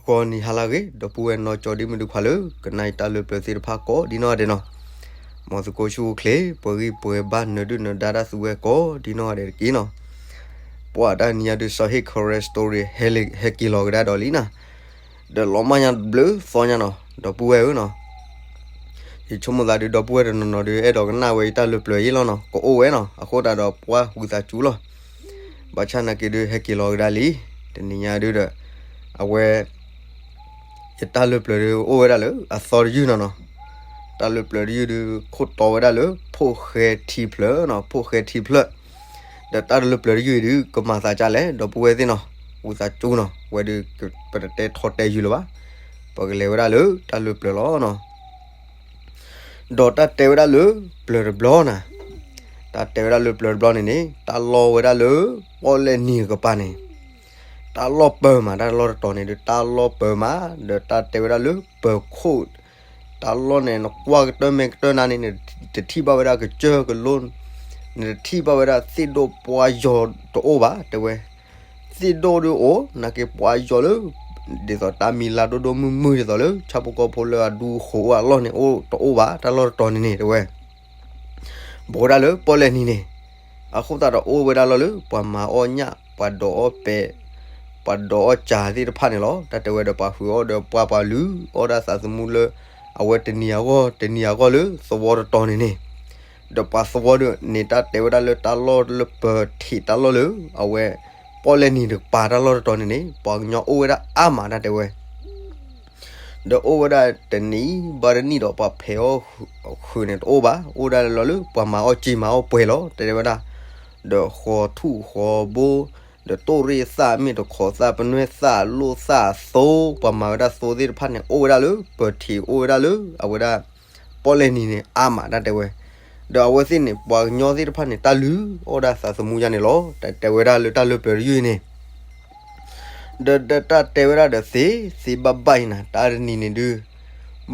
ဂီၤနံၤဟါလၢအဂ့ၤ ဒီပုၢ်ဝဲၢ်နီၢ်ကၠီဒ်မုၢ်ဒုခွါလၢ ကနၣ်အံၤတၢ်လၢပျၢၤသ့ၣ်တဖၣ်ကိးဒ်နီၢ်ဂၤဒဲးနီၤ, မ်သုးကိးဆူၣ်အိၣ်ချ့ ပှဲၤဂံၢ်ပှဲၤဘါ နၢၤဒုၣ်နၢၤဒါတၢ်သူဝဲကိးဒ်နီၢ်ဂၤဒဲးတက့ၢ်နီၤ. ပှၤတၢ်နံၤညါဒုး စီၤဟ့ၣ် Karen Story ဟဲက့ၤလီၤကဒါဒီးလံနီၤ, ဒီးလီၤမၢ်ညါဘျုးသီညါနီၤ ဒီပုၢ်ဝဲၢ်ဧၢနီၤ. ယဆိကမိၣ်သးဒုး ဒီပုၢ်ဝဲၢ်တနီၤနီၤဒုး အဲၣ်ဒိးကနၣ်ဝဲယတၢ်လၢပျၢၤယ့ၢ်လီၤနီၤ, ကအိၣ်ဝဲနီၤ, အဃိသတးဒီးပှၤဝံသးစူၤလီၤ. ဘၣ်ဆၣ်နာ်က့ဒုး ဟဲက့ၤလီၤကဒါလံ, တနံၤညါဒုးဒီး အဝဲ ယတၢ်လၢပျၢၤဒုး အိၣ်ဝဲဒၣ်လၢအသီတယုၢ်နီၤနီၤ, တၢ်လၢပျၢၤတယုၢ်ဒုး ခိၣ်တီဝဲဒၣ်လၢ ဖိၣ်ဃဲထံဖျၢၣ်နီၤ, ဖိၣ်ဃဲထံဖျၢၣ်, ဒီးတၢ်လၢပျၢၤတယုၢ်အံၤဒုး ကမၤသးဒ်လဲၣ် ဒီပုၢ်ဝဲၢ်သ့ၣ်နီၤ, ဝံသးစူၤနီၤ, ဝဲဒုး ပတတဲထီတဲယုာ်လၢၤဘၣ်, ပကလဲၤဝဲဒၣ်လၢတၢ်လၢပျၢၤလီၤနီၤ. ဒီးတၢ်တဲဝဲဒၣ်လၢပျၢၤတဘျီနီၤ, တၢ်တဲဝဲဒၣ်လၢပျၢၤတဘျီန့ၣ်န့ၣ် တၢ်လီၢ်ဝဲဒၣ်လၢ ပီၣ်လဲၣ်နံၤကပၤန့ၣ် တၢ်လီၢ်ပၢၤမး တၢ်လီၢ်တတီၤန့ၣ်ဒုး တၢ်လီၢ်ပၢၤမး, ဒီးတၢ်တဲဝဲဒၣ်လၢပၢၤခိၣ်, တၢ်လီၢ်န့ၣ် နကွၢ်ကတၢၢ်မဲာ်ကတၢၢ်နၤန့ၣ် နတထံၣ်ဘၣ်ဝဲဒၣ်ကစၢၢ်ကလိ, နတထံၣ်ဘၣ်ဝဲဒၣ်သ့ၣ်ဒိၣ်ပှၢ်ယီၤတအိၣ်ဘၣ် တဲဝဲ, သ့ၣ်ဒိၣ်ဒုးအိၣ် နာ်က့ပှၢ်ယီၤလၢ ဒ်သိးတၢ်မံၤလၢ်ဒိၣ်ဒိၣ်မုၢ်မုၢ်ဒ်သိးလၢ ဆၣ်ဖိကီၢ်ဖိလၢအဒူဃိးအိၣ်အလီၢ်န့ၣ် အိၣ်တအိၣ်ဘၣ် တၢ်လီၢ်တတီၤန့ၣ်န့ၣ် တဲဝဲ ဘူးဝဲဒၣ်လၢပီၣ်လဲၣ်နံၤန့ၣ်, အဃိသတးဒီးအိၣ်ဝဲဒၣ်လီၢ်လၢ ပှၤမၤအီၣ်ညၣ် ပှၤဒိးအီၣ်ပဲာ် ပှၤဒိးအီၣ်စၢ်သ့ၣ်တဖၣ်န့ၣ်လီၤ. တၢ်တဲဝဲဒီးပှၤဟုးအီၣ်ဒီးပှၤပှၤလုၢ်အီၣ်ဒၣ်သးသမူလၢ အဝဲတနံၤအဂီၢ် တနံၤအဂီၢ်လၢသဝီတတီၤန့ၣ်န့ၣ်, ဒီးပှၤသဝီဒုးန့ၣ် တၢ်တဲဝဲဒၣ်လၢတၢ်လီၢ်လၢပၢၤထံးတၢ်လီၢ်လၢ အဝဲ ပီၣ်လဲၣ်နံၤတကပၤတၢ်လီၢ်တတီၤန့ၣ်န့ၣ် ပှၤကညီအိၣ်ဝဲဒၣ်အါမး တၢ်တဲဝဲ ဒီးအိၣ်ဝဲဒၣ်တနံၤဘၣ်တနံၤဒီး ပှၤဖဲးအီၣ်ဃုာ်န့ၣ်တအိၣ်ဘၣ်, အိၣ်ဒၣ်လၢလီၢ်လၢ ပှၤမၤအီၣ်စ့မၤအီၣ်ပှဲၤလီၤ တဲဝဲဒၣ်, ဒီးဃီၤထူၣ်ဃီၤဘိ, ဒီးတိၣ်ရ့ၣ်သၣ် မ့ၢ်တခီသၣ် ပနွဲၣ်သၣ် လိၣ်သၣ်သိ, ပှၤမၤဝဲဒၣ်သိသ့ၣ်တဖၣ်န့ၣ် အိၣ်ဝဲဒၣ်လၢ ပၢၤထံး အိၣ်ဝဲဒၣ်လၢ အဝဲဒၣ် ပီၣ်လဲၣ်နံၤန့ၣ် အါမး တၢ်တဲဝဲ, ဒီးအဝဲသ့ၣ်န့ၣ် ပှၤကညီသ့ၣ်တဖၣ်န့ၣ် တၢ်လုၢ်အီၣ်ဒၣ်သးသမူယါန့ၣ်လီၤ တၢ်တဲဝဲဒၣ်လၢတၢ်လၢပျၢၤတယုၢ်အံၤန့ၣ် ဒီးတၢ်တဲဝဲဒၣ်ဒီးသ့, သ့ဘၣ်ဘၣ်အံၤနၤ တၢ်တနံၤန့ၣ်ဒုး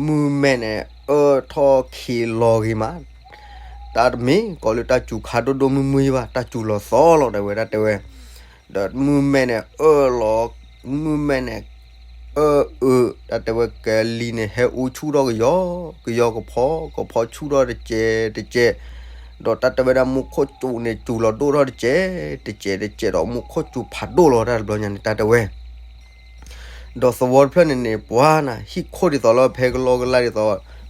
မုၢ်မဲာ်န့ၣ် အၢထီၣ်ခံးလီၤဂ့ၤမး, တၢ်တမ့ၢ်ကီးလၢတၢ်စူၤခါဒိၣ်ဒိၣ်မုၢ်မုၢ်ဘၣ်, တၢ်စူၤလီၤသီလီၤ တဲဝဲ တၢ်တဲဝဲ, ဒီးမုၢ်မဲာ်န့ၣ် အၢလီၤ, မုၢ်မဲာ်န့ၣ် အၢအၢ, တၢ်တဲဝဲ ကလံၤန့ၣ် ဟဲအူဆူၣ်ထီၣ်ကယီကယီ ကဖီကဖီ ဆူၣ်ထီၣ်တစဲးတစဲး, ဒီးတၢ်တဲဝဲဒၣ် မူခိၣ်စူၤန့ၣ် စူၤလီၤဒိၣ်ထီၣ်တစဲးတစဲးတစဲးဒီး မူခိၣ်စူၤဖးဒိၣ်လီၤ တၢ်တဘျီညါန့ၣ် တၢ်တဲဝဲ ဒီးသဝီတဖျၢၣ်န့ၣ်န့ၣ် ပှၤနၤ ဟံၣ်ခိၣ်ဒ်သိးလၢဖဲကလီကလါဒ်သိး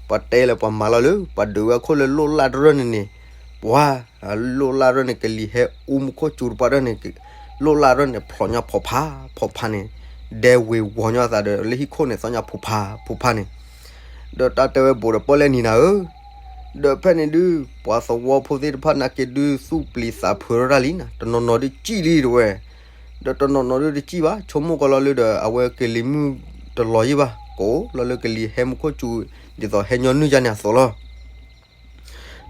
ပှၤတဲလၢပှၤမၤလီၤလၢ ပှၤဒုးဝဲအခိၣ်လၢလိၣ်လၢ်တရၢၢ်န့ၣ်န့ၣ်, ပှၤ လိၣ်လၢ်တရၢၢ်န့ၣ် ကလံၤဟဲအူမူခိၣ်စူၤတပှၢ်တရၢၢ်န့ၣ်, လိၣ်လၢ်တရၢၢ်န့ၣ် ဖျိးညါဖီၣ်ဖးဖီၣ်ဖးန့ၣ်, ဒဲဝ့ၤဝီၤညီအသးဒီး လၢဟံၣ်ခိၣ်န့ၣ် သီညါဖီၣ်ဖးဖီၣ်ဖးန့ၣ်, ဒီးတၢ်တဲဝဲ ဘူးဒီးပီၣ်လဲၣ်နံၤနၤဧၢ, ဒီးဖဲန့ၣ်ဒုး ပှၤသဝီဖိသ့ၣ်တဖၣ်နာ်က့ဒုး သူၣ်ပျံၤသးဖုးထီၣ်တၢ်လံနၤ, တနီၤနီၤဒုးစံၣ်လံတဝဲ, ဒီးတနီၤနီၤဒုးတစံၣ်ဘၣ်, ဆိကမိၣ်ကီးလီၤလၢဒီး အဝဲကလံၤမုၢ်တလီၤယံၤဘၣ်, ကိးလီၤလၢကလံၤဟဲမူခိၣ်စူၤ ဒ်သိးဟဲညီနုၢ်ယါန့ၣ်အသိးလီၤ.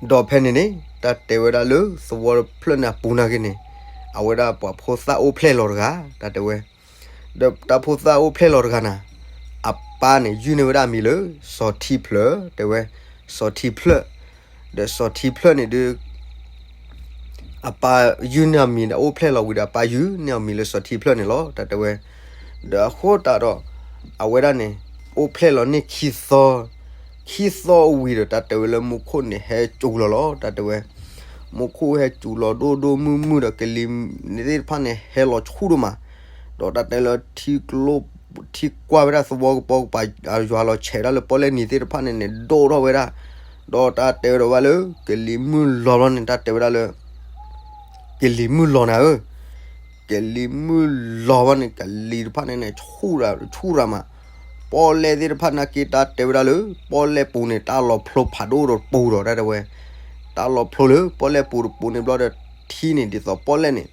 ဒီးဖဲန့ၣ်န့ၣ် တၢ်တဲဝဲဒၣ်လၢသဝီတဖျၢၣ်န့ၣ်အပူၤနာ်က့န့ၣ်, အဝဲဒၣ်ပှၤဖိသၣ်အိၣ်ဖျဲၣ်လီၤတဂၤ တၢ်တဲဝဲ, ဒီးတၢ်ဖိသၣ်အိၣ်ဖျဲၣ်လီၤတဂၤနၤ, အပၢ်န့ၣ် ယုၢ်န့ၢ်ဝဲဒၣ်အမံၤလၢ စီၤထံဖျၢၣ် တဲဝဲ, စီၤထံဖျၢၣ်, ဒီးစီၤထံဖျၢၣ်န့ၣ်ဒုး အပၢ်ယုၢ်န့ၢ်အမံၤဒီး အိၣ်ဖျဲၣ်လီၤဝံၤဒီး အပၢ်ယုၢ်န့ၢ်အမံၤလၢစီၤထံဖျၢၣ်န့ၣ်လီၤ တၢ်တဲဝဲ, ဒီးအဃိသတးဒီး အဝဲဒၣ်န့ၣ် အိၣ်ဖျဲၣ်လီၤန့ၢ်ခံသီ, ခံသီဝံၤဒီး တၢ်တဲဝဲလၢမူခိၣ်န့ၣ်ဟဲစူၤလီၤလီၤ တၢ်တဲဝဲ, မူခိၣ်ဟဲစူၤလီၤဒိၣ်ဒိၣ်မုၢ်မုၢ်ဒီး ကလံၤသ့ၣ်တဖၣ်န့ၣ် ဟဲလီၤဆူၣ်ဒိၣ်မး, ဒီးတၢ်တဲလၢထံကျိ ထံကွၢ်ဝဲဒၣ်သဝီကပိာ်ကပၤ ယွၤလီၤဆဲးဒၣ်လၢပီၣ်လဲၣ်နံၤသ့ၣ်တဖၣ်န့ၣ်န့ၣ် ဒိၣ်ထီၣ်ဝဲဒၣ်, ဒီးတၢ်တဲဝဲဒီးဘၣ်လၢ ကလံၤမုၢ်လီၤဘျီန့ၣ် တၢ်တဲဝဲဒၣ်လၢ ကလံၤမုၢ်လီၤနၤဧၢ, ကလံၤမုၢ်လီၤဘျီန့ၣ် ကလံၤတဖၣ်န့ၣ်န့ၣ် ဆူၣ်ရၤဆူၣ်ရၤမး, ပီၣ်လဲၣ်သ့ၣ်တဖၣ်နာ်က့ တၢ်တဲဝဲဒၣ်လၢ ပီၣ်လဲၣ်ပူၤန့ၣ် တၢ်လီၤဖျိဖးဒိၣ်ဒီးတပူၤဒီး တၢ်တဲဝဲ, တၢ်လီၤဖျိလၢပီၣ်လဲၣ်ပူၤတပူၤန့ၣ်ဘျီဒီး ထံန့ၣ်ဒ်သိးပီၣ်လဲၣ်န့ၣ်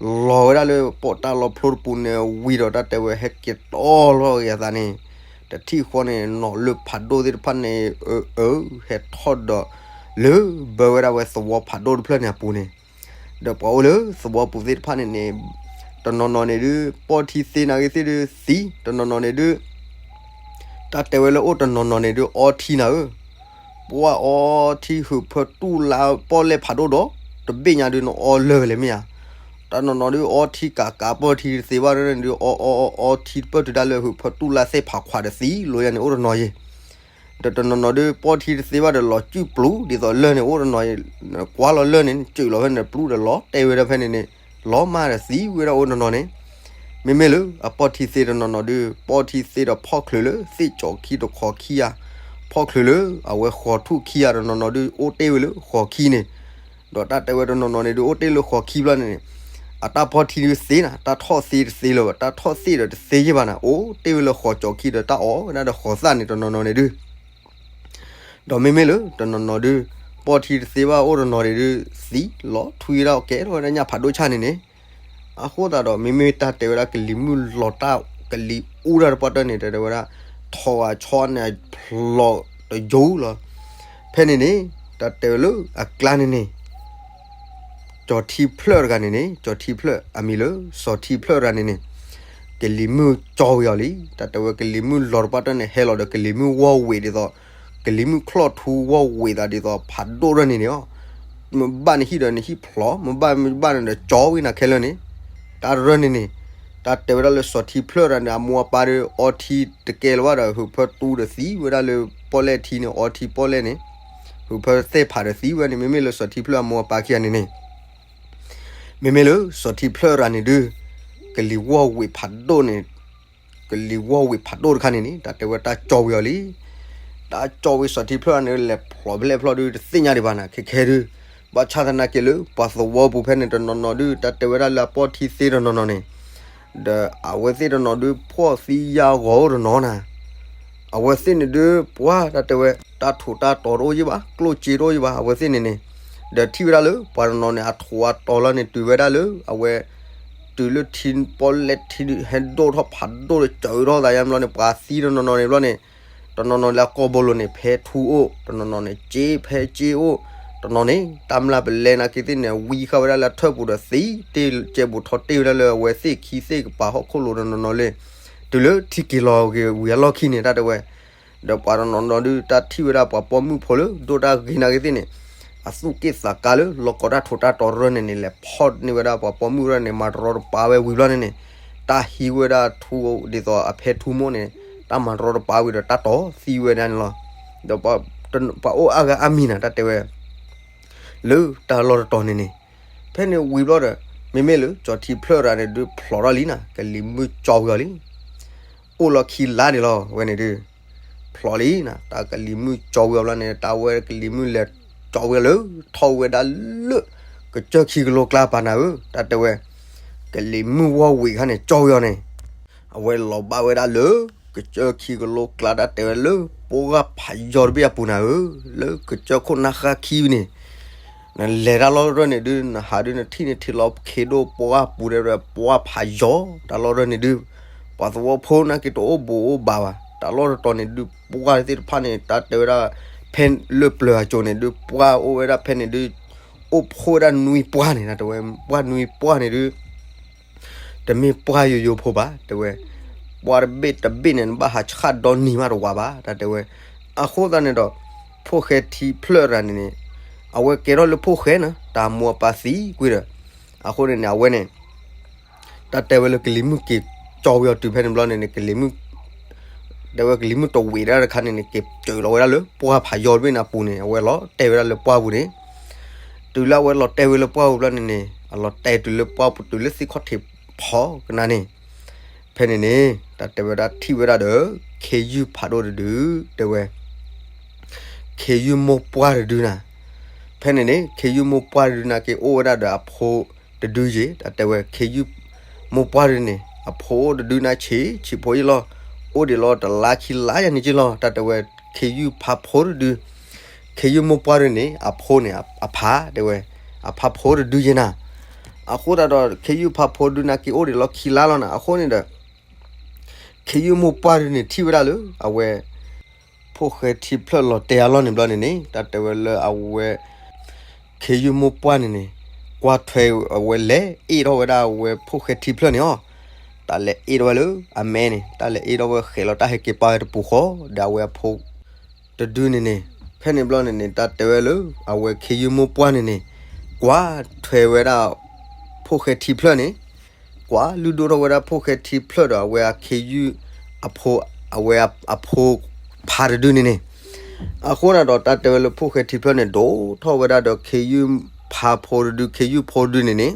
လီၤဝဲဒၣ်လၢပီၣ်တၢ်လီၤဖျိတပူၤန့ၣ်ဝံၤဒီး တၢ်တဲဝဲ ဟဲက့ၤတီလီၤက့ၤအသးန့ၣ်, တထံၣ်ဃီန့ၣ် နီၣ်လၢဖးဒိၣ်သ့ၣ်တဖၣ်န့ၣ် အၢ အၢ ဟဲထီၣ်ဒီး လၢဘၢဝဲဒၣ်ဝဲသဝီဖးဒိၣ်တဖျၢၣ်န့ၣ်အပူၤန့ၣ်, ဒီးပှၤအိၣ်လၢသဝီပူၤသ့ၣ်တဖၣ်န့ၣ်န့ၣ်, တနီၤနီၤန့ၣ်ဒုး ပီၢ်ထံသ့နာ်က့သ့ၣ်ဒုးသံ, တနီၤနီၤန့ၣ်ဒုး တၢ်တဲဝဲလၢအိၣ်တနီၤနီၤန့ၣ်ဒုး အီထံနၤဧၢ, ပှၤအီထံဟုးဖၢတူၢ်လၢပီၣ်လဲၣ်ဖးဒိၣ်ဒီး တဘ့ၣ်ညါဒုးနအီလၢာ်လဲၣ်မ့ၢ်ဧါ, တနီၤနီၤဒုးအီထံကးကး ပီၢ်ထံတသ့ဘၣ်ဒ်န့ၣ်ဒုး အီအီအီအီထံတပၢၢ်တုၤဒၣ်လၢဟုးဖၢတူၢ်လၢ်သ့ၣ်ဖးခွးဒီးသံလီၤယၤန့ၣ် အိၣ်တနီၤယဲၢ်. ဒီးတနီၤနီၤဒုး ပီၢ်ထံတသ့ဘၣ်ဒီးလီၤစုၣ်ပျူၤ ဒ်သိးလၢၢ်န့ၣ်အိၣ်တနီၤယဲၢ်, ကွၢ်လီၤလၢၢ်န့ၣ် စုၣ်လီၤဖဲန့ၣ် ပျူၤဒီးလီၤတဲာ်ဝဲဒၣ်ဖဲန့ၣ်န့ၣ် လီၤမၢ်ဒီးသံဝဲဒၣ်အိၣ်တနီၤန့ၣ်. မ့မ့ၢ်လၢအပီၢ်ထံသ့တနီၤနီၤဒုး ပီၢ်ထံသ့ဒီးဖီၣ်ချုးလၢသ့ၣ်ကၠီၤခံတခီခံဧါ, ဖီၣ်ချုးလၢအဝဲဃီၤထူၣ်ခံဧါ တနီၤနီၤဒုး အိၣ်တ့ၢ်ဝဲလၢဃီၤခံန့ၣ်. ဒီးတၢ်တဲဝဲတနီၤနီၤန့ၣ်ဒုး အိၣ်တ့ၢ်လၢဃီၤခံဘျီန့ၣ်န့ၣ် အတၢ်ပီၢ်ထံဒုးသ့နၤ, တၢ်ထီၣ်သ့တသ့လၢၤဘၣ်, တၢ်ထီၣ်သ့ဒီးတသ့ယဲၢ်ဘၣ်နၤ, အိၣ်တ့ၢ်ဝဲလၢဃီၤကၠီၤခံဒီးတၢ်အီၣ်ဝဲဒၣ်ဒီးဃီၤသၣ်န့ၣ် တနီၤနီၤန့ၣ်ဒုး ဒီးမ့မ့ၢ်လၢတနီၤနီၤဒုး ပီၢ်ထံတသ့ဘၣ်အိၣ်တနီၤဒုး သံလီၤထွံဝဲဒၣ်ကဲထီၣ်ဝဲဒၣ်ညၣ်ဖးဒိၣ်ဆၣ်န့ၣ်န့ၣ်. အဃိသတးဒီး မ့မ့ၢ်တၢ်တဲဝဲဒၣ်ကလံၤမုၢ်လီၤတၢ် ကလံၤအူတၢ်တပှၢ်တၢၢ်န့ၣ် တဲဝဲဒၣ် ထိးဂၤဆီန့ၣ်ဖျိးတယိလီၤ. ဖဲန့ၣ်န့ၣ် တၢ်တဲဝဲလၢအကျါန့ၣ်န့ၣ် ကၠီၤထံဖျၢၣ်တဂၤန့ၣ်န့ၣ် ကၠီၤထံဖျၢၣ် အမံၤလၢစီၤထံဖျၢၣ်တဂၤန့ၣ်န့ၣ် ကလံၤမုၢ်ကၠီဝံၤအီၤလံ. တၢ်တဲဝဲကလံၤမုၢ်လီၤတပှၢ်တၢၢ်န့ၣ် ဟဲလီၤဒီးကလံၤမုၢ်ဝီၢ်ဝံၤဒ်သိး ကလံၤမုၢ်ချီၣ်ထူဝီၢ်ဝံၤသးဒ်သိးဖးဒိၣ်တဂၤန့ၣ်န့ၣ်အီၤ, မ့ၢ်ဘၣ်န့ၣ်ဟံၣ်ဒီးနဟံၣ်ဖျိး, မ့ၢ်ဘၣ်မ့ၢ်ဘၣ်န့ၣ်ဒီးကၠီဝံၤနၤခဲလၢာ်န့ၣ်. တၢ်တရၢန့ၣ်န့ၣ် တၢ်တဲဝဲဒၣ်လၢစီၤထံဖျၢၣ်တဂၤန့ၣ် အမိၢ်အပၢ်ဒီး အီထံတကဲလၢၤဘၣ်ဒီး ဟုးဖၢတူၢ်ဒီးသံဝဲဒၣ်လၢပီၣ်လဲၣ်ထံန့ၣ် အီထံပီၣ်လဲၣ်န့ၣ် ဟုးဖၢသ့ၣ်ဖးဒီးသံဝဲန့ၣ် မ့မ့ၢ်လၢစီၤထံဖျၢၣ်အမိၢ်အပၢ်ခံဂၤန့ၣ်န့ၣ် မ့မ့ၢ်လၢစီၤထံဖျၢၣ်တဂၤန့ၣ်ဒုး ကလံၤဝီၢ်ဝံၤဖးဒိၣ်န့ၣ် ကလံၤဝီၢ်ဝံၤဖးဒိၣ်တခါန့ၣ်န့ၣ် တၢ်တဲဝဲတၢ်ကၠီဝံၤအီၤလံ. တၢ်ကၠီဝံၤစီၤထံဖျၢၣ်တဂၤန့ၣ် လဲၤဖျိးဖဲလဲၣ်ဖျိးဒုး တသ့ၣ်ညါဒံးဘၣ်နၤ ခဲခဲဒုး ဘၣ်ဆၣ်သနာ်က့လၢ ပှၤသဝီပူၤဖဲန့ၣ်တနီၤနီၤဒုး တၢ်တဲဝဲဒၣ်လၢအပီၢ်ထံသ့တနီၤနီၤန့ၣ် ဒီးအဝဲသ့ၣ်တနီၤဒုးဖှီၣ်သံယာ်ဂီၤအိၣ်တနီၤနၤ အဝဲသ့ၣ်န့ၣ်ဒုး ပှၤတၢ်တဲဝဲ တၢ်ထူးတၢ်တီၤတအိၣ်ယံၤဘၣ်, ကျိၣ်စ့တအိၣ်ယံၤဘၣ်, အဝဲသ့ၣ်န့ၣ်န့ၣ် ဒီးထံၣ်ဝဲဒၣ်လၢ ပှၤတနီၤန့ၣ် အထူးအတီၤလီၤန့ၣ် တုၤဝဲဒၣ်လၢ အဝဲ တုၤလၢထံပီၣ်လဲၣ်ထံဟဲဒိၣ်ထီၣ်ဖးဒိၣ်ဒီး စၢၤထီၣ်သးယါဘျီန့ၣ် ပှၤသံတနီၤနီၤန့ၣ်ဘျီန့ၣ် တနီၤနီၤလၢအကီၢ်ဘိလိၤန့ၣ် ဖဲထူအိၣ်, တနီၤနီၤန့ၣ် စ့ဖဲစ့အိၣ်, တနီၤန့ၣ် တၢ်မျၢ်ပလဲနၤက့ၤသ့ၣ်န့ၣ် ဝံဃာ်ဝဲဒၣ်လၢအထၢၣ်ပူၤဒီးသံ တ့ၢ်ကဲဘူးထီၣ်တ့ၢ်ဝဲဒၣ်လၢအဝဲသ့ၣ်ခံသ့ၣ်ကပၤဟီၣ်ခိၣ်လိၤတနီၤနီၤလၢ တုၤလၢထံက့ၤလီၤက့ၤဝံၤအလီၢ်ခံန့ၣ် တၢ်တဲဝဲ ဒီးပှၤတနီၤနီၤဒုး တၢ်ထံၣ်ဝဲဒၣ်ပှၤပိာ်မုၣ်ဖိလၢ ဒိၣ်တၢ်ဂ့ၤနာ်က့ၤသ့ၣ်န့ၣ် အသူၣ်က့ၣ်သးကါလၢ လီၢ်ကီတၢ်ထူးတၢ်တီၤတရၢန့ၣ်န့ၣ် လဲၤဖီၣ်န့ၢ်ဝဲဒၣ်ပှၤပိာ်မုၣ်တရၢန့ၣ် မၤတရီတပါဝဲဝံၤဘျီန့ၣ်န့ၣ် တၢ်ဟံးဝဲဒၣ်ထူဒ်သိးအဖဲထူမိၢ်န့ၣ် တၢ်မၤတရီတပါဝံၤဒီးတၢ်တီၤသံဝဲဒၣ်န့ၣ်လီၤ. ဒီးပှၤအိၣ်အါဂၤအါမံၤနၤ တၢ်တဲဝဲ လၢတၢ်လီၢ်တတီၤန့ၣ်န့ၣ် ဖဲန့ၣ်ဝံၤဘျီဒီး မ့မ့ၢ်လၢကၠီၤထံဖျၢၣ်တဂၤန့ၣ်ဒုးဖျိးထီၣ်လံနၤ ကလံၤမုၢ်ကၠီဝံၤအီၤလံ အိၣ်လီၤခံလါန့ၣ်လီၤ ဝဲန့ၣ်ဒုး ဖျိးလံနၤ တၢ်ကလံၤမုၢ်ကၠီဝံၤအီၤဘျီန့ၣ် တၢ်ဝဲကလံၤမုၢ်လဲၤကၠီဝံၤအီၤလၢ ထီၣ်ဝဲဒၣ်လၢ ကစၢၢ်ခံကလိကျါပၤနၤဧၢ တၢ်တဲဝဲ ကလံၤမုၢ်ဝီၢ်ဝံၤခါန့ၣ် ကၠီဝံၤအီၤန့ၣ် အဝဲလီၤဘၣ်ဝဲဒၣ်လၢ ကစၢၢ်ခံကလိကျါ တၢ်တဲဝဲလၢ ပှၢ်ဖးယီၤတဘ့ၣ်အပူၤနၤဧၢ လၢကစၢၢ်ခိၣ်နၢ်ဃၣ်ခံန့ၣ် နလဲၤတၢ်လီၢ်တရၢန့ၣ်ဒုး နဟးဒုး နထံၣ်န့ၣ်ထံၣ်လီၤခ့ဒိၣ်ပှၢ်ပူၤတဲဝဲ ပှၢ်ဖးယီၤ တၢ်လီၢ်တရၢန့ၣ်ဒုး ပှၤသဝီဖိနာ်က့တအိၣ်ဘူးအိၣ်ဘးဘၣ် တၢ်လီၢ်တတီၤန့ၣ်ဒုး ပှၢ်သ့ၣ်တဖၣ်န့ၣ် တၢ်တဲဝဲဒၣ် ဖဲလၢပျၢၤအစိၤန့ၣ်ဒုး ပှၢ်အိၣ်ဝဲဒၣ်ဖဲန့ၣ်ဒုး အိၣ်ဖှိၣ်ဝဲဒၣ်နွံပှၢ်န့ၣ် တၢ်တဲဝဲ ပှၢ်နွံပှၢ်န့ၣ်ဒုး တမ့ၢ်ပှၢ်ယိယိဖိဘၣ် တဲဝဲ ပှၢ်တဘ့ၣ်တဘ့ၣ်န့ၣ် နဘၣ်ဟးဆှၣ်ဒီနံၤမးတဝးဘၣ် တၢ်တဲဝဲ အဃိသတးန့ၣ်ဒီး ဖိၣ်ဃဲထံဖျၢၣ်တဂၤန့ၣ်န့ၣ် အဝဲကဲထီၣ်လၢဖိၣ်ဃဲနီၤ တၢ်မိၢ်အပၢ်သံကွံာ်ဒီး အဃိန့ၣ်န့ၣ် အဝဲန့ၣ် တၢ်တဲဝဲလၢကလံၤမုၢ်က့ၤကၠီဝံၤအီၤတုၤဖဲန့ၣ်ဘျီန့ၣ်န့ၣ် ကလံၤမုၢ် တဲဝဲကလံၤမုၢ်တဝံၤဒၣ်တခါန့ၣ်န့ၣ် က့ၤစၢၤလီၤဝဲဒၣ်လၢပှၢ်ဖးယီၤတဘ့ၣ်န့ၣ်အပူၤန့ၣ် အဝဲလီၤတဲာ်ဝဲဒၣ်လၢပှၢ်ပူၤန့ၣ် တုၤလၢအဝဲလီၤတဲာ်ဝဲလၢပှၢ်ပူၤဘျီန့ၣ်န့ၣ် အလီၤတဲာ်တုၤလၢပှၢ်ပူၤတုၤလၢသ့ၣ်ခီၣ်ထံးဖီကနါန့ၣ် ဖဲန့ၣ်န့ၣ် တၢ်တဲဝဲဒၣ်ထံၣ်ဝဲဒၣ်ဒီး ခ့ယုၢ်ဖးဒိၣ်တဒု တဲဝဲ ခ့ယုၢ်မိၢ်ပှၢ်တဒုနၤ ဖဲန့ၣ်န့ၣ် ခ့ယုၢ်မိၢ်ပှၢ်တဒုနာ်က့ အိၣ်ဝဲဒၣ်ဒီးအဖိတဒုယ့ၤ တၢ်တဲဝဲ ခ့ယုၢ်မိၢ်ပှၢ်တဒုန့ၣ် အဖိအိၣ်တဒုနၤဆံးဆံးဖိယ့ၤလီၤ အိၣ်ဒံးလီၤတလါခံလါယၤန့ၣ်က့ၤလီၤ တၢ်တဲဝဲ ခ့ယုၢ်ဖးဖိတဒု ခ့ယုၢ်မိၢ်ပှၢ်တဒုန့ၣ် အဖိန့ၣ် အဖါတဲဝဲ အဖါဖိတဒုယ့ၤနၤ အဃိသတးဒီး ခ့ယုၢ်ဖးဖိတဒုနာ်က့ အိၣ်ဒံးလီၤခံလါလီၤနၤ အဃိန့ၣ်ဒီး ခ့ယုၢ်မိၢ်ပှၢ်တဒုန့ၣ် ထံၣ်ဝဲဒၣ်လၢ အဝဲ ဖိၣ်ဃဲထံဖျၢၣ်လီၤတဲာ်အလီၢ်န့ၣ်ဘျီန့ၣ်န့ၣ် တၢ်တဲဝဲလၢအဝဲ ခ့ယုၢ်မိၢ်ပှၢ်န့ၣ်န့ၣ် ကွၢ်ထွဲအဝဲလဲၤအ့ၣ်ထီၣ်ဝဲဒၣ်အဝဲဖိၣ်ဃဲထံဖျၢၣ်န့ၣ်အီၤ တၢ်လဲၤအ့ၣ်ထီၣ်ဝဲလၢအမဲန့ၣ် တၢ်လဲၤအ့ၣ်ထီၣ်ဝဲဃဲးလီၤတၢ်ဟဲက့ၤပာ်ဝဲတပူၤဃီ ဒီးအဝဲအဖိ တဒုန့ၣ်န့ၣ် ဖဲန့ၣ်ဘျီန့ၣ်န့ၣ် တၢ်တဲဝဲလၢ အဝဲခ့ယုၢ်မိၢ်ပှၢ်န့ၣ်န့ၣ် ကွၢ်ထွဲဝဲဒၣ် ဖိၣ်ဃဲထံဖျၢၣ်န့ၣ် ကွၢ်လုၢ်ဒိၣ်ထီၣ်ဝဲဒၣ်ဖိၣ်ဃဲထံဖျၢၣ်ဒီးအဝဲအခ့ယုၢ်အဖိ, အဝဲအဖိဖါတဒုန့ၣ်န့ၣ်, အဃိန့ၣ်ဒီးတၢ်တဲဝဲလၢဖိၣ်ဃဲထံဖျၢၣ်န့ၣ် ဒိၣ်ထီၣ်ဝဲဒၣ်ဒီးခ့ယုၢ်ဖါဖိတဒု, ခ့ယုၢ်ဖိတဒုန့ၣ်န့ၣ်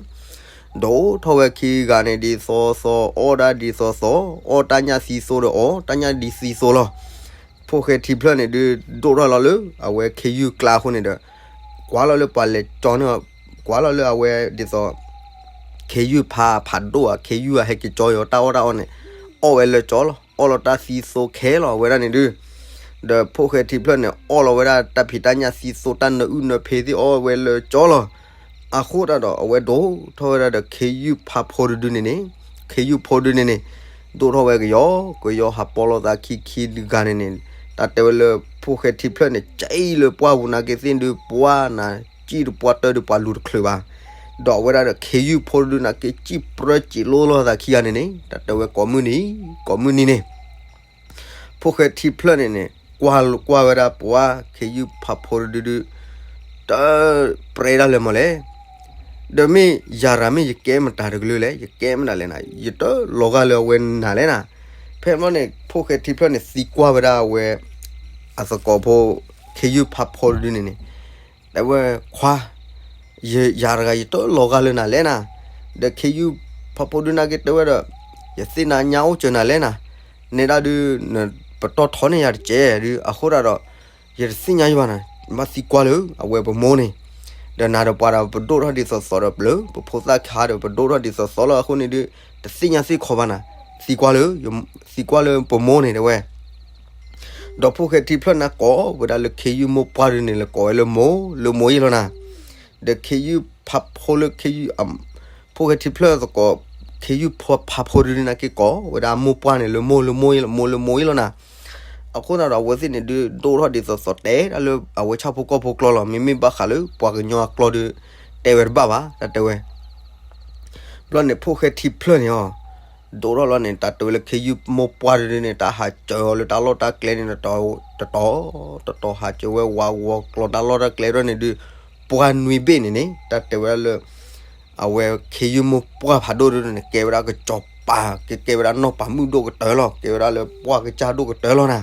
ဒိၣ်ထီၣ်ဝဲခံဂၤန့ၣ်ဒ်သိးသိး, အီၣ်ဒၣ်ဒ်သိးသိး, အီၣ်တၢ်ညၣ်သံသိးဒီးအီၣ်တၢ်ညၣ်ဒ်သံသိးလီၤ. ဖိၣ်ဃဲထံဖျၢၣ်န့ၣ်ဒုး ဒိၣ်ထီၣ်လီၤလၢအဝဲခ့ယုၢ်ကျါအဃိန့ၣ်ဒီး ကွၢ်လီၤလၢပှၤလဲၤကၠီန့ၣ်, ကွၢ်လီၤလၢအဝဲဒ်သိး ခ့ယုၢ်ဖါဖးဒိၣ်ဧါ, ခ့ယုၢ်ဧါ ဟဲက့ၤကၠီအီၤတၢ်အီၣ်တၢ်အီန့ၣ် အီၣ်ဝဲလၢကၠီလီၤ. အီၣ်လီၤတၢ်သံသိးခဲလီၤဝဲဒၣ်န့ၣ်ဒုး, ဒီးဖိၣ်ဃဲထံဖျၢၣ်န့ၣ် အီၣ်လီၤဝဲဒၣ်တၢ်ဖံးတၢ်ညၣ်သံသိး တၢ်နၢအုၣ်နၢဖ့သ့ၣ် အီၣ်ဝဲလၢကၠီလီၤ. အဃိတၢ်ဒီး အဝဲဒိၣ်ထီၣ်ဝဲဒၣ်ဒီးခ့ယုၢ်ဖါဖိတဒုန့ၣ်န့ၣ်, ခ့ယုၢ်ဖိတဒုန့ၣ်န့ၣ် ဒိၣ်ထီၣ်ဝဲကယီကယီ ဟးပီလီၤသးခံခံတဂၤန့ၣ်န့ၣ်, တၢ်တဲဝဲလၢဖိၣ်ဃဲထံဖျၢၣ်န့ၣ် ကၠံၣ်လၢပှၢ်ပူၤနာ်က့သ့ၣ်ဒုး ပှၢ်နၤ ကၠံၣ်တပှၢ်တၢၢ်ဒုး ပှၤလူၤတချုးဘၣ်. ဒီးအဝဲဒၣ်ဒီးခ့ယုၢ်ဖိတဒုနာ်က့ ကၠံၣ်ပြၢစံးလိလီၤသးခံဂၤန့ၣ်န့ၣ် တၢ်တဲဝဲကိးမုၢ်နံၤ, ကိးမုၢ်နံၤန့ၣ် ဖိၣ်ဃဲထံဖျၢၣ်န့ၣ်န့ၣ် ကွၢ်ကွၢ်ဝဲဒၣ်ပှၤ ခ့ယုၢ်ဖါဖိတဒုဒုး တပြဲဒၣ်လၢမီၤလဲၣ်. ဒီးမ့ၢ်ယၤရၤမ့ၢ်ယကဲမတၤတကလုာ်လဲၣ်, ယကဲမတၤလဲၣ်နၤ, ယတလီၤဂာ်လၢအဝဲနၤလဲၣ်နၤ. ဖဲမီန့ၣ် ဖိၣ်ဃဲထံဖျၢၣ်န့ၣ် သံကွၢ်ဝဲဒၣ်အဝဲ အသကိးဖိ ခ့ယုၢ်ဖါဖိတဒုန့ၣ်န့ၣ် တဲဝဲခွါ ယၤတဂၤ ယတလီၤဂာ်လၢနၤလဲၣ်နၤ. ဒီးခ့ယုၢ်ဖါဖိဒုနာ်က့တဲဝဲဒီး ယသ့ၣ်နၤညါအိၣ်စၢၤနၤလဲၣ်နၤ. နဲဒၣ်ဒုး ပတီၢ်ထီန့ၢ်ယၤတကဲးဒုး အဃိဒၣ်ဒီး ယတသ့ၣ်ညါယဘၣ်နၤ, ဘၣ်သံကွၢ်လၢအဝဲပမိၢ်န့ၣ်. ဒီးနၤဒီးပှၤဒီးပဒိၣ်ထီၣ်ဒ်သိးသိးဒီးပျၢၤ ပဖိသၣ်ခါဒီးပဒိၣ်ထီၣ်ဒ်သိးသိးလီၤ. အဃိန့ၣ်ဒုး တသ့ၣ်ညါသ့ၣ်ခီဘၣ်နၤ, သံကွၢ်လၢ သံကွၢ်လၢပမိၢ်န့ၣ်တဲဝဲ ဒီးဖိၣ်ဃဲထံဖျၢၣ်န့ၣ်ကိးဝဲဒၣ်လၢခ့ယုၢ်မိၢ်ပှၢ်ဒုန့ၣ် လၢကိးဝဲလၢမိၢ်, လၢမိၢ်ယ့ၢ်လီၤနၤ. ဒီးခ့ယုၢ်ဖးဖိလၢခ့ယုၢ်, ဖိၣ်ဃဲထံဖျၢၣ်သကိး ခ့ယုၢ်ဖးဖိဒုန့ၣ်က့ၤကိးဝဲဒၣ်မိၢ်ပှၢ်န့ၣ် လၢမိၢ်, လၢမိၢ်, လၢမိၢ်ယ့ၢ်လီၤနၤ. အဃိသတးဒီး အဝဲသ့ၣ်န့ၣ်ဒုး ဒိၣ်ထီၣ်ဒ်သိးသိးတဲတၢ်လၢအဝဲဆၣ်ဖိကီၢ်ဖိကျိာ်လီၤ. မ့မ့ၢ်ဘၣ်ဃးလၢပှၤကညီအကျိာ်ဒုး တဲဝဲတဘၣ်ဘၣ် တၢ်တဲဝဲ ဘျီန့ၣ် ဖိၣ်ဃဲထံဖျၢၣ်န့ၣ်အီၤ ဒိၣ်ထီၣ်လီၤန့ၣ် တၢ်တဲဝဲလၢခ့ယုၢ်မိၢ်ပှၢ်ဒုန့ၣ် တၢ်ဟးစၢၤအီၤလၢတၢ်လီၢ်တၢ်ကျဲန့ၣ် တတီၤ, တတီၤ, တတီၤ ဟးစၢၤဝဲဝးဂီၤကျီၤတၢ်လီၢ်တၢ်ကျဲဒ်န့ၣ်ဒုး ပှၢ်နွံဘ့ၣ်န့ၣ်န့ၣ် တၢ်တဲဝဲဒၣ်လၢ အဝဲခ့ယုၢ်မိၢ်ပှၢ်ဖးဒိၣ်ဒ်န့ၣ် ကဲဝဲဒၣ်ကစီၤပၤ, ကဲ, ကဲဝဲဒၣ်နီၢ်ပၤမုၣ်ဒိၣ်ကတၢၢ်လီၤ, ကဲဝဲဒၣ်လၢပှၢ်ကစၢ်ဒိၣ်ကတၢၢ်လီၤနၤ.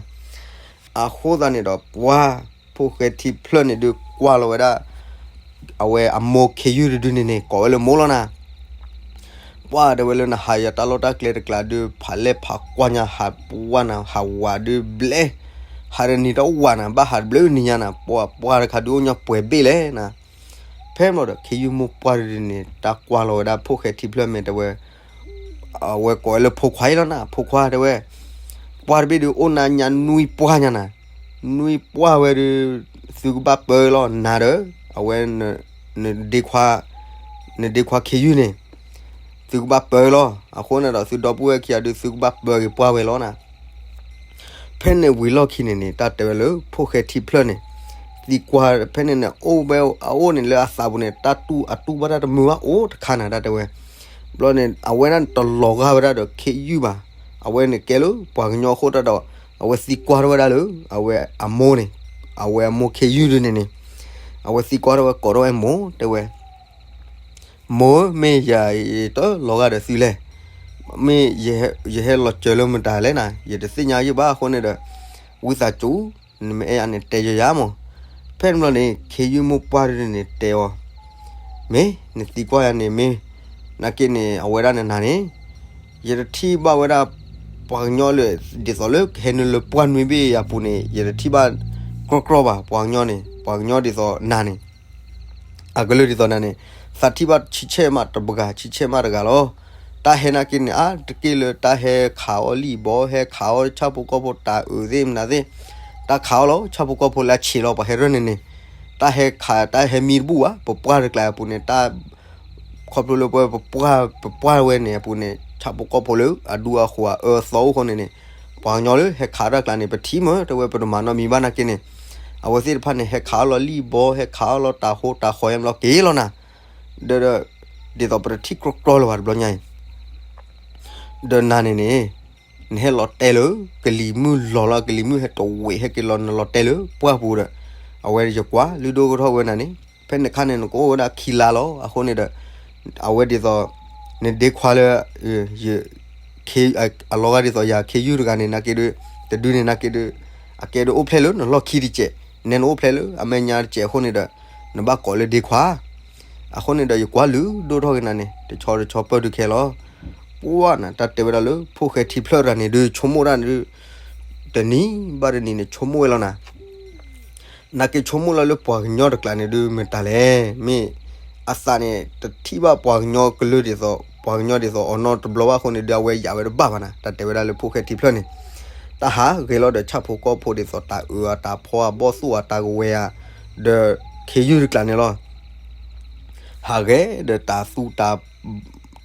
အဃိသတးန့ၣ်ဒီး ပှၢ်ဖိၣ်ဃဲထံဖျၢၣ်န့ၣ်ဒုး ကွၢ်လီၤဝဲဒၣ် အဝဲအမိၢ်ခ့ယုၢ်တဒုန့ၣ်န့ၣ် ကိးဝဲလၢမိၢ်လီၤနၤ. ပှၢ်တဲဝဲလၢနဟးယတၢ်လီၢ်တၢ်ကျဲတကျါဒုး ဖးလဲၢ်ဖးကွၢ်ညါ ဟးပှၢ်နၤ ဟးဝးဒုးဘျဲ, ဟးတနံၤတဝးနၤ ဘၣ်ဟးတဘျုးနံၤညါနၤ, ပှၢ်ပှၢ်တခါဒုးအိၣ်ညီပှဲၤဘ့ၣ်လဲၣ်နၤ. ဖဲမီဒီး ခ့ယုၢ်မိၢ်ပှၢ်ဒုန့ၣ် တၢ်ကွၢ်လီၤဝဲဒၣ်ဖိၣ်ဃဲထံဖျၢၣ်မ့ၢ်တဲဝဲ အဝဲကိးဝဲလၢဖိခွါအံၤလီၤနၤ, ဖိခွါတဲဝဲ, ပှၢ်တဘ့ၣ်ဒုးအိၣ်နၤညါနွံပှၢ်ညါနၤ, နွံပှၢ်ဝဲဒုး သုကဘၣ်ပၢလီၤနၤဒီး အဝဲ နဒ့ခွါ, နဒ့ခွါခ့ယုၢ်န့ၣ် သုကဘၣ်ပၢလီၤ. အဃိန့ၣ်ဒီး သုဒီပုၢ်ဝဲၢ်ခံဂၤဒုး သုကဘၣ်ပၢက့ၤပှၢ်ဝဲလီၤနၤ. ဖဲန့ၣ်ဝံၤလီၢ်ခံန့ၣ်န့ၣ် တၢ်တဲဝဲလၢဖိၣ်ဃဲထံဖျၢၣ်န့ၣ် သံကွၢ်ဖဲန့ၣ်န့ၣ် အိၣ်ဝဲအအိၣ်န့ၣ်လၢအသးပူၤန့ၣ် တၢ်တူၢ်အတူၢ်ဘၣ်တၢ်တမုာ်ဘၣ် အိၣ်တခါနၤ တၢ်တဲဝဲ. ဘျီန့ၣ် အဝဲဒၣ်န့ၣ်တလီၤဂာ်ဝဲဒၣ်ဒီးခ့ယုၢ်ဘၣ်. အဝဲန့ၣ်ကဲလၢပှၤကညီအဃိတၢ်ဒီး အဝဲသံကွၢ်ထီၣ်ဝဲဒၣ်လၢ အဝဲအမိၢ်န့ၣ်, အဝဲအမိၢ်ခ့ယုၢ်ဒုန့ၣ်န့ၣ် အဝဲသံကွၢ်ထီၣ်ဝဲကိးထီၣ်ဝဲမိၢ်တဲဝဲ မိၢ်ဧၢ မ့ၢ်ယၤတလီၤဂာ်ဒီးသုလဲၣ်. မ့ၢ်ယဟဲလီၤစၢၤလၢမတၤလဲၣ်နၤ, ယတသ့ၣ်ညါယဘၣ်အဃိန့ၣ်ဒီး ဝံသးစူၤ နမ့ၢ်အဲၣ်ယၤန့ၣ် တဲယၤမး. ဖဲန့ၣ်ဘျီန့ၣ် ခ့ယုၢ်မိၢ်ပှၢ်ဒုန့ၣ်တဲအီၤ, မ့ၢ်နသံကွၢ်ယၤန့ၣ်မ့ၢ် နာ်က့န့ၣ် အဝဲဒၣ်နၤန့ၣ် ယတထံၣ်ဘၣ်ဝဲဒၣ် ပှၤကညီလၢ ဒ်သိးလၢကဟဲနုာ်လၢပှၢ်နွံဘ့ၣ်အပူၤန့ၣ် ယတထံၣ်ဘၣ်ကြီကြီဘၣ်. ပှၤကညီန့ၣ် ပှၤကညီဒ်သိးနၤန့ၣ် အကလုၢ်ဒ်သိးနၤန့ၣ် သးထံၣ်ဘၣ်ဆံဆဲၣ်မးတဂၤ ဆံဆဲၣ်မးတဂၤလီၤ. တၢ်ဟဲနာ်က့န့ၣ် အါတက့ၢ်လၢတၢ်ဟဲခးအီၣ်လံၣ်ဘီ ဟဲခးအီၣ်ဆၣ်ဖိကီၢ်ဖိတၤအုးသ့ၣ်မနုၤသ့ၣ် တၢ်ခးအီၣ်လီၤ ဆၣ်ဖိကီၢ်ဖိလၢအဆံးလီၤ ပှၤဟဲရၢၢ်န့ၣ်န့ၣ် တၢ်ဟဲခး တၢ်ဟဲမံတဘူၣ်ဘၣ် ပပှၢ်တကျါအပူၤန့ၣ် တၢ် ခီဖျိလၢပဝဲ ပပှၢ်ဝဲန့ၣ်အပူၤန့ၣ် ဆၣ်ဖိကီၢ်ဖိလၢအဒူအဃိၤအအၢအသီအိၣ်ဃိန့ၣ်န့ၣ် ပှၤကညီလၢဟဲခးတၢ်ကျါန့ၣ် ပထံၣ်မ့ၢ်တဲဝဲ ပတမၤနီတမံၤဘၣ်နာ်က့န့ၣ် အဝဲသ့ၣ်တဖၣ်န့ၣ် ဟဲခးအီၣ်လီၤလံၣ်ဘီ ဟဲခးအီၣ်လီၤတၤဟိတၤဃီၤ ဟဲမၤလီၤက့ၤလီၤနၤ. ဒီး ဒ်သိးပတထံၣ်ကြီကြီလၢၤဘၣ်တဘျီညါအံၤ ဒီးနၤန့ၣ်န့ၣ် နဟဲလီၤတဲလၢ ကလံၤမုၢ်လီၤလီၤ ကလံၤမုၢ်ဟဲတဝံးဟဲက့ၤလီၤ နလီၤတဲလၢပှၢ်ပူၤဒီး အဝဲယကွၢ်လုၢ်ဒိၣ်ထီၣ်ဝဲနၤန့ၣ် ဖဲန့ၣ်အခါန့ၣ် နကအိၣ်ဝဲဒၣ်ခံလါလီၤ. အဃိန့ၣ်ဒီး အဝဲဒ်သိး နဒ့ခွါလၢ အလီၤဂာ်ဒ်သိးယၤခ့ယုၢ်တဂၤန့ၣ် နာ်က့ဒုး တဒုန့ၣ်နာ်က့ဒုး အကဲဒုးအိၣ်ဖျဲၣ်လၢနလီၢ်ခံတစဲး, နဲနအိၣ်ဖျဲၣ်လၢအမဲာ်ညါတစဲးအဃိန့ၣ်ဒီး နဘၣ်ကိးလၢဒ့ခွါ. အဃိန့ၣ်ဒီးယကွၢ်လုၢ်ဒိၣ်ထီၣ်က့ၤနၤန့ၣ် တဆီတဆီပၢၢ်ဒုးခဲလီၤ. ပှၢ်နၤ တၢ်တဲဝဲဒၣ်လၢ ဖိၣ်ဃဲထံဖျၢၣ်တဂၤန့ၣ်ဒုး ဆိကမိၣ်ဒၣ်န့ၣ်ဒုး တနံၤဘၣ်တနံၤန့ၣ် ဆိကမိၣ်ဝဲလီၤနၤ နာ်က့ဆိကမိၣ်လီၤလၢပှၤကညီတကျးန့ၣ်ဒုးမ့ၢ်တၢ်လဲၣ်, မ့ၢ်အသးန့ၣ် တထံၣ်ဘၣ်ပှၤကညီကလုာ်ဒ်သိး ပှၤကညီဒ်သိးအီၤနီတဘျီဘၣ်အဃိန့ၣ်ဒုး အဝဲယၤဝဲတဘၣ်ဘၣ်နၤ. တၢ်တဲဝဲဒၣ်လၢဖိၣ်ဃဲထံဖျၢၣ်န့ၣ် တၢ်ဟးဂ့ၤလီၤဒီးဆၣ်ဖိကီၢ်ဖိဒ်သိးတၢ်အၢအတၢ်ဖီအဘီၣ် သူၣ်အတၢ်ကဝဲၤဧါ ဒီးခ့ယုၢ်တကျးန့ၣ်လီၤ. ဟးဂဲၤဒီးတၢ်သူတၢ်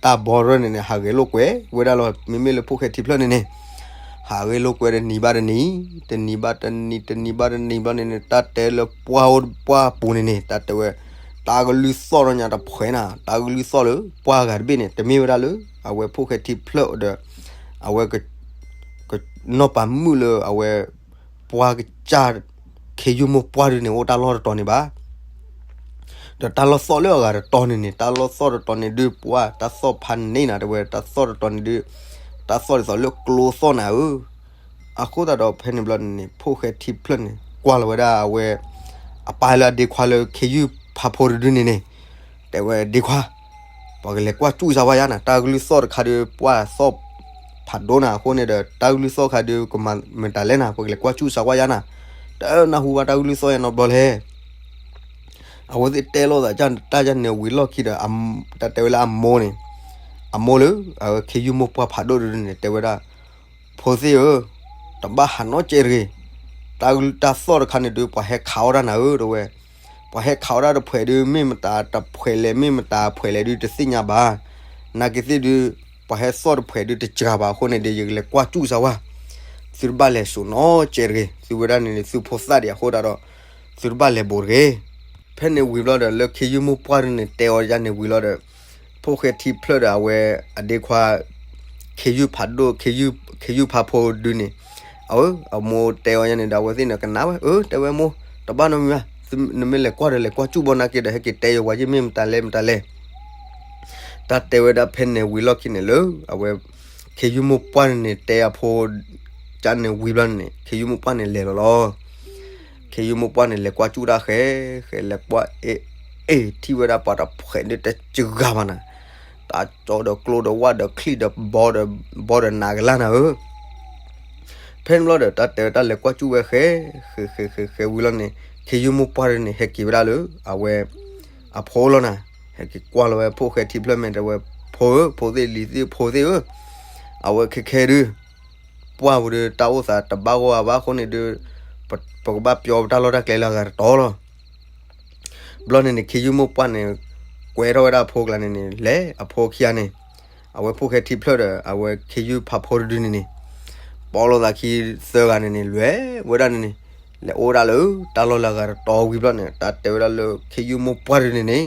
တၢ်ဘီရၢၢ်န့ၣ်န့ၣ် ဟးဂဲၤလိာ်ကွဲဝဲဒၣ်လီၤ. မ့မ့ၢ်လၢဖိၣ်ဃဲထံဖျၢၣ်န့ၣ်န့ၣ် ဟးဂဲၤလိာ်ကွဲတနံၤဘၣ်တနံၤ, တနံၤဘၣ်တနံၤ, တနံၤဘၣ်တနံၤဘျီန့ၣ်န့ၣ် တၢ်တဲလၢပှၢ်အိၣ်ပှၢ်ပူၤန့ၣ်န့ၣ် တၢ်တဲဝဲ တၢ်ကလုၢ်သီၣ်ဒီးညါတဖှဲးနၤ, တၢ်ကလုၢ်သီၣ်လၢပှၢ်ဂၤတဘ့ၣ်န့ၣ် တမ့ၢ်ဝဲဒၣ်လၢ အဝဲဖိၣ်ဃဲထံဖျၢၣ်ဒီး အဝဲ ကနီၢ်ပၤမုၣ်လၢအဝဲ ပှၢ်ကစၢ် ခ့ယုၢ်မိၢ်ပှၢ်ဒုးန့ၣ် အိၣ်တၢ်လီၢ်တတီၤန့ၣ်ဘၣ်. ဒီးတၢ်လီၢ်သီၣ်လၢအဂၤတတီၤန့ၣ်န့ၣ် တၢ်လီၢ်သီၣ်တတီၤန့ၣ်ဒုး ပှၢ်တၢ်သီၣ်ဖးန့ၢ်နၤ တဲဝဲ တၢ်သီၣ်တတီၤန့ၣ်ဒုး တၢ်သီၣ်ဒ်သိးလၢကျိသီၣ်နၤဧၢ. အဃိသတးဒီးဖဲန့ၣ်ဘျီန့ၣ်န့ၣ် ဖိၣ်ဃဲထံဖျၢၣ်န့ၣ် ကွၢ်လီၤဝဲဒၣ်အဝဲ အပၢ်လၢအဒ့ခွါလၢခ့ယုၢ်ဖးဖိတဒုန့ၣ်န့ၣ် တဲဝဲဒ့ခွါ ပှၤကလဲၤကွၢ်စူၣ်စၢ်ဝါယါနၤ, တၢ်ကလုၢ်သီၣ်တခါဒုး ပှၢ်သီၣ်ဖးဒိၣ်နၤအဃိန့ၣ်ဒီး တၢ်ကလုၢ်သီၣ်ခါဒုး ကမၤမတၤလဲၣ်နၤ, ပှၤကလဲၤကွၢ်စူၣ်စၢ်ဝါယါနၤ, တနၢ်ဟူဘၣ်တၢ်ကလုၢ်သီၣ်ယါနီတဘျီလဲၣ်. အဝဲသ့ၣ်တဲလိာ်သးတၢ်န့ၣ်ဝံၤလီၢ်ခံဒီး တၢ်တဲဝဲလၢအမိၢ်န့ၣ်, အမိၢ်လၢ အဝဲခ့ယုၢ်မိၢ်ပှၢ်ဖးဒိၣ်တဒုန့ၣ် တဲဝဲဒၣ် ဖိသ့ၣ်ဧၢ, တဘၣ်ဟးနီတစဲးတဂ့ၤ, တၢ်သီၣ်တခါန့ၣ်ဒုး ပှၤဟဲခးအီၣ်တၢ်နၤဧၢ တဲဝဲ, ပှၤဟဲခးအီၣ်တၢ်တဖှဲးဒုး မ့ၢ်မတၤတဖှဲးလဲၣ် မ့ၢ်မတၤတဖှဲးလဲၣ်ဒုး တသ့ၣ်ညါဘၣ်, နာ်က့သ့ၣ်ဒုး ပှၤဟဲသီၣ်တဖှဲးဒုးတစှၤဘၣ်အဃိန့ၣ်ဒီး ယကလဲၤကွၢ်စူၣ်စၢ်ဝါ, သုတဘၣ်လဲၤစိာ်နီတစဲးတဂ့ၤ, သုဝဲဒၣ်န့ၣ် သုဖိသၣ်ဒံးအဃိသတးဒီး သုတဘၣ်လဲၤဘိးတဂ့ၤ. ဖဲန့ၣ်ဝံၤဘျီဒီး လၢခ့ယုၢ်မိၢ်ပှၢ်ဒုးန့ၣ် တဲအီၤယါန့ၣ်ဝံၤလီၤဒီး ဖိၣ်ဃဲထံဖျၢၣ်ဒီးအဝဲအဒ့ခွါ ခ့ယုၢ်ဖးဒိၣ် ခ့ယုၢ်ဖးဖိဒုးန့ၣ်, အမိၢ်တဲအီၤယါန့ၣ်ဒီး အဝဲသ့ၣ်န့ၣ်ကနၣ်ဝဲ, အၢ တဲဝဲမိၢ် တဘၣ်နီတမံၤဘၣ်, နမ့ၢ်လဲၤကွၢ်ဒီးလဲၤကွၢ်စူၣ်ဘၣ်နာ်က့ဒီး ဟဲက့ၤတဲယဝၤယ့ၢ်မ့ၢ်မတၤလဲၣ်မတၤလဲၣ်. တၢ်တဲဝဲဒၣ်ဖဲန့ၣ်ဝံၤလီၢ်ခံန့ၣ်လၢ အဝဲ ခ့ယုၢ်မိၢ်ပှၢ်န့ၣ်န့ၣ် တဲအဖိ ကန့ၣ်ဝံၤဘျီန့ၣ် ခ့ယုၢ်မိၢ်ပှၢ်န့ၣ်လဲၤလီၤလီၤ. ခ့ယုၢ်မိၢ်ပှၢ်န့ၣ် လဲၤကွၢ်စူၣ်တၢ်ဃဲ ဃဲလဲၤကွၢ်အ့ၣ်အ့ၣ် ထံၣ်ဝဲဒၣ်ပှၤတဖှဲးဒုးတစှၤဘၣ်နၤ, တၢ်ကၠီဒီးကျိဒီးဝၣ်ဒီးချံၣ်ဒီးဘီဒီး ဘီဒီးနးကလၢ်နၤဧၢ. ဖဲန့ၣ်ဘျီဒီး တၢ်တဲဝဲတၢ်လဲၤကွၢ်စူၣ်ဝဲဃဲ ဃဲဃဲဃဲဃဲဝံၤလီၤန့ၣ် ခ့ယုၢ်မိၢ်ပှၢ်ဒုးန့ၣ် ဟဲက့ၤဝဲဒၣ်လၢ အဝဲ အဖိလီၤနၤ, ဟဲက့ၤကွၢ်လီၤဝဲဖိၣ်ဃဲထံဖျၢၣ်မဲာ်တဲဝဲ ဖိဧၢ ဖိသ့ၣ်လံၤသ့ၣ်ဖိသ့ၣ်ဧၢ, အဝဲခဲခဲဒုး ပှၢ်ပူၤဒုး တၢ်အိၣ်သးတဘၣ်ဂီၢ်အဘၣ်အဃိန့ၣ်ဒုး ပကဘၣ်ပျီပတၢ်လီၢ်တၢ်ကျဲလၢအဂၤတတီၤလီၤ. ဘျီန့ၣ်န့ၣ် ခ့ယုၢ်မိၢ်ပှၢ်န့ၣ် ကွဲထီၣ်ဝဲဒၣ်အဖိကျါန့ၣ်န့ၣ် လဲၤအဖိခံဂၤန့ၣ်, အဝဲဖိၣ်ဃဲထံဖျၢၣ်ဒီး အဝဲခ့ယုၢ်ဖးဖိတဒုန့ၣ်န့ၣ်, ပိာ်လိာ်သးခံသၢဂၤန့ၣ်န့ၣ် လဲၤဝဲဒၣ်န့ၣ်န့ၣ်, လဲၤအိၣ်ဝဲဒၣ်လၢတၢ်လီၢ်လၢအဂၤတတီၤဝံၤဘျီန့ၣ် တၢ်တဲဝဲဒၣ်လၢခ့ယုၢ်မိၢ်ပှၢ်တဒုန့ၣ်န့ၣ်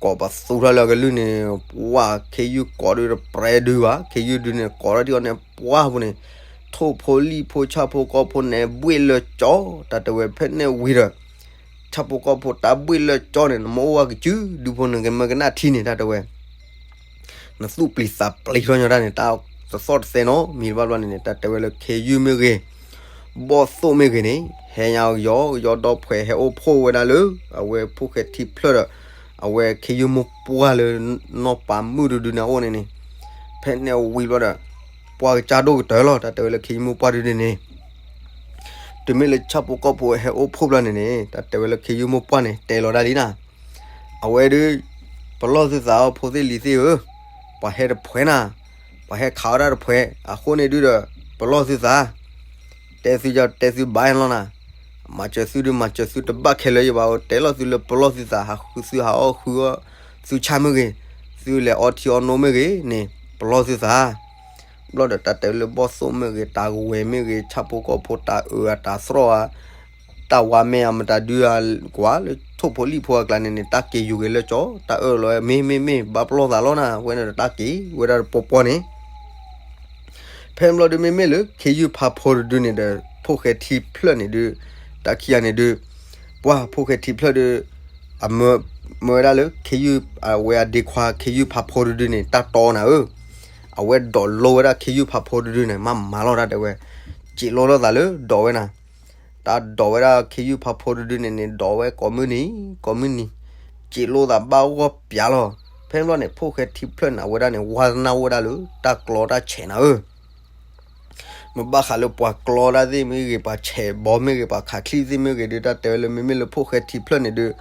ကိးပသူထီၣ်လၢအကလုၢ်န့ၣ် ပှၢ်ခ့ယုၢ်ကိးဒုးတပြဲဒုးဘၣ်, ခ့ယုၢ်ဒုးန့ၣ် ကိးထီၣ်ဒံးအီၤန့ၣ် ပှၢ်ပူၤန့ၣ် ထိၣ်ဖိလံၣ်ဖိဆၣ်ဖိကီၢ်ဖိန့ၣ် ဘှ့ၣ်လၢကၠီ, တၢ်တဲဝဲဖဲန့ၣ်ဝံၤဒီး ဆၣ်ဖိကီၢ်ဖိတၢ်ဘှ့ၣ်လၢကၠီန့ၣ် နမ့ၢ်အိၣ်ဝဲကစုဒုဖိန့ၣ် ကမၢကနၣ်ထံန့ၣ် တၢ်တဲဝဲ နသူၣ်ပျံၤသးပျံၤထီၣ်ညီတၢ်န့ၣ် တၢ်တသီၣ်တသဲနီတမံၤဘၣ်ဘျီန့ၣ်န့ၣ် တၢ်တဲဝဲလၢခ့ယုၢ်မ့ၢ်ဂ့ၤ ဘီၣ်သိၣ်မ့ၢ်ဂ့ၤန့ၣ် ဟဲညါကယီကယီဒီဖှဲးဟဲအိၣ်ဖှိၣ်ဝဲဒၣ်လၢ အဝဲဖိၣ်ဃဲထံဖျၢၣ်ဒီး အဝဲခ့ယုၢ်မိၢ်ပှၢ်လၢနီၢ်ပၤမုၣ်တဒုန့ၣ်အအိၣ်န့ၣ်န့ၣ် ဖဲန့ၣ်ဝံၤဘျီဒီး ပှၢ်ကစၢ်ဒိၣ်ကတၢၢ်လီၤ တၢ်တဲဝဲလၢခ့ယုၢ်မိၢ်ပှၢ်တဒုန့ၣ်န့ၣ် တုၤမ့ၢ်လၢဆၣ်ဖိကီၢ်ဖိဟဲအိၣ်ဖှိၣ်ဘျီန့ၣ်န့ၣ် တၢ်တဲဝဲလၢခ့ယုၢ်မိၢ်ပှၢ်န့ၣ် တဲလီၤဒၣ်လံနၤ အဝဲဒုး ပလီၢ်သုသးအီၤဖိသ့ၣ်လံၤသ့ၣ်ဧၢ, ပှၤဟဲတဖှဲးနၤ, ပှၤဟဲခးအီၣ်တၢ်တဖှဲး အဃိန့ၣ်ဒုးဒီး ပလီၢ်သုသး, တဲသုယတဲသုဘၣ်လီၤနၤ, မၤစၢၤသုဒုးမၤစၢၤသုတဘၣ်ခဲလၢာ်ယဘၣ်ဧိၤ တဲလီၤသုလၢပလီၢ်သုသး ဟးဃုသုဟးအီၣ်ဃုအီၣ် သုဆၣ်မ့ၢ်ဂ့ၤ, သုလဲၤအီထံအီနိမ့ၢ်ဂ့ၤန့ၣ် ပလီၢ်သုသး ဘျီဒီးတၢ်တဲလၢဘီၣ်သိၣ်မ့ၢ်ဂ့ၤ တၢ်ကဝဲၤမ့ၢ်ဂ့ၤ ဆၣ်ဖိကီၢ်ဖိတၢ်အၢအတၢ်သရီၣ်ဧါ တၢ်ဝါမဲာ်အမတၤဒုဧါ ကွၢ်လၢထိၣ်ဖိလံၣ်ဖိအကျါန့ၣ်န့ၣ် တၢ်က့ၤယူၤက့ၤလၢကၠီ တၢ်အၢၣ်လီၤမ့ၢ်မ့ၢ်မ့ၢ် ဘၣ်ပလီၢ်သးလီၤနၤ ဝဲန့ၣ်ဒီးတၢ်က့ၤဝဲဒၣ်တပီပီန့ၣ် ဖဲန့ၣ်ဘျီဒုးမ့မ့ၢ်လၢခ့ယုၢ်ဖးဖိတဒုန့ၣ်ဒီး ဖိၣ်ဃဲထံဖျၢၣ်န့ၣ်ဒုး တၢ်ခံဂၤန့ၣ်ဒုး ပှၢ်ဖိၣ်ဃဲထံဖျၢၣ်ဒုး အမၢ မၢဝဲဒၣ်လၢခ့ယုၢ် အဝဲအဒ့ခွါခ့ယုၢ်ဖးဖိတဒုန့ၣ် တၢ်တီနၤဧၢ, အဝဲဒိးလိဝဲဒၣ်ခ့ယုၢ်ဖးဖိတဒုန့ၣ် မၤမၤလီၤတၢ်တဲဝဲ, စံးလိလီၤသးလၢဒိးဝဲနၤ, တၢ်ဒိးဝဲဒၣ်ခ့ယုၢ်ဖးဖိတဒုန့ၣ်န့ၣ် ဒိးဝဲကိးမုၢ်နံၤ ကိးမုၢ်နံၤ, စံးလိသးဘၣ်ဂီၢ်ပၠးလီၤ. ဖဲန့ၣ်ဘျီန့ၣ် ဖိၣ်ဃဲထံဖျၢၣ်န့ၣ် အဝဲဒၣ်န့ၣ် ဝါသနာအိၣ်ဝဲဒၣ်လၢ တၢ်ကျီတၢ်ဆဲးနၤဧၢ မ့ၢ်ဘၣ်ဃးလၢပှၤကျီတၢ်သ့ၣ်မ့ၢ်ဂ့ၤ ပှၤဆဲးဘီမ့ၢ်ဂ့ၤ ပှၤခးချံသ့ၣ်မ့ၢ်ဂ့ၤဒီး တၢ်တဲဝဲလၢမ့မ့ၢ်လၢဖိၣ်ဃဲထံဖျၢၣ်န့ၣ်ဒီး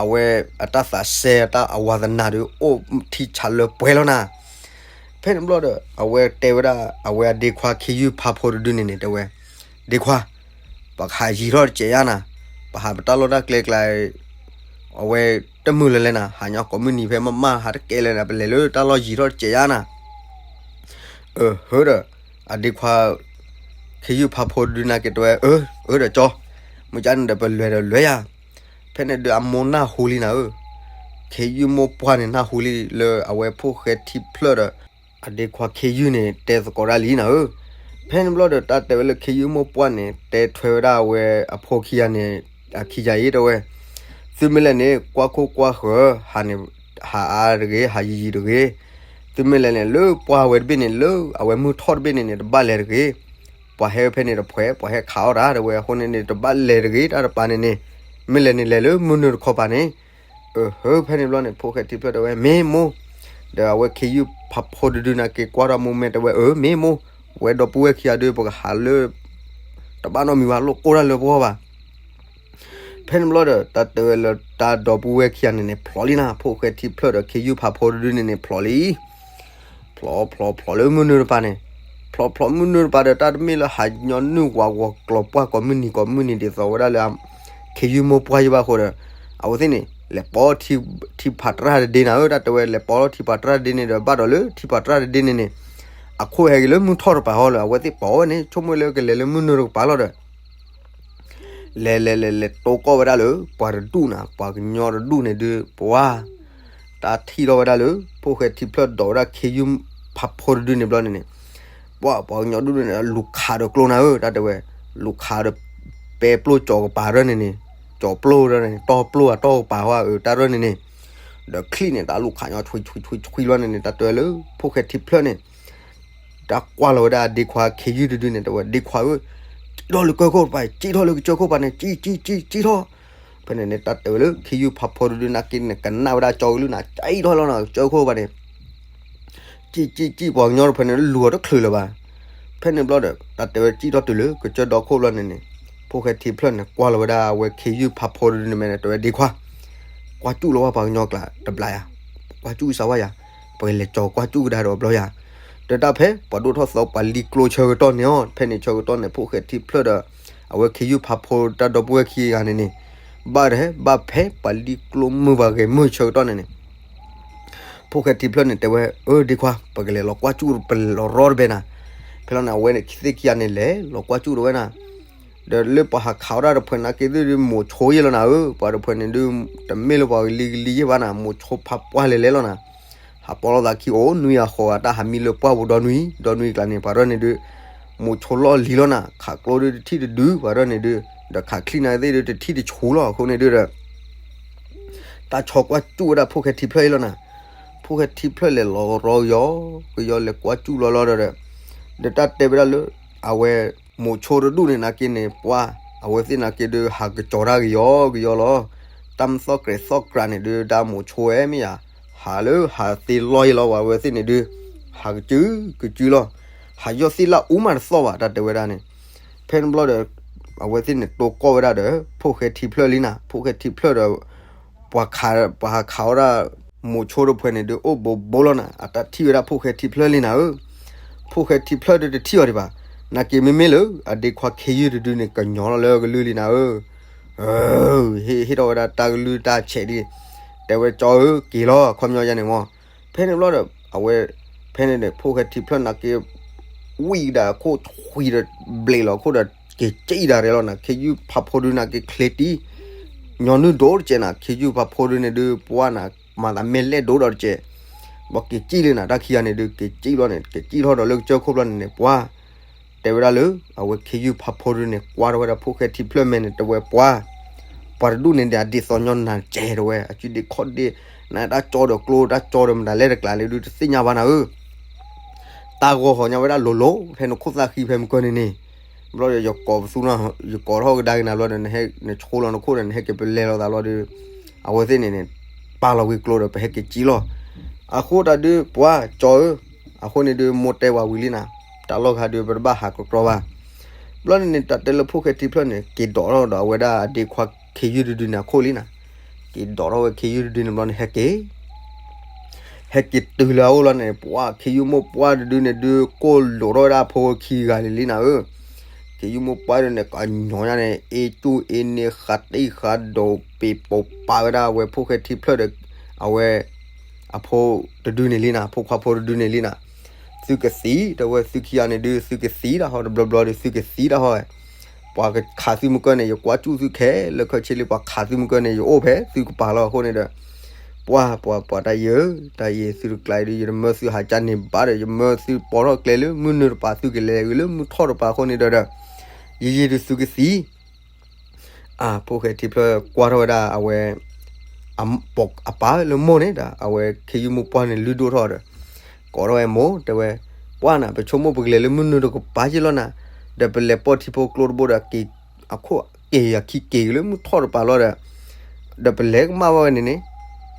အဝဲအတၢ်သးစဲအတၢ်အဝါသနာဒီး အိၣ်ထံဆးလၢပှဲၤလီၤနၤ. ဖဲန့ၣ်ဘျီဒီး အဝဲတဲဝဲဒၣ် အဝဲအဒ့ခွါခ့ယုၢ်ဖးဖိတဒုန့ၣ်န့ၣ် တဲဝဲ, ဒ့ခွါ, ပကဟးယံၤထီၣ်တစဲးယါနၤ, ပဟးပတၢ်လီၢ်တၢ်ကျဲကျါ အဝဲတမုာ်လၢၤလဲၣ်နၤ, ဟးညီကိးမုၢ်နံၤဖဲမးမး ဟးတကဲလၢၤနၤ, ပလဲၤလၢတၢ်လီၢ်ယံၤထီၣ်တစဲးယါနၤ. အၢ ဟၢဒီး အဒ့ခွါ ခ့ယုၢ်ဖးဖိတဒုန့ၣ်က့ၤတဲဝဲ အၢ အၢဒီးကၠီ, မုၢ်ကၠါန့ၣ်ဒီးပလဲၤဒီးလဲၤယါ. ဖဲန့ၣ်ဒီးအမိၢ်နၢ်ဟူလံနၤဧၢ, ခ့ယုၢ်မိၢ်ပှၢ်န့ၣ်နၢ်ဟူလံလၢအဝဲဖိၣ်ဃဲထံဖျၢၣ်ဒီး အဒ့ခွါခ့ယုၢ်န့ၣ် တဲသကိးတၢ်လံနၤဧၢ. ဖဲန့ၣ်ဘျီဒီး တၢ်တဲဝဲလၢခ့ယုၢ်မိၢ်ပှၢ်န့ၣ် တဲထွဲဝဲဒၣ်အဝဲအဖိခံဂၤန့ၣ် အခံဂၤအံၤတဲဝဲ, သုမ့ၢ်လဲၤန့ၣ် ကွၢ်ခိၣ်ကွၢ်ဃၢၤ ဟးန့ၣ် ဟးအါတဂ့ၤ ဟးယံၤယံၤတဂ့ၤ. သုမ့ၢ်လဲၤန့ၣ် လၢပှၢ်ဝဲတဘ့ၣ်န့ၣ် လၢအဝဲမုၢ်ထီၣ်တဘ့ၣ်န့ၣ်န့ၣ် တဘၣ်လဲၤတဂ့ၤ. ပှၤဟဲဖဲန့ၣ်တဖှဲး ပှၤဟဲခးအီၣ်တၢ်တဲဝဲ, အဃိန့ၣ်န့ၣ် တဘၣ်လဲၤတဂ့ၤ တၢ်တပၤန့ၣ်န့ၣ်, မ့ၢ်လဲၤန့ၣ်လဲၤလၢမုၢ်နုာ်တခီပၤန့ၣ်. အၢ ဟၢဖဲန့ၣ်ဘျီန့ၣ် ဖိၣ်ဃဲထံဖျၢၣ်တဲဝဲ မ့ၢ်မိၢ်, ဒီးအဝဲခ့ယုၢ်ဖးဖိတဒုန့ၣ်က့ၤကွၢ်ထီၣ်မိၢ်မဲာ်တဲဝဲ အၢ မ့ၢ်မိၢ်, ဝဲဒီပုၢ်ဝဲၢ်ခံဂၤဒီး ပကဟးလၢ တဘၣ်နီတမံၤဘၣ် လိၣ်ကိၢ်တၢ်လၢပဂီၢ်ဘၣ်. ဖဲန့ၣ်ဘျီဒီး တၢ်တဲဝဲလၢတၢ်ဒီပုၢ်ဝဲၢ်ခံဂၤန့ၣ်န့ၣ် ဖျိးလံနၤ, ဖိၣ်ဃဲထံဖျၢၣ်ဒီးခ့ယုၢ်ဖးဖိတဒုန့ၣ်န့ၣ် ဖျိးလံ. ဖျိးဖျိးဖျိးလၢမုၢ်နုာ်တပၤန့ၣ်, ဖျိးဖျိးမုၢ်နုာ်တပၤဒီး တၢ်တမ့ၢ်လၢဟးညီနုၢ်ဝးဂီၤကျိၤပှၢ်ကိးမုၢ်နံၤကိးမုၢ်နံၤဒ်သိးဝဲဒၣ်လၢ ခ့ယုၢ်မိၢ်ပှၢ်ယဘၣ်အဃိဒီး အဝဲသ့ၣ်န့ၣ် လဲၤပိာ်ထံဖးတြၢ်တဒ့နၤဧၢ, တၢ်တဲဝဲလဲၤပိာ်ထံဖးတြၢ်တဒ့န့ၣ်ဒီး ဘၣ်ဒီးလၢထံဖးတြၢ်တဒ့န့ၣ်န့ၣ် အခိၣ်ဟဲက့ၤလၢမုၢ်ထီၣ်တပၤဟီလၢ အဝဲသ့ၣ်ပိာ်ဝဲန့ၣ် ဆိကမိၣ်လၢကလဲၤလၢမုၢ်နုာ်တကပၤလီၤဒီး လဲၤလဲၤလဲၤလဲၤတိကိးဝဲဒၣ်လၢ ပှၤတဒူၣ်နၤ, ပှၤကညီတဒူၣ်န့ၣ်ဒုး ပှၤ တၢ်ထံၣ်ထီၣ်ဝဲဒၣ်လၢ ဖိၣ်ဃဲထံဖျၢၣ်ဒိးဝဲဒၣ်ခ့ယုၢ်ဖးဖိတဒုန့ၣ်ဘျီန့ၣ်န့ၣ်, ပှၤ ပှၤကညီဒူၣ်န့ၣ် လူၤခးဒီးကျိနၤဧၢ, တၢ်တဲဝဲ လူၤခးဒီးပဲပျိၢ်ကၠီၤကပၤရၢန့ၣ်န့ၣ်, ကၠီၤပျိၢ်ရၢန့ၣ် တီၢ်ပျိၢ်အတီၢ်ကပၤဟီ အၢ တၢ်ရၢန့ၣ်န့ၣ်, ဒီးချံၣ်န့ၣ် တၢ်လူၤခးညီဆွံဆွံဆွံဆွံလီၤန့ၣ်န့ၣ် တၢ်တဲဝဲလၢ ဖိၣ်ဃဲထံဖျၢၣ်န့ၣ် တၢ်ကွၢ်လီၤဝဲဒၣ်ဒ့ခွါခ့ယုၢ်တဒုန့ၣ် တဲဝဲ ဒ့ခွါဧၢ, စံၣ်ထီၣ်လၢကၠိခိၣ်တပၤ, စံၣ်ထီၣ်လၢကၠိခိၣ်တပၤန့ၣ်, စံၣ်စံၣ်စံၣ်စံၣ်ထီၣ်. ဖဲန့ၣ်န့ၣ် တၢ်တဲဝဲလၢ ခ့ယုၢ်ဖးဖိတဒုန့ၣ်က့န့ၣ် ကနၣ်ဝဲဒၣ်ကၠီကလုၢ်နၤ, စံၣ်ထီၣ်လီၤနၤ ကၠိခိၣ်တပၤန့ၣ်, စံၣ်စံၣ်စံၣ် ပှၤကညီတဖၣ်န့ၣ် လူၤအီၤတချုးလၢၤဘၣ်. ဖဲန့ၣ်ဘျီဒီး တၢ်တဲဝဲစံၣ်ထီၣ်တုၤလၢကစၢၢ်ဒီခိၣ်ဘျီန့ၣ်န့ၣ်, ဖိၣ်ဃဲထံဖျၢၣ်န့ၣ် ကွၢ်လီၤဝဲဒၣ်အဝဲခ့ယုၢ်ဖးဖိတဒုန့ၣ်မဲာ်န့ၣ် တဲဝဲဒ့ခွါ ကွၢ်စူၣ်လီၤဝဲပှၤကညီကျါတဘျီယၤ, ကွၢ်စူၣ်စၢ်ဝဲယၤ, ပကလဲၤကၠီၤကွၢ်စူၣ်ကဒါဒီးအဘျီယၤ. ဒီးတၢ်ဖဲ ပှၤဒိၣ်ထီၣ်သီပှၤလံၤကျိဆၢကတီၢ်န့ၣ်အီၤ ဖဲန့ၣ်ဆၢကတီၢ်န့ၣ် ဖိၣ်ဃဲထံဖျၢၣ်ဒီး အဝဲခ့ယုၢ်ဖးဖိတၢ်ဒီပုၢ်ဝဲၢ်ခံဂၤန့ၣ်န့ၣ်, ဘၣ်ဒီး ဘၣ်ဖဲပှၤလံၤကျိမုၢ်ပှၤဂဲၤမုၢ်ဆၢကတီၢ်န့ၣ်န့ၣ် ဖိၣ်ဃဲထံဖျၢၣ်န့ၣ် တဲဝဲ အၢ ဒ့ခွါ ပကလဲၤလီၤကွၢ်စူၣ် ပလဲၤလီၤရီတဘဲနၤ. ဖဲလီၤန့ၣ် အဝဲန့ၣ်သ့ၣ်ခံဂၤန့ၣ် လဲၤလီၤကွၢ်စူၣ်တဝဲနၤ. ဒီးလၢပှၤဟးခးဝဲဒၣ်တဖၣ်န့ၣ်က့ ဒုးမိၤဆိယဲလီၤနၤဧၢ, ပှၤတဖၣ်န့ၣ်ဒုး တမ့ၢ်လၢပှၤကလံၤကလံၤယဲဘၣ်နၤ, မိၤဆိဖးပှၢ်လဲၤလဲၤလီၤနၤ. ဟးပီလီၤသးခံအိၣ်နွံဂၤဃိးဂၤ တၢ်ဟးမံလၢပှၢ်ပူၤဒီနွံ, ဒီနွံကျါန့ၣ် ပှၤရၢန့ၣ်ဒုး မိၤဆိလီၢ်လံၤလီၤနၤ, ခးကျိဒုးတထံၣ်တဒု ပှၤရၢန့ၣ်ဒုး, ဒီးခးချံၣ်နၤသ့ၣ်ဒုးတထံၣ်တဆူလီၤ. အဃိန့ၣ်ဒုးဒီး တၢ်ဆီကွၢ်စူၣ်ဝဲဒၣ်ဖိၣ်ဃဲထံဖျၢၣ်အံၤလီၤနၤ. ဖိၣ်ဃဲထံဖျၢၣ်လဲၤလီၤရီကယီ, ကယီလဲၤကွၢ်စူၣ်လီၤလီၤဒီး, ဒီးတၢ်တဲဝဲဒၣ်လၢ အဝဲ မိၤဆိတဒူၣ်န့ၣ်နာ်က့န့ၣ် ပှၤ အဝဲသ့ၣ်နာ်က့ဒုး ဟးကစီၤတၢ်ကယီကယီလီၤ. တၢ်မသီၣ်ကြဲးသီၣ်ကြးန့ၣ်ဒုး တၢ်မိၤဆိဝဲမ့ၢ်ယၤ, ဟးလၢဟးသ့လီၢ်ယဲလီၤ ပှၤအဝဲသ့ၣ်န့ၣ်ဒုး ဟးကစုကစုလီၤ. ဟးယီၢ်သ့ၣ်လၢအူမးတသီၣ်ဘၣ် တၢ်တဲဝဲဒၣ်န့ၣ်. ဖဲန့ၣ်ဘျီဒီး အဝဲသ့ၣ်န့ၣ်တိၢ်ကီၢ်ဝဲဒၣ်ဒီး ဖိၣ်ဃဲထံဖျၢၣ်လံနၤ, ဖိၣ်ဃဲထံဖျၢၣ်ဒီး ပှၤခး ပှၤဟးခးဝဲဒၣ် မိၤဆိတဖၣ်န့ၣ်ဒုး အိၣ်ဘိးဘိလီၤနၤ, အတၢ်ထံၣ်ဝဲဒၣ်ဖိၣ်ဃဲထံဖျၢၣ်လံနၤဧၢ. ဖိၣ်ဃဲထံဖျၢၣ်ဒုးတထံၣ်အီၤဒံးဘၣ်. နာ်က့မ့မ့ၢ်လၢ အဒ့ခွါခ့ယုၢ်တဒုန့ၣ် ကညီလီၤလၢကလုၢ်လံနၤဧၢ. ဟ့ၣ် ဟ့ၣ်ထီၣ်ဝဲဒၣ်တၢ်ကလုၢ်တၢ်ဆဲးဒ် တဲဝဲကၠီဧၢ က့ၤလီၤ အခီပညီယါန့ၣ်မီၢ်. ဖဲန့ၣ်ဘျီဒီး အဝဲ ဖဲန့ၣ်န့ၣ် ဖိၣ်ဃဲထံဖျၢၣ်နာ်က့ ဝံၣ်ဒၣ်အခိၣ်ဆွံဒီး ဘျ့းလီၤအခိၣ်ဒီး က့ၤစံၣ်ဒၣ်ရဲလီၤနၤ, ခ့ယုၢ်ဖးဖိဒုးနာ်က့ချ့တံၢ် ညီနုၢ်ဒိၣ်တကဲးနၤ, ခ့ယုၢ်ဖးဖိဒုးန့ၣ်ဒုး ပှၤနၤ မၤသးမ့ၢ်လဲၣ်ဒိၣ်ဒီးတကဲး, ဘၣ်က့ၤစံၣ်လံနၤ တၢ်ခံဂၤန့ၣ်ဒုး က့ၤစံၣ်ဘျီန့ၣ် က့ၤစံၣ်ထီၣ်ဒီးလၢကစၢၢ်ခိၣ်ဘျီန့ၣ်န့ၣ် ပှၤ တဲဝဲဒၣ်လၢ အဝဲခ့ယုၢ်ဖးဖိဒုးန့ၣ် ကွၢ်ထီၣ်ဝဲဒၣ်ဖိၣ်ဃဲထံဖျၢၣ်မဲာ်န့ၣ် တဲဝဲပှၤ ပှၤတဒူၣ်န့ၣ်ဒီး အဒ်သိးညီနၤကဲတဲဝဲ အစုဒ့ခီၣ်ဒ့ နတၢ်ကၠီဒီးကျိ တၢ်ကၠီဒီးမတၤလဲၣ်တကျါလၢဒုးတသ့ၣ်ညါဘၣ်နၤဧၢ, တၢ်ဂီၤဟီညါဝဲဒၣ်လိၤလိၤ ဖဲနခိၣ်သၣ်ဃံဖဲမုၢ်ကၢၢ်န့ၣ်န့ၣ်, ဘျီဒီးယကိးပသူနီၤ ယကိးထီၣ်ကဒါက့ၤနၤဘျီဒီး နဟဲနဆိလီၤနခိၣ်ဒီး နဟဲက့ၤပလဲၤလိာ်သးလီၤဒီး အဝဲသ့ၣ်န့ၣ်န့ၣ် ပာ်လီၤဝံၤကျိဒီး ပဟဲက့ၤကံလီၤ. အဃိတၢ်ဒုးပှၤကၠီဧၢ, အဃိန့ၣ်ဒုးမိၢ်တဲဝဲဝံၤလံနၤ, တၢ်လီၢ်ခါဒုးပတဘၣ်ဟးကကြီဘၣ်. ဘျီန့ၣ်န့ၣ် တၢ်တဲလၢဖိၣ်ဃဲထံဖျၢၣ်န့ၣ် က့ၤဒိးထီၣ်ဒီးအဝဲဒၣ်အဒ့ခွါခ့ယုၢ်တဒုန့ၣ်အခိၣ်လံနၤ, က့ၤဒိးထီၣ်ဝဲခ့ယုၢ်တဒုန့ၣ်ဘျီန့ၣ် ဟဲက့ၤ ဟဲက့ၤတုၤလၢအအိၣ်လီၤန့ၣ် ပှၤခ့ယုၢ်မိၢ်ပှၢ်တဒုန့ၣ်ဒုး ကိၢ်လိာ်ထီၣ်ဝဲဒၣ်အဖိဝဲခံဂၤလံလံနၤဧၢ. ခ့ယုၢ်မိၢ်ပှၢ်ဒုန့ၣ် ကညီညါန့ၣ် အ့ၣ်ကူၣ်အ့ၣ်န့ၣ် ဃးတံၢ်ဃးဒိး ပ့ၤပိာ်ပာ်ဝဲဒၣ်အဝဲဖိၣ်ဃဲထံဖျၢၣ်ဒီး အဝဲ အဖိတဒုန့ၣ်လံနၤ, ဖိခွါဖိတဒုန့ၣ်လံနၤ. သုကသံ တဲဝဲ သုခံဂၤန့ၣ်ဒုး သုကသံတၢ်ဟီ တဘျီဘျီဒီး သုကသံတၢ်ဟီ, ပှၤကခးသုမုၢ်ကၢၢ်န့ၣ် ယကွၢ်ကၠူၣ်သုခဲလၢာ်ခဲဆ့လံ, ပှၤခးသုမုၢ်ကၢၢ်န့ၣ် ယအိၣ်ဖဲသုကပၤလီၤ. အဃိန့ၣ်ဒီး ပှၤ ပှၤ ပှၤတၢ်ယံၤဧၢ, တၢ်ယံၤသုတကျါအံၤဒုး ယတမၢသုဟးကၢ်န့ၢ်ဘၣ်ဒီး ယမၢသုပိာ်ထီၣ်ကျဲလၢမုၢ်နုာ်တပၤ သုကလဲၤဂ့ၤလၢမုၢ်ထီၣ်တပၤအဃိန့ၣ်ဒီး ယံၤယံၤဒုးသုကသံ အဖိၣ်ဃဲထံဖျၢၣ်ကွၢ်ထီၣ်ဝဲဒၣ်အဝဲ အပၢ်လၢမိၢ်န့ၣ်ဒီး အဝဲခ့ယုၢ်မိၢ်ပှၢ်န့ၣ်လုၢ်ဒိၣ်ထီၣ်ဒီး ကိးထီၣ်ဝဲမိၢ် တဲဝဲ ပှၢ်နၤ ပဆိကမိၣ်ပကလဲၤလၢမုၢ်နုာ်တကပၤက့လီၤနၤ, ဒီးပလဲၤပိာ်ထံဖိကျိတဘိဒီး က့ၤအခိၣ်က့ၤအခံက့ၤက့ၤလၢမုၢ်ထီၣ်တပၤလီၤဒီး ဒီးပလဲၤကမၣ်ဘၣ်ဝဲန့ၣ်န့ၣ်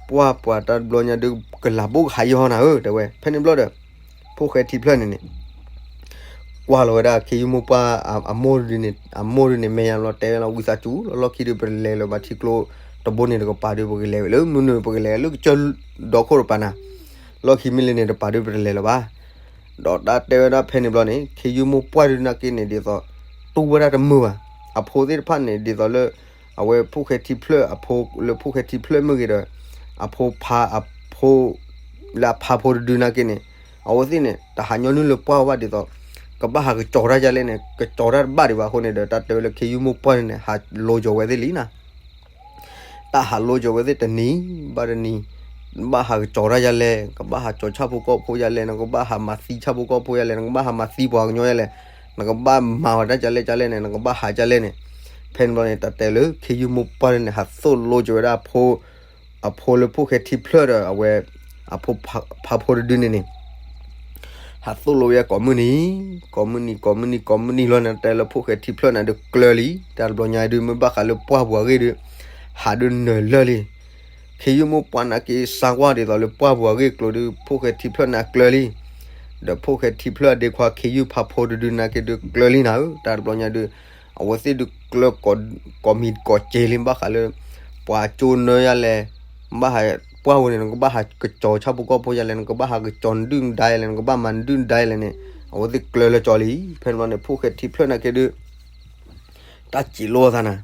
ပှၢ် ပှၤတၢ်တဘျီညါဒုး ကလၤဘိၣ်ကဟးယီၤနၤဧၢ တဲဝဲ. ဖဲန့ၣ်ဘျီဒီး ဖိၣ်ဃဲထံဖျၢၣ်န့ၣ်န့ၣ် ကွၢ်လီၤဝဲဒၣ်ခ့ယုၢ်မိၢ်ပှၢ်အမိၢ်ဒုန့ၣ် အမိၢ်ဒုန့ၣ် မဲာ်ညါလီၤတဲဝဲလီၤ ဝံသးစူၤလီၤ လီၢ်ခံဒုး ပလဲၤလၢၤဘၣ်ထံကျိတဘိန့ၣ်တကပၤဒုး ပကလဲၤဝဲလၢမုၢ်နုာ် ပကလဲၤလၢကစၢၢ်ဒီခိၣ်တပၤနၤ, လီၢ်ခံမ့ၢ်လၢန့ၣ်တပၤဒုး ပတလဲၤလၢၤဘၣ်. ဒီးတၢ်တဲဝဲဒၣ်ဖဲန့ၣ်ဘျီန့ၣ် ခ့ယုၢ်မိၢ်ပှၢ်ဒုးနာ်က့န့ၣ် ဒ်သိး တူၢ်ဝဲဒၣ်တမုာ်ဘၣ်. အဖိသ့ၣ်တဖၣ်န့ၣ် ဒ်သိးလၢ အဝဲဖိၣ်ဃဲထံဖျၢၣ်အဖိ လၢဖိၣ်ဃဲထံဖျၢၣ်မ့ၢ်ဂ့ၤဒီး အဖိဖါအဖိ လၢအဖါဖိတဒုနာ်က့န့ၣ် အဝဲသ့ၣ်န့ၣ် တဟးညီနုၢ်လၢပှၢ်ဝဲဘၣ်ဒ်သိး ကဘၣ်ဟးကစီၤတၢ်ဒ်လဲၣ်န့ၣ် ကစီၤတၢ်တဘၣ်ဒံးဘၣ်အဃိန့ၣ်ဒီး တၢ်တဲဝဲလၢခ့ယုၢ်မိၢ်ပှၢ်န့ၣ် ဟးလိၤကီၤဝဲသ့ၣ်လံနၤ တၢ်ဟးလိၤကီၤဝဲသ့ၣ်တနံၤဘၣ်တနံၤ, နကဘၣ်ဟးကစီၤတၢ်ဒ်လဲၣ်, ကဘၣ်ဟးကၠီၤဆၣ်ဖိကီၢ်ဖိဒ်လဲၣ်, နကဘၣ်ဟးမၤသံဆၣ်ဖိကီၢ်ဖိဒ်လဲၣ်, နကဘၣ်ဟးမၤသံပှၤကညီဒ်လဲၣ်, နကဘၣ်မၤဝဲတၢ်ဒ်လဲၣ်ဒ်လဲၣ်န့ၣ် နကဘၣ်ဟးဒ်လဲၣ်န့ၣ်. ဖဲန့ၣ်ဘျီန့ၣ် တၢ်တဲလၢခ့ယုၢ်မိၢ်ပှၢ်န့ၣ် ဟးသိၣ်လိကီၤဝဲဒၣ် အဖိလၢဖိၣ်ဃဲထံဖျၢၣ်ဒီးအဝဲ အဖိဖါဖိတဒုန့ၣ်န့ၣ် ဟးသိၣ်လိဝဲကိးမုၢ်နံၤ, ကိးမုၢ်နံၤ ကိးမုၢ်နံၤ ကိးမုၢ်နံၤလီၤန့ၣ် တဲလၢဖိၣ်ဃဲထံဖျၢၣ်န့ၣ်ဒုးကျၢၤလံ. တၢ်တဘျီညါဒုး မ့ၢ်ဘၣ်ဃးလၢပှၢ်ပူၤအဂ့ၢ်ဒုး ဟးဒုးနၢၤလၢာ်လံ. ခ့ယုၢ်မိၢ်ပှၢ်နာ်က့စါကွၢ်ဒ်သိးလၢပှၢ်ပူၤအဂ့ၢ်ကျိၤဒုး ဖိၣ်ဃဲထံဖျၢၣ်န့ၣ်ကျၢၤလံ. ဒီးဖိၣ်ဃဲထံဖျၢၣ်အဒ့ခွါခ့ယုၢ်ဖါဖိတဒုနာ်က့ဒုးကျၢၤလံနၤဧၢ. တၢ်တဘျီညါဒုး အဝဲသ့ၣ်ဒုးကျၢၤ ကိးမံၤကိးစ့လံ ဘၣ်ဃးလၢ ပှၤကၠိနၢယၤလဲၣ်, ဘၣ်ဟးပှၢ်ဝဲန့ၣ် နကဘၣ်ဟးကစီၤဆၣ်ဖိကီၢ်ဖိယၤလဲၣ်, နကဘၣ်ဟးကစီၤနဒုၣ်နဒါယၤလဲၣ်, နကဘၣ်မၤနဒုၣ်နဒါယၤလဲၣ်န့ၣ် အဝဲသ့ၣ်ကျၢၤလၢာ်ကီၤလံ. ဖဲန့ၣ်ဘျီန့ၣ် ဖိၣ်ဃဲထံဖျၢၣ်နာ်က့ဒုး တၢ်စံးလိသးနၤ,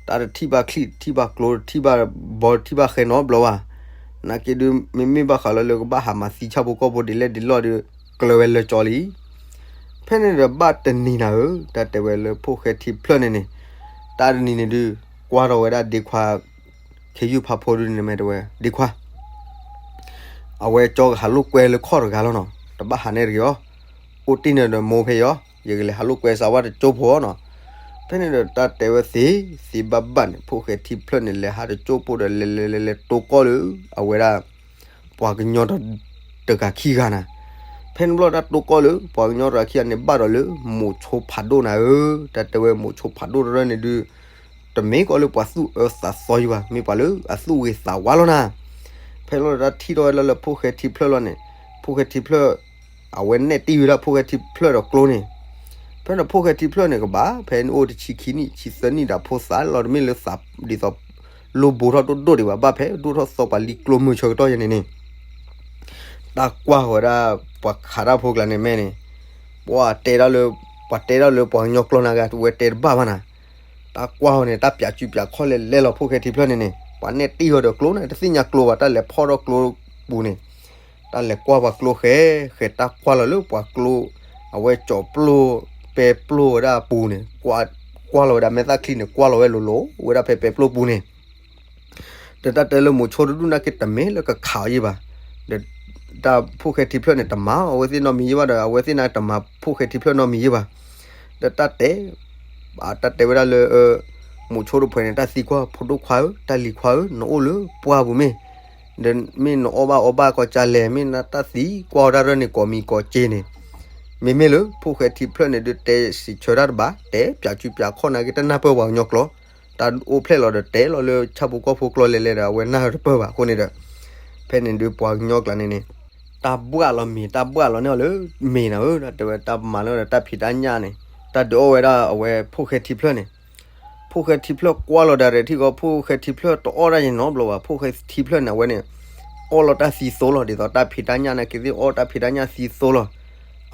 တၢ်တထံၣ်ဘၣ်ချံၣ် တထံၣ်ဘၣ်ကျိ တထံၣ်ဘၣ်ဘီ တထံၣ်ဘၣ်ဃဲနီတဘျီဘၣ်. နာ်က့ဒုး မ့မ့ၢ်ဘၣ်ဃးလၢလၢကဘၣ်ဟးမၤသံဆၣ်ဖိကီၢ်ဖိဒ်လဲၣ်ဒ်လဲၣ်ဒုး ကျၢၤဝဲလၢာ်ကီၤလံ. ဖဲန့ၣ်ဒီးဘၣ်တနံၤနၤဧၢ, တၢ်တဲဝဲလၢဖိၣ်ဃဲထံဖျၢၣ်န့ၣ်န့ၣ် တၢ်တနံၤန့ၣ်ဒုး ကွၢ်ထီၣ်ဝဲဒၣ်ဒ့ခွါ ခ့ယုၢ်ဖါဖိဒုးန့ၣ်မ့ၢ်တဲဝဲ ဒ့ခွါ အဝဲကၠီကဟးလိာ်ကွဲလၢခီၣ်တဂၤလီၤနီၤ, တဘၣ်ဟးနဲတဂ့ၤအီၤ, အိၣ်တ့ၢ်န့ၣ်ဒီးမိၢ်ဖဲအီၤ, ယကလဲၤဟးလိာ်ကွဲစးဝါတကၠိဖိအီၤနီၤ. ဖဲန့ၣ်ဒီးတၢ်တဲဝဲသ့ သ့ဘၣ်ဘၣ်န့ၣ် ဖိၣ်ဃဲထံဖျၢၣ်န့ၣ် လဲၤဟးတကၠိဖိဒီး လဲၤလဲၤလဲၤလဲၤတိကိၢ်လၢ အဝဲဒၣ် ပှၤကညီတဂၤခံဂၤနၤ. ဖဲန့ၣ်ဘျီတၢ်တိကိၢ်လၢ ပှၤကညီတဂၤခံဂၤန့ၣ် ဘၣ်ဒီးလၢ မိၤဆိဖးဒိၣ်နၤဧၢ, တၢ်တဲဝဲမိၤဆိဖးဒိၣ်တရၢၢ်န့ၣ်ဒုး တမ့ၢ်ကီးလၢပှၤသူၣ်အၢသးသီယံၤဘၣ်, မ့ၢ်ပှၤလၢအသူၣ်ဂ့ၤသးဝါလီၤနၤ. ဖဲန့ၣ်ဘျီတၢ်ထံၣ်ထီၣ်ဝဲဒၣ်လၢဖိၣ်ဃဲထံဖျၢၣ်လီၤန့ၣ်, ဖိၣ်ဃဲထံဖျၢၣ် အဝဲနဲၣ်တံၢ်ဝဲဒၣ်ဖိၣ်ဃဲထံဖျၢၣ်ဒီးကျိန့ၣ်. ဖဲန့ၣ်ဖိၣ်ဃဲထံဖျၢၣ်န့ၣ်ကဘၣ် ဖဲန့ၣ်အိၣ်တဆံခံနံၣ် ဆံသၢနံၣ်ဒီးဖိသၣ်လီၤ တမ့ၢ်လၢသးဒ်သိး လိၣ်ဘိထီၣ်ဒိၣ်ဒိၣ်ဒံးဘၣ်, ဘၣ်ဖဲဒိၣ်ထီၣ်သီပှၤလံကျိမုၢ်ဆၢကတီၢ်ယဲန့ၣ်န့ၣ် တၢ်ကွၢ်ဝဲဒၣ် ပှၤခးတၢ်ဖိကျါန့ၣ်မ့ၢ်န့ၣ်, ပှၤတဲဒၣ်လၢ ပှၤတဲဒၣ်လၢပှၤကညီကျိနာ်က့ အဝဲတဲတဘၣ်ဘၣ်နၤ. တၢ်ကွၢ်ဝဲန့ၣ် တၢ်ပၠးစုပၠးခီၣ်လဲၤလဲၤလီၤဖိၣ်ဃဲထံဖျၢၣ်န့ၣ်န့ၣ်, ပှၤနဲၣ်တံၢ်ဝဲဒီးကျိန့ၣ် တသ့ၣ်ညါကျိဘၣ်, တၢ်လဲၤဖီၣ်ထီၣ်ကျိပူၤန့ၣ်, တၢ်လဲၤကွၢ်ပှၤကျိဃဲ ဃဲတၢ်ကွၢ်လီၤလၢပှၤကျိ အဝဲကၠီၤပျိၢ် ပဲပျိၢ်ဝဲဒၣ်အပူၤန့ၣ်, ကွၢ်လီၤဝဲဒၣ်မဲာ်သၣ်ချံန့ၣ် ကွၢ်လီၤဝဲလိၤလိၤ ဝဲဒၣ်ဖဲပဲပျိၢ်ပူၤန့ၣ် ဒီးတၢ်တဲလၢမိၤဆိတဒူၣ်နာ်က့တမ့ၢ်လၢကခးအီၤယံၤဘၣ်. ဒီးတၢ်ဖိၣ်ဃဲထံဖျၢၣ်န့ၣ် တမၤအဝဲသ့ၣ်နီတမံၤယံၤဘၣ်ဒီး အဝဲသ့ၣ်န့ၣ်တမၤဖိၣ်ဃဲထံဖျၢၣ်နီတမံၤယံၤဘၣ်. ဒီးတၢ်တဲ တၢ်တဲဝဲဒၣ်လၢ မိၤဆိတဖှဲးန့ၣ် တၢ်သံကွၢ် ဖိဒိၣ်ခွါဧၢ, တၢ်လံၤခွါဧၢ, နအိၣ်လၢပှၢ်ပူၤမ့ၢ်, ဒီးမ့ၢ်နအီၣ်ဘၣ်အီဘၣ်ကီၢ်ကၢ်လဲၣ်, မ့ၢ်နတၢ်သံကွၢ်ဝဲဒၣ်ရၢၢ်န့ၣ် ကိးမံၤကိးက့န့ၣ်, မ့မ့ၢ်လၢဖိၣ်ဃဲထံဖျၢၣ်န့ၣ်ဒုး တဲစံးဆၢတၢ်တဘၣ်, တဲပၠးစုပၠးခီၣ်နာ်က့ တနၢ်ပၢၢ်ပှၤကညီကျိာ်, တၢ်အိၣ်ဖျဲၣ်လီၤဒီးတဲလီၤလၢဆၣ်ဖိကီၢ်ဖိကျိာ်လဲၤလဲၤဒီး အဝဲနၢ်တပၢၢ်ဘၣ်အဃိန့ၣ်ဒီး ဖဲန့ၣ်ဒုးပှၤကညီကျါန့ၣ်န့ၣ် တၢ်ဘှၣ်လီၤမ့ၤ တၢ်ဘှၣ်လီၤန့ၢ်အီၤလၢမ့ၤနၤဧၢ, တဲဝဲတၢ်မၤလၢဒီးတၢ်ဖံးတၢ်ညၣ်န့ၣ်, တၢ်ဒုးအီၣ်ဝဲဒၣ်အဝဲဖိၣ်ဃဲထံဖျၢၣ်န့ၣ်, ဖိၣ်ဃဲထံဖျၢၣ်ကွၢ်လီၤဒၣ်ရဲၣ်ထံၣ်ဃီ ဖိၣ်ဃဲထံဖျၢၣ်တအီၣ်ဒၣ်ယနီတဘျီဘၣ်, ဖိၣ်ဃဲထံဖျၢၣ်န့ၣ် အဝဲန့ၣ် အီၣ်လီၤတၢ်သံသိလီၤ, ဒ်သိးတၢ်ဖံးတၢ်ညၣ်နာ်က့သ့ၣ် အီၣ်တၢ်ဖံးတၢ်ညၣ်သံသိလီၤ,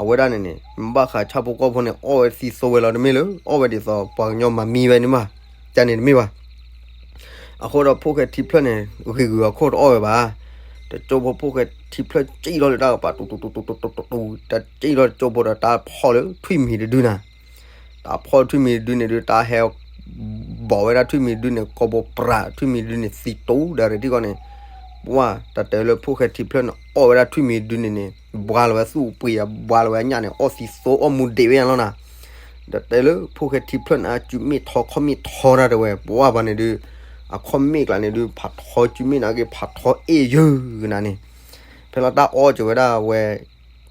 အဝဲဒၣ်န့ၣ်န့ၣ် ဘၣ်ဃးဆၣ်ဖိကီၢ်ဖိန့ၣ် အီၣ်ဝဲသံသိဝဲလီၤ, တမ့ၢ်လၢအီၣ်ဝဲဒ်သိးပှၤကညီမၤမံဝဲန့ၣ်မး, ကန့ၣ်တမ့ၢ်ဘၣ်. အဃိဒီးဖိၣ်ဃဲထံဖျၢၣ်န့ၣ် ဂ့ၤဂုာ်အခိၣ်တအီၣ်ဝဲဘၣ်, တကၠိဖိ ဖိၣ်ဃဲထံဖျၢၣ်စံၣ်ထီၣ်လၢတၢ်ကပၤ တူတူတူတူတူတူ, တၢ်စံၣ်ထီၣ်တကၠိဖိဒီးတၢ်ဖီၣ်လၢထွံၣ်မံၤတဒုနၤ, တၢ်ဖီၣ်ထွံၣ်မံၤတဒုန့ၣ်ဒုး တၢ်ဟဲ ဘီၣ်ဝဲဒၣ်ထွံၣ်မံၤတဒုန့ၣ် ကိာ်ဘိပြး, ထွံၣ်မံၤတဒုန့ၣ် သံတူဒၣ်ရဲၣ်ထံၣ်ဃီန့ၣ်, ပှၢ် တၢ်တဲလၢဖိၣ်ဃဲထံဖျၢၣ်န့ၣ် အီၣ်ဝဲဒၣ်ထွံၣ်မံၤတဒုန့ၣ်န့ၣ် ဘှါလီၤဝဲသူၣ်ပှ့ၤ ဘှါလီၤဝဲအညၣ်န့ၣ် အီၣ်သံသိအီၣ်မူဒံးဝဲညါလီၤနၤ, ဒီးတဲလၢဖိၣ်ဃဲထံဖျၢၣ်န့ၣ် အစုမ့ၣ်ထီခီၣ်မ့ၣ်ထီတၢ်တဲဝဲ, ပှၢ်ပှၤန့ၣ်ဒုး အခီၣ်မ့ၣ်ကျါန့ၣ်ဒုး ဖးထီစုမ့ၣ်နာ်က့ ဖးထီအ့ၣ်ယုၢ်နၤန့ၣ်, ဖဲလီၤတၢ်အီၣ်က့ၤဝဲဒၣ်ဝဲ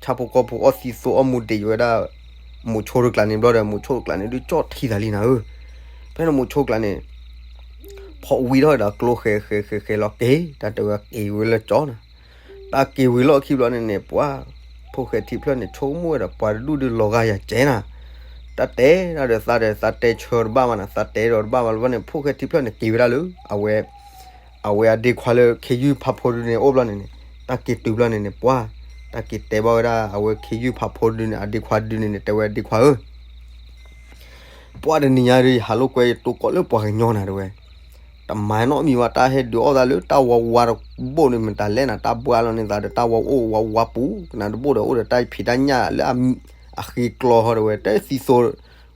ဆၣ်ဖိကီၢ်ဖိအီၣ်သံသိအီၣ်မူဒံးဝဲဒၣ် မိၤဆိတကျါန့ၣ်ဘျီဒီး မိၤဆိတကျါန့ၣ်ဒုး ကၠီၣ်ထံသးလံနၤဧၢ, ဖဲန့ၣ်မိၤဆိတကျါန့ၣ် ဖီၣ်ဝံထီၣ်ဒီးကျိဃဲၤဃဲၤဃဲၤဃဲၤလီၤက့ၤ တၢ်တဲဝဲက့ၤဝဲလၢကၠီနၤ, တၢ်က့ၤဝံၤလီၢ်ခံဘျီန့ၣ်န့ၣ် ပှၢ် ဖိၣ်ဃဲထံဖျၢၣ်န့ၣ် ဆိကမိၣ်ဝဲဒီးပှၤတဒူၣ်ဒုးလီၤဂာ်ယၤကဲနၤ, တၢ်တဲဒၣ်ဒီးသးဒီးသးတဲဆၢတဘၣ်ဘၣ်နၤ, သးတဲဒီးတဘၣ်ဘၣ်လၢဘျီန့ၣ် ဖိၣ်ဃဲထံဖျၢၣ်န့ၣ်က့ၤဝဲဒၣ်လၢ အဝဲ အဝဲအဒ့ခွါလၢခ့ယုၢ်ဖးဖိတဒုန့ၣ်အိၣ်ဘျီန့ၣ်န့ၣ်, တၢ်က့ၤတုၤဘျီန့ၣ်န့ၣ် ပှၢ် တၢ်က့ၤတဲဘၣ်ဝဲဒၣ် အဝဲခ့ယုၢ်ဖးဖိတဒုန့ၣ် အဒ့ခွါတဒုန့ၣ်န့ၣ် တဲဝဲဒ့ခွါဧၢ ပှၢ်တနံၤညါဒုး ယဟးလိာ်ကွဲယတိၤကိးလၢပှၤကညီနၤတဲဝဲ, တမၤနီတမံၤဝဲ တၢ်ဟဲဒုးအီၣ်သးလၢတၢ်ဝါဝါတဘိၣ်န့ၣ် မတၤလဲၣ်နၤ, တၢ်ဘှါလီၤန့ၢ်သးဒီးတၢ်ဝါအိၣ်ဝါဝါပူၤ ကနၣ်တဘိၣ်ဒီးအိၣ်ဒီးတၢ်ဖံးတၢ်ညၣ်လၢအဃ့ကျီဟီဒီးဝဲ တၢ်သံသိ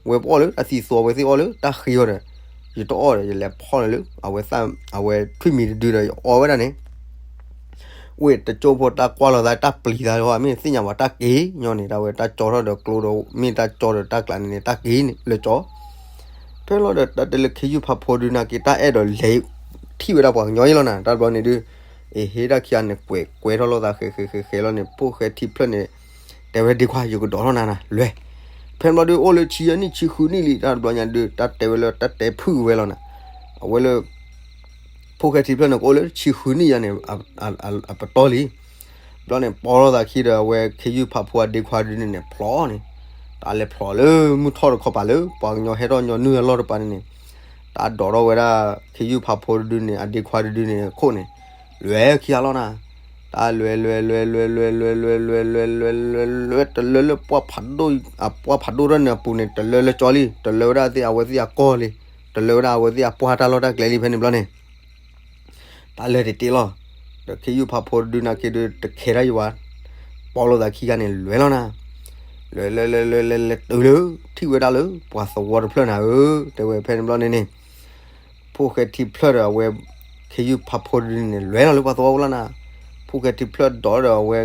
ဝဲပအီၣ်လၢတၢ်သံသိ အဝဲသ့ၣ်အီၣ်လၢတၢ်ဃ့ဟီဒီး ယတအီၣ်ဒီး ယလဲၤဖီၣ်န့ၣ်လၢ အဝဲထွံၣ်မံၤတဒုဒီးယအီၣ်ဝဲဒၣ်န့ၣ် ဝ့ၢ်တကၠိဖိတၢ်ကွၢ်လီၤသး တၢ်ပျံၤသးလီၤ မ့ၢ်သ့ၣ်ညါဝဲတၢ်က့ၤညီန့ၣ် တၢ်ဝဲတၢ်ကၠီထီၣ်ဒီးကျိဒီး မ့ၢ်တၢ်ကၠီဒီးတၢ်ကျးန့ၣ်န့ၣ် တၢ်က့ၤလၢကၠီ ဖဲလီၤဒီးတၢ်တဲလၢခ့ယုၢ်ဖးဖိဒုနၤက့ၤ တၢ်အဲၣ်ဒိးလဲၤထံၣ်ဝဲဒၣ်ပှၤကညီအံၤလီၤနၤ တၢ်ဘျီန့ၣ်ဒုး အဟ့ၣ်တၢ်ခံဂၤန့ၣ် ကွဲးကွဲးထီၣ်လိာ်သးဃဲးဃဲးဃဲးဃဲးလီၤန့ၣ် ဖိၣ်ဃဲထံဖျၢၣ်န့ၣ် တဲဝဲဒ့ခွါ ယကဒိးထီၣ်နၤနၤ လဲၤ ဖဲဘျီဒုးအိၣ်လၢဆံယဲၢ်နံၣ်ဆံဃုနံၣ်လံ တၢ်တဘျီညါဒုး တၢ်တဲဝဲလၢတၢ်တဲဖုၣ်ဝဲလီၤနၤ အဝဲလၢ ဖိၣ်ဃဲထံဖျၢၣ်န့ၣ် ကအိၣ်လၢဆံဃုနံၣ်ယါန့ၣ် အပတီၢ်လံ ဘျီန့ၣ် ပီလိာ်သးခံဒီး အဝဲခ့ယုၢ်ဖးဖိအဒ့ခွါဒုန့ၣ်န့ၣ် ဖျိးန့ၣ် တၢ်လဲၤဖျိးလၢမုၢ်ထီၣ်တခီပၤလၢ ပှၤကညီဟဲထီၣ်ညီနုၢ်အလီၢ်တပၤန့ၣ်န့ၣ် တၢ်ဒိးထီၣ်ဝဲဒၣ် ခ့ယုၢ်ဖးဖိတဒုန့ၣ် အဒ့ခွါတဒုန့ၣ်အခိၣ်န့ၣ် လွဲၤခံဂၤလီၤနၤ တၢ်လွဲၤလွဲၤလွဲၤလွဲၤလွဲၤလွဲၤလွဲၤလွဲၤလွဲၤလွဲၤလွဲၤလွဲၤလွဲၤ တလၢလၢပှၢ်ဖးဒိၣ် အပှၢ်ဖးဒိၣ်ထီၣ်န့ၣ်အပူၤန့ၣ် တလၢလၢကၠီလံ တလၢဝဲဒၣ်သ့ၣ်အဝဲသ့ၣ်အကီၢ်လံ တလၢဝဲဒၣ်အဝဲသ့ၣ်အပှၢ်တၢ်လီၢ်တၢ်ကျဲလံ ဖဲန့ၣ်ဘျီန့ၣ် တၢ်လၢတတ့လီၤ. ဒီးခ့ယုၢ်ဖးဖိတဒုန့ၣ်က့ၤဒုး တခဲဒၣ်ယဝၤ ပီလိာ်သးခံဂၤန့ၣ် လွဲၤလီၤနၤ လဲၤလဲၤလဲၤလဲၤလဲၤလဲၤတုၤလၢ ထံၣ်ဝဲဒၣ်လၢ ပှၤသဝီတဖျၢၣ်နၤဧၢ တဲဝဲဖဲန့ၣ်ဘျီန့ၣ်န့ၣ် ဖိၣ်ဃဲထံဖျၢၣ်ဒီးအဝဲ ခ့ယုၢ်ဖးဖိတဒုန့ၣ် လဲၤလီၤလၢပှၤသဝီလီၤနၤ ဖိၣ်ဃဲထံဖျၢၣ်ဒီးဒီးအဝဲ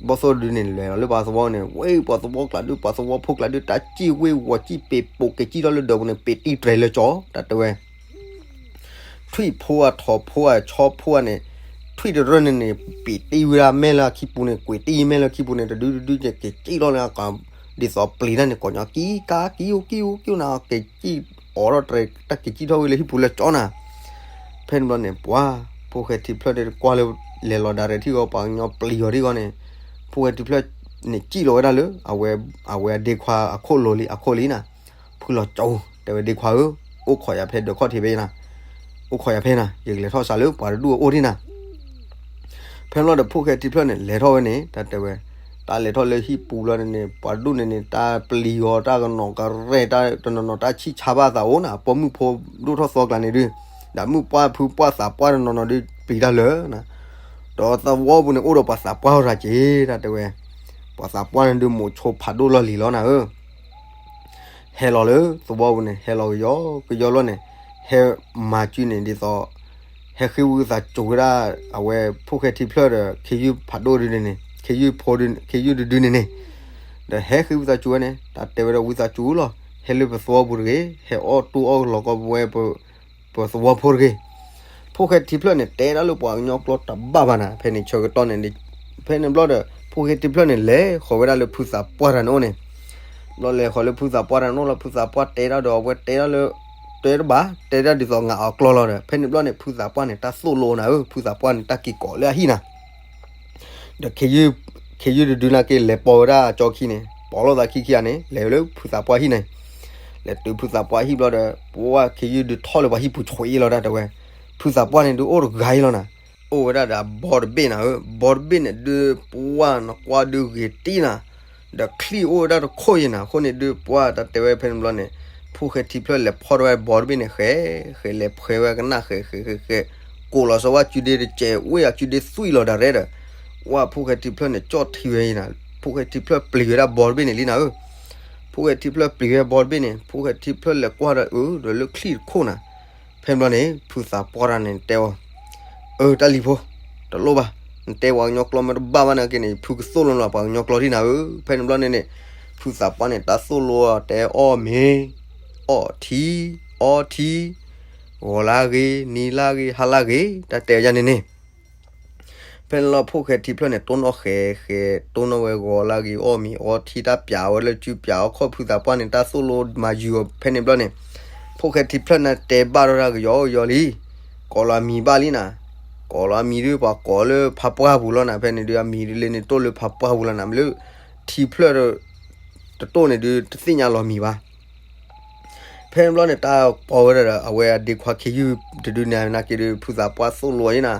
ဘီၣ်သိၣ်တဒုန့ၣ် လဲၤလီၤလၢပှၤသဝီန့ၣ် ဝဲပှၤသဝီကျးဒု ပှၤသဝီဖိကျးဒု တၢ်စံၣ်ဝ့ၤဝီၤစံၣ်ပ့ၤပိာ်က့ၤစံၣ်ထီၣ်လၢဒၢးပူၤန့ၣ် ပ့ၤတံၢ်တြဲၤလၢကၠီ တၢ်တဲဝဲ ထွံၣ်ဖိအထိးဖိအဆီဖိန့ၣ် ထွံၣ်တရၢၢ်န့ၣ်န့ၣ် ပ့ၤတံၢ်ဝဲဒၣ်မဲာ်လၢအခံပူၤန့ၣ် ကွံာ်တံၢ်မဲာ်လၢခံပူၤန့ၣ် တဒုတဒုက့ၤစံၣ်ထီၣ်လၢအကီၢ် ဒ်သိးပျံၤတၢ်န့ၣ် ကိးညီ ကံကါကံအိၣ်ကံအိၣ်ကံအိၣ်နၤ က့ၤစံၣ်အီၤထီၣ်တြဲၤ တၢ်က့ၤစံၣ်ထီၣ်ဝဲလၢဟံၣ်ပူၤလၢကၠီနၤ ဖဲန့ၣ်ဘျီန့ၣ် ပှၤ ဖိၣ်ဃဲထံဖျၢၣ်ဒီးကွၢ်လၢ လဲၤလီၤဒၣ်ရဲၣ်ထံဂီၤ ပှၤကညီပျံၤအီၤထံဂီၤန့ၣ် ဖိၣ်ဃဲထံဖျၢၣ်န့ၣ် စံၣ်လီၤဝဲဒၣ်လၢ အဝဲ အဝဲအဒ့ခွါအခိၣ်လိၤလံ အခိၣ်လံနၤ ဖုလီၤကၠီ တဲဝဲဒ့ခွါဧၢ အိၣ်ခိးယၤဖဲဒၢးခီၣ်ထံးဖဲနၤ အိၣ်ခိးယၤဖဲနၤ ယကလဲၤထီၣ်စးလၢပှၤတဒူၣ်အအိၣ်ထံနၤ ဖဲဘျီဒီးဖိၣ်ဃဲထံဖျၢၣ်န့ၣ် လဲၤထီၣ်ဝဲန့ၣ် တၢ်တဲဝဲ တၢ်လဲၤထီၣ်လၢဟံၣ်ပူၤဘျီန့ၣ်န့ၣ် ပှၤတဒူၣ်န့ၣ်န့ၣ် တၢ်ပျံၤအီၤ တၢ်ကနီၤကရဲၣ် တၢ်တနီၤနီၤ တၢ်ဆံၣ်ဆါဘၣ်သးအိၣ်နၤ ပိာ်မုၣ်ဖိဒိၣ်ထီၣ်သီကျါန့ၣ်ဒုး ဒီးမုၣ်ပှၢ်ဖုပှၢ်သးပှၢ်တနီၤနီၤဒုး ပျံၤတၢ်လၢနၤ ဒီးသဝီပူၤန့ၣ် အိၣ်ဒီးပှၤသးပှၢ်အီၤတၢ်က့ၤ တၢ်တဲဝဲ ပှၤသးပှၢ်န့ၣ်ဒုး မိၤဆိဖးဒိၣ်လီၢ်လံၤလီၤနၤဧၢ ဟဲလီၤလၢသဝီပူၤန့ၣ် ဟဲလီၤကယီကယီလီၤန့ၣ် ဟဲမၤစုန့ၣ်ဒ်သိး ဟဲဃ့ဝံသးစူၤဝဲဒၣ် အဝဲဖိၣ်ဃဲထံဖျၢၣ်ဒီး ခ့ယုၢ်ဖးဒိၣ်ဒုန့ၣ်န့ၣ် ခ့ယုၢ်ဖိဒု ခ့ယုၢ်တဒုန့ၣ်န့ၣ် ဒီးဟဲဃ့ဝံသးစူၤဝဲန့ၣ် တၢ်တဲဝဲဒီးဝံသးစူၤလီၤ ဟဲလၢပသဝီပူၤတဂ့ၤ, ဟဲအီၣ်တူၢ်အီၣ်လီၤကီၢ်ပဝဲ ပသဝီဖိတဂ့ၤ. ဖိၣ်ဃဲထံဖျၢၣ်န့ၣ် တဲဒၣ်လၢပှၤကညီကျိာ်တဘၣ်ဘၣ်နၤ, ဖဲန့ၣ်ဆၢကတီၢ်န့ၣ်, ဖဲန့ၣ်ဘျီဒီး ဖိၣ်ဃဲထံဖျၢၣ်န့ၣ် လဲၤဃီၤဝဲဒၣ်လၢဖုသးပှၢ်တၢ်န့ၣ်အိၣ်န့ၣ်, ဘျီလဲၤဃီၤလၢဖုသးပှၢ်တၢ်န့ၣ်အိၣ်လီၤ, ဖုသးပှၢ်တဲဒၣ်ဒီးအဝဲတဲဒၣ်လၢ တဲတဘၣ်, တဲဒၣ်ဒ်သိးငါအီၤကျိာ်လီၤဒီး ဖဲန့ၣ်ဘျီန့ၣ် ဖုသးပှၢ်န့ၣ် တၢ်သိၣ်လိအီၤနၤဧၢ, ဖုသးပှၢ်န့ၣ် တၢ်က့ၤကိးလၢအဟံၣ်နၤ ဒီး ခ့ယုၢ်တဒုနာ်က့ လဲၤပိာ်ဝဲဒၣ်အကၠီခံန့ၣ်, ပိာ်လိာ်သးခံခံဂၤန့ၣ် လဲၤလၢဖုသးပှၢ်ဟံၣ်န့ၣ်, လဲၤတုၤဖုသးပှၢ်ဟံၣ်ဘျီဒီး ပှၢ်ခ့ယုၢ်ဒုထီၣ်လၢပှၤဟံၣ်ပူၤဆွံအ့လီၤဒၣ်တဲဝဲ, ဖုသးပှၢ်န့ၣ်ဒုအိၣ်တဂၤအံၤလီၤနၤ, အိၣ်ဝဲဒၣ်ဒီးအဘီတဘ့ၣ်နၤဧၢ, ဘီတဘ့ၣ်န့ၣ်ဒု ပှၢ်နကွၢ်ဒုဂ့ၤတံၢ်နၤ, ဒီးချံၣ်အိၣ်ဝဲဒၣ်တခိၣ်ယံၤနၤ, အဃိန့ၣ်ဒု ပှၢ်တၢ်တဲဝဲဖဲန့ၣ်ဘျီန့ၣ်, ဖိၣ်ဃဲထံဖျၢၣ်လဲၤဖီၣ်ထီၣ်ဝဲဘီတဘ့ၣ်န့ၣ် ဃဲးဃဲးလဲၤဖှဲးဝဲကနၣ် ဃဲးဃဲးဃဲးဃဲး, ကိးလီၤစီၤဝဲစုဒ့တစဲး ဝ့ၢ်အစုဒ့သွံၣ်လီၤဒၣ်ရဲဒီး, ဝဲဖိၣ်ဃဲထံဖျၢၣ်န့ၣ် ကၠီၣ်ထံဝဲယံၤနၤ, ဖိၣ်ဃဲထံဖျၢၣ်ပျံၤဝဲဒၣ်ဘီတဘ့ၣ်န့ၣ်လံနၤဧၢ, ဖိၣ်ဃဲထံဖျၢၣ်ပျံၤဝဲဘီတဘ့ၣ်န့ၣ် ဖိၣ်ဃဲထံဖျၢၣ်လဲၤကွၢ်ဒီးအၢ ဒီးလၢချံၣ်တခိၣ်နၤ, ဖဲန့ၣ်ဘျီန့ၣ် ဖုသးပှၢ်တၢ်န့ၣ်တဲအီၤ, အၢ တၢ်လံၤဖိ, တလိၣ်ဘၣ်, နတဲပှၤကညီကျိာ်မ့ၢ်တဘၣ်ဘၣ်နာ်က့န့ၣ် ဖုကသိၣ်လိနၤပှၤကညီကျိာ်ဒံးနၤဧၢ, ဖဲန့ၣ်ဘျီန့ၣ်န့ၣ်, ဖုသးပှၢ်န့ၣ် တၢ်သိၣ်လိအီၤတဲအီၣ်မ့ၤ, အီၣ်ထံ, အီထံ, ဂီၤလၢဂ့ၤ, နံၤလၢဂ့ၤ, ဟါလၢဂ့ၤ, တၢ်တဲယၤန့ၣ်န့ၣ် ဖဲန့ၣ်လီၤ ဖိၣ်ဃဲထံဖျၢၣ်န့ၣ် တိၢ်နီၣ်ဃဲးဃဲး တိၢ်နီၣ်ဝဲဂီၤလၢဂ့ၤ အီၣ်မ့ၤအီထံ တၢ်ပျးဝဲလၢစုပျးအီၣ်ခီၣ် ဖုသးပှၢ်န့ၣ် တၢ်သိၣ်လိမၤယုၤအီၤဖဲန့ၣ်ဘျီန့ၣ်, ဖိၣ်ဃဲထံဖျၢၣ်န့ၣ်တဲဘၣ်ထီၣ်တၢ်ကယီကယီလံ, ကိးလီၤအမံၤဘၣ်လံနၤ, ကိးလီၤအမံၤဒု ပှၤကိးလၢဖးပှၢ်ပူၤလီၤနၤ, ဖဲန့ၣ်ဒု အမံၤဒုလၢန့ၣ်တိၢ်လၢဖးပှၢ်ပူၤလီၤနၤ, မ့ၢ်လၢ ထံဖျၢၣ် တတိၢ်န့ၣ်ဒု တသ့ၣ်ညါလီၤမံၤဘၣ် ဖဲန့ၣ်ဘျီန့ၣ် တၢ်ပိာ်ဝဲဒၣ်ဒီး အဝဲအဒ့ခွါခ့ယုၢ်တဒုန့ၣ် နာ်က့ဒု ဖုသးပှၢ်သိၣ်လိအီၤယဲနၤ,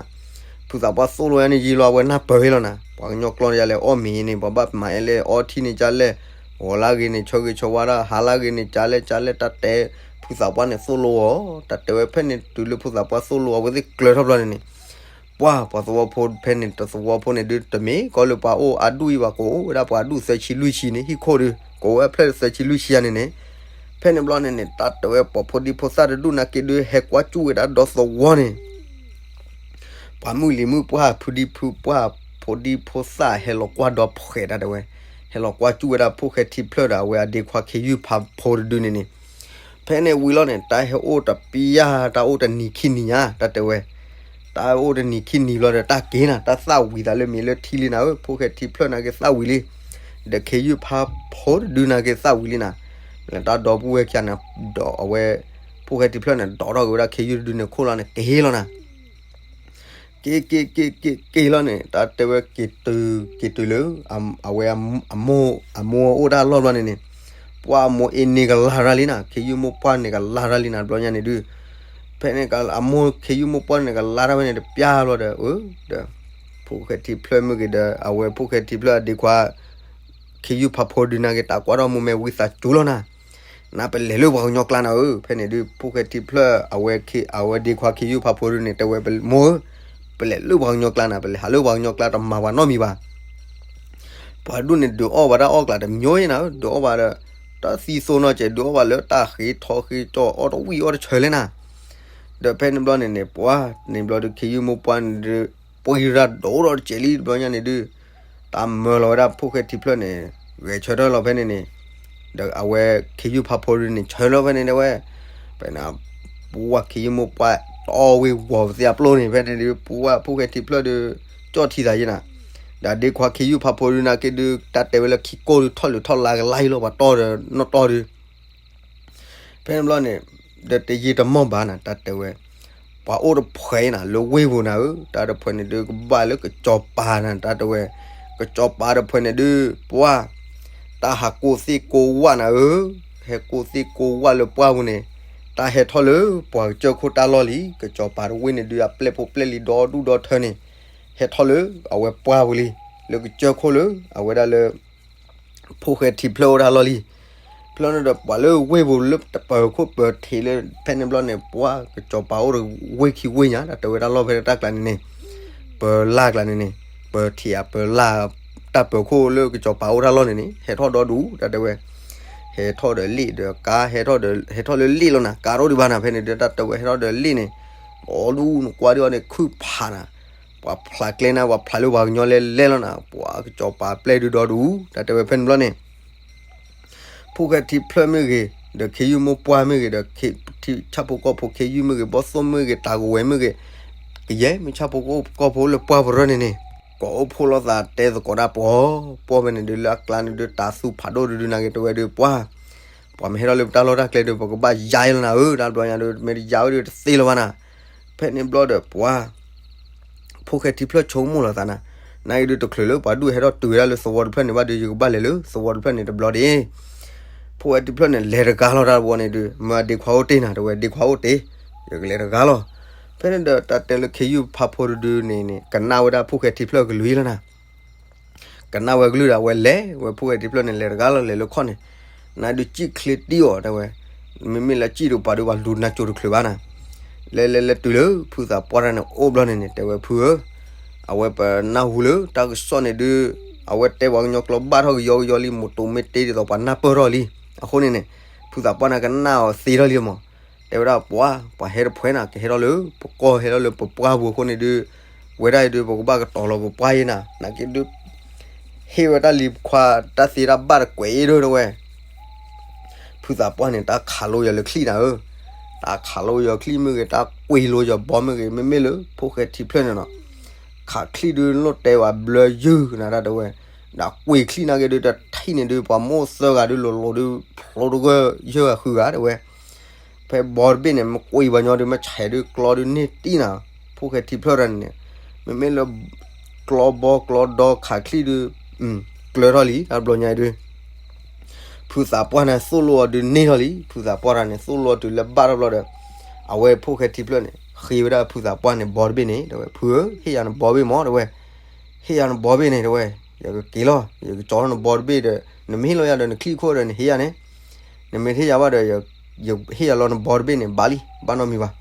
ဖုသးပှၢ်သိၣ်လိအီၤန့ၣ် ယံာ်လီၤအဝဲနၢ်ပၢၢ်လီၤနၤ, ပှၤကညီကျိာ်န့ၣ် ယလဲၤအီၣ်မ့ၤန့ၣ် ပှၤဘၣ်မၤအဲၣ်လဲၣ် အီထံန့ၣ်ကလဲၣ်, ဂီၤလၢဂ့ၤန့ၣ် ဆၢဂ့ၤဆၢဝါဒၣ် ဟါလၢဂ့ၤန့ၣ် ကလဲၣ်ကလဲၣ် တၢ်တဲ ဖုသးပှၢ်န့ၣ်သိၣ်လိအီၤ, တၢ်တဲဝဲဖဲန့ၣ် တုၤလၢဖုသးပှၢ်သိၣ်လိအဝဲသ့ၣ်ကျၢၤထီၣ်ဘျီန့ၣ်န့ၣ် ပှၢ် ပှၤသဝီဖိဖဲန့ၣ် တသဝီဖိန့ၣ်ဒု တမ့ၢ်ကီလၢပှၤအိၣ်အဒူၣ်အံၤဘၣ် ကအိၣ်ဝဲဒၣ်ပှၤဒူၣ်သၢဆံလွံၢ်ဆံန့ၣ် ဟံၣ်ခိၣ်ဒု ကအိၣ်ဝဲဖျၢၣ်သၢဆံလွံၢ်ဆံယါန့ၣ်န့ၣ်, ဖဲန့ၣ်ဘျီန့ၣ်န့ၣ် တၢ်တဲဝဲပှၤဖိဒံဖိသၣ်တဒူၣ်နာ်က့ဒု ဟဲကွၢ်စူၣ်ဝဲဒၣ်ဒီသဝီန့ၣ် ပှၤမုၢ်လံၤမုၢ်ပှၢ် ဖုဒံဖုပှၢ် ဖိဒံဖိသၣ်ဟဲလီၤကွၢ်ဒီးဖှဲးတၢ်တဲဝဲ, ဟဲလီၤကွၢ်စူၣ်ဝဲဒၣ်ဖိၣ်ဃဲထံဖျၢၣ်ဒီး အဝဲအဒ့ခွါခ့ယုၢ်ဖးဖိတဒုန့ၣ်န့ၣ်, ဖဲန့ၣ်ဝံၤလီၤန့ၣ် တၢ်ဟဲအိၣ်တပျၢ် တၢ်အိၣ်တနံၤခံနံၤညါ တၢ်တဲဝဲ, တၢ်အိၣ်တနံၤခံနံၤဘျီဒီး တၢ်က့ၤနၤ တၢ်သၣ်ဝံၤသးလၢမ့ၢ်လၢထံလံနၤဧၢ, ဖိၣ်ဃဲထံဖျၢၣ်နာ်က့သၣ်ဝံၤလံ, ဒီးခ့ယုၢ်ဖးဖိတဒုနာ်က့သၣ်ဝံၤလံနၤ, လၢတၢ်ဒီပုၢ်ဝဲၢ်ခံဂၤန့ၣ် ဒီးအဝဲ ဖိၣ်ဃဲထံဖျၢၣ်န့ၣ် ဒိးထီၣ်က့ၤဝဲဒၣ်ခ့ယုၢ်တဒုန့ၣ်ခိၣ်လီၤန့ၣ် က့ၤလီၤနၤ က့ၤက့ၤက့ၤက့ၤက့ၤလီၤန့ၣ် တၢ်တဲဝဲက့ၤတုၤ က့ၤတုၤလၢ အဝဲ အမိၢ်အိၣ်တၢ်လီၢ်ဘျီန့ၣ်န့ၣ်, ပှၢ်အမိၢ်အ့န့ၢ်ကလါတၢ်လံနၤ, ခ့ယုၢ်မိၢ်ပှၢ်န့ၣ်ကလါတၢ်လံနၤ ဘျီညါန့ၣ်ဒု, ဖဲန့ၣ်အမိၢ်ခ့ယုၢ်မိၢ်ပှၢ်န့ၣ်ကလါတၢ်ဖဲန့ၣ်တပျၢ်ဘျီဒီး အၢ ဒီး ဖိၣ်ဃဲထံဖျၢၣ်မ့ၢ်ဂ့ၤဒီး အဝဲဖိၣ်ဃဲထံဖျၢၣ်အဒ့ခွါ ခ့ယုၢ်ဖးဖိဒုနာ်က့ တၢ်ကွၢ်ထီၣ်မိၢ်မဲဝံသးစူၤလီၤနၤ, နပလဲၤလၢပှၤကညီကျါနၤဧၢ, ဖဲန့ၣ်ဒု ဖိၣ်ဃဲထံဖျၢၣ် အဝဲ အဝဲဒ့ခွါခ့ယုၢ်ဖးဖိဒုန့ၣ် တဲဝဲမိၢ်ဧၢ, ပလဲၤလၢပှၤကညီကျါနၤ, ပလဲၤဟးလၢပှၤကညီကျါ တမၤပှၤနီတမံၤဘၣ် ပှၤဒူၣ်န့ၣ် ဒုးအီၣ်ဘၣ်တၢ်အီၣ်ကျးတမျိုးယဲနၤ, ဒုးအီၣ်ဘၣ်ဒီး တၢ်သံသိနီၢ်ကဲး ဒုးအီၣ်ဘၣ်လၢတၢ်ဃ့ထီဃ့ကၠီ အီၣ်တဝံၣ်အီၣ်တဆၢလဲၣ်နၤ, ဒီးဖဲန့ၣ်ဘျီန့ၣ်န့ၣ် ပှၤန့ၣ်ဘျီဒုး ခ့ယုၢ်မိၢ်ပှၢ်န့ၣ်ဒုး ပှံၤရၢ်ဒိၣ်ဒီးတစဲးလံ ဘျီညါန့ၣ်ဒုး တၢ်မၢလီၤဝဲဒၣ်ဖိၣ်ဃဲထံဖျၢၣ်န့ၣ် ဂဲၤဆၢထၢၣ်လီၤဖဲန့ၣ်န့ၣ်, ဒီးအဝဲခ့ယုၢ်ဖးဖိဒုန့ၣ် ဆၢလီၤဖဲန့ၣ်တဲဝဲ, ဖဲန့ၣ် ပှၤခ့ယုၢ်မိၢ်ပှၢ် တအီၣ်ဝ့ၤဝီၤပသ့အပျိန့ၣ် ဖဲန့ၣ်ဒုး ပှၤဖိၣ်ဃဲထံဖျၢၣ်ဒုး ကၠီၣ်ထံသးယဲနၤ, ဒီးဒ့ခွါခ့ယုၢ်ဖးဖိဒုနာ်က့ဒုး တၢ်တဲဝဲလၢခံကိၢ်ဒုး ထီၣ်လုးထီၣ်လါကလါယံၤလီၤ ပှၤတီၢ်ဒီးနီၢ်တီၢ်ဒုး ဖဲန့ၣ်ဘျီန့ၣ် ဒီးတယံာ်တမီၢ်ဘၣ်နၤ တၢ်တဲဝဲ, ပှၤအိၣ်တဖှဲးနၤ လၢဝ့ၢ်ပူၤနၤဧၢ, တၢ်တဖှဲးန့ၣ်ဒုး ကဘၣ်လၢကစီၤပၤနၤ တၢ်တဲဝဲ, ကစီၤပၤတဖှဲးန့ၣ်ဒုး ပှၤ တၢ်ဟးကိးသ့ၣ်ကိးဝၣ်နၤဧၢ, ဟဲကိးသ့ၣ်ကိးဝၣ်လၢပှၢ်ပူၤန့ၣ်, တၢ်ဟဲထီၣ်လၢပှၤကစၢၢ်ခိၣ်တၢ်လီၢ်လံ, ကစီၤပၤတဝ့ၢ်န့ၣ်ဒုး အပျဲၢ်ဖိပျဲၢ်လံၤဒီဒူၣ်ဒီထၢန့ၣ်, ဟဲထီၣ်လၢအဝဲပှၢ်ပူၤလံ, လၢကစၢၢ်ခိၣ်လၢ အဝဲဒၣ်လၢ ဖိၣ်ဃဲထံဖျၢၣ်အိၣ်တၢ်လီၢ်လံ. ဖျၢၣ်န့ၣ်ဒီးပှၤလၢဝ့ၢ်ပူၤလၢတပၢၤခိၣ်ပၢၤထံးလၢ ဖဲန့ၣ်ဘျီန့ၣ် ပှၤကစီၤပၤအိၣ်တဝ့ၢ်ခံဝ့ၢ်ညါ တၢ်တဲဝဲတၢ်လီၢ်ဖဲတၢ်ကျါန့ၣ်န့ၣ်, ပၢၤလၢ်ကျါန့ၣ်န့ၣ်, ပၢၤထံးအပၢၤလၢ် တၢ်ပၢၤခိၣ်လၢကစီၤပၤအိၣ်တၢ်လီၢ်န့ၣ်န့ၣ် ဟဲထီၣ်ဒီဒူၣ် တၢ်တဲဝဲ, ဟဲထီၣ်ဒီးလ့ၣ်ဒီးကါ ဟဲထီၣ်ဒီး ဟဲထီၣ်လၢလ့ၣ်လီၤနၤ ကါထီၣ်ဒံးဘၣ်နၤ ဖဲန့ၣ်ဒီး တၢ်တဲဝဲဟဲထီၣ်ဒီးလ့ၣ်န့ၣ်, အိၣ်ဒူၣ်နကွၢ်ဒံးအီၤန့ၣ် ခုၣ်ဖးနၤ, ပှၤဖျးကျဲနၤ ပှၤဖျးလၢပှၤကညီလဲလဲလီၤနၤ, ပှၤကစီၤပၤပျဲၢ်ဒုးဒီဒူၣ် တၢ်တဲဝဲဖဲန့ၣ်ဘျီန့ၣ် ဖိၣ်ဃဲထံဖျၢၣ်မ့ၢ်ဂ့ၤ, ဒီးခ့ယုၢ်မိၢ်ပှၢ်မ့ၢ်ဂ့ၤ, ဒီးဆၣ်ဖိကီၢ်ဖိခ့ယုၢ်မ့ၢ်ဂ့ၤ, ဘီၣ်သိၣ်မ့ၢ်ဂ့ၤ, တၢ်ကဝဲၤမ့ၢ်ဂ့ၤ, ကယဲၢ်မ့ၢ်ဆၣ်ဖိကီၢ်ဖိလၢပှၢ်ပူၤရၢန့ၣ်န့ၣ်, ကိးအိၣ်ဖှိၣ်လိာ်သးတဲသကိးတၢ်ပှီၢ်ပှီၢ်ဖဲန့ၣ်ဒုး လၢအကျါန့ၣ်ဒုး တၢ်သူၣ်ဖးဒိၣ်တဒုန့ၣ်က့ၤ တဲဝဲဒုး ပှၢ်, ပှၤမ့ၢ်ဟဲထီၣ်လၢပတၢ်လီၢ်တၢ်ကျဲဒုး ပကဘၣ်ယါအံၤလီၤနၤဧၢ, တၢ်ဘျီညါဒုး မ့ၢ်တယါဝဲဒုးတသ့လၢၤဘၣ်နၤ. ဖဲန့ၣ်ဘျီဒီးပှၤ ဖိၣ်ဃဲထံဖျၢၣ်ဆိကမိၣ်လီၤသးနၤ, နာ်က့ဒုးတချုးလၢပှၤဒူၣ်ဟဲထီၣ်တုၤဝဲဒၣ်လၢသဝီတဖျၢၣ်န့ၣ်ဘၣ်ဒီး ယကဘၣ်လဲၤလၢသဝီတဖျၢၣ်န့ၣ်တဘျီဒ့ၣ်. ဖိၣ်ဃဲထံဖျၢၣ်န့ၣ် လဲၤတဂၤလီၤတၢ်တဘျီန့ၣ်ဒုး မၢအဒ့ခွါအိၣ်တ့ၢ်နၤ တဲဝဲ ဒ့ခွါအိၣ်တ့ၢ်, ယကလဲၤတဂၤလီၤ. ဖဲန့ၣ်ဒီးတၢ်တဲလၢခ့ယုၢ်ဖးဖိတဒုန့ၣ်န့ၣ် ကနၣ်ဝဲဒၣ်ဖိၣ်ဃဲထံဖျၢၣ်ကလုၢ်လီၤနၤ ကနၣ်ဝဲကလုၢ်ဒီး အဝဲလဲၤဝဲ ဖိၣ်ဃဲထံဖျၢၣ်န့ၣ် လဲၤတဂၤလီၤ လဲၤလၢခီၣ်န့ၣ်, နဒုးစံၣ်ချ့တံၢ်အီၤ တဲဝဲ, မ့မ့ၢ်လၢစံၣ်ဒီးပှၤဒုးပှၤလူၤနၤစိၤတချုးဘၣ်နၤ, လဲၤလဲၤလဲၤတုၤလၢဖုသးပှၢ်တၢ်န့ၣ်အိၣ်ဘျီန့ၣ်န့ၣ် တဲဝဲ ဖုဧၢ, အဝဲပနၢ်ဟူလၢတၢ်ကစီၣ်န့ၣ်ဒုး အဝဲတဲပှၤကညီကျိာ်ဘၣ်ထီၣ်ကယီကယီလံ မိၢ်တိၤမ့ၢ်တ့ဒ်သိးပှၤနၢ်ပၢၢ်ထီၣ်လံ, အဃိန့ၣ်န့ၣ် ဖုသးပှၢ်န့ၣ်ကနၣ်အီၤသ့ထီၣ်လံမး, တဲဝဲဒၣ်ပှၤ ပှၤဟဲတဖှဲးနၤ ကဟဲထီၣ်လၢပကီၢ် ဟဲထီၣ်လၢပပှၢ်ပူၤအဃိန့ၣ်ဒုး ဝဲဒၣ်အံၤဒုး ပကဘၣ်ကတီၤလီၤပပှၢ်အံၤနၤ နာ်က့ဒုး ဟ့ၣ်ဝဲတၢ်လံၤခွါ တၢ်သ့တၢ်ဘၣ်တကွဲးအံၤဒုး တဲဝဲ, ဖုသးပှၢ်န့ၣ် တၢ်ခးလိယၤလၢချံၣ်နၤဧၢ, တၢ်ခးလိယၤချံၣ်မ့ၢ်ဂ့ၤ တၢ်ကွံာ်လိယၤဘီမ့ၢ်ဂ့ၤ မ့မ့ၢ်လၢဖိၣ်ဃဲထံဖျၢၣ်န့ၣ်နီၤ, ခးချံၣ်ဒုး လိၣ်တဲဝဲဘျၢယုၢ်နၤတၢ်တဲဝဲ, ဒီးကွံာ်ချံၣ်နာ်က့ဒုး တထံၣ်န့ၣ်ဒုး ပှၤမိၢ်သၢဂၤဒုး လိၤလိၤဒုး ဖျိတဂၢၢ်ယဲၢ်ဂၤဃုဂၤတဲဝဲ ဖဲဘီတဘ့ၣ်န့ၣ် မ့ၢ်ကွံာ်ပှၤညီဒုး မ့ၢ်ဆဲးဒုး ကျီဒုးန့ၢ်တံၢ်နၤ, ဖိၣ်ဃဲထံဖျၢၣ်တၢ်န့ၣ်န့ၣ်, မ့မ့ၢ်လၢ ကျီဘီကျီဒီခးချံၣ်ဒုး ကျၢၤထီၣ်လံ တၢ်ဘျီညါအံၤဒုး ဖုသးပှၢ်န့ၣ် သိၣ်လိအီၤဒုးန့ၢ်ထီၣ်လံ, ဖုသးပှၢ်တၢ်န့ၣ် သိၣ်လိအီၤတုၤလၢဘၣ်ထီၣ်ဘျီဒီး အဝဲဖိၣ်ဃဲထံဖျၢၣ်န့ၣ် ဃ့ဝဲဒၣ်ဖုသးပှၢ်န့ၣ် ဘီတဘ့ၣ်န့ၣ် တဲဝဲ ဖုဧၢ, ဟ့ၣ်ယၤနဘီတဘ့ၣ်မး တဲဝဲ, ဟ့ၣ်ယၤနဘီတဘ့ၣ်န့ၣ် တဲဝဲ, ယကက့ၤလီၤ ယကကၠီထီၣ်နဘီတဘ့ၣ်ဒီး နမ့ၢ်ဟ့ၣ်လီၤယၤဒီး နချံၣ်ခိၣ်ဒီး နဟ့ၣ်ယၤန့ၣ်, နမ့ၢ်ဟ့ၣ်ယၤဘၣ်ဒီး ယဟ့ၣ်ယၤလီၤနဘီတဘ့ၣ်န့ၣ် ဘၣ်လံ ဘၣ်နီတမံၤဘၣ်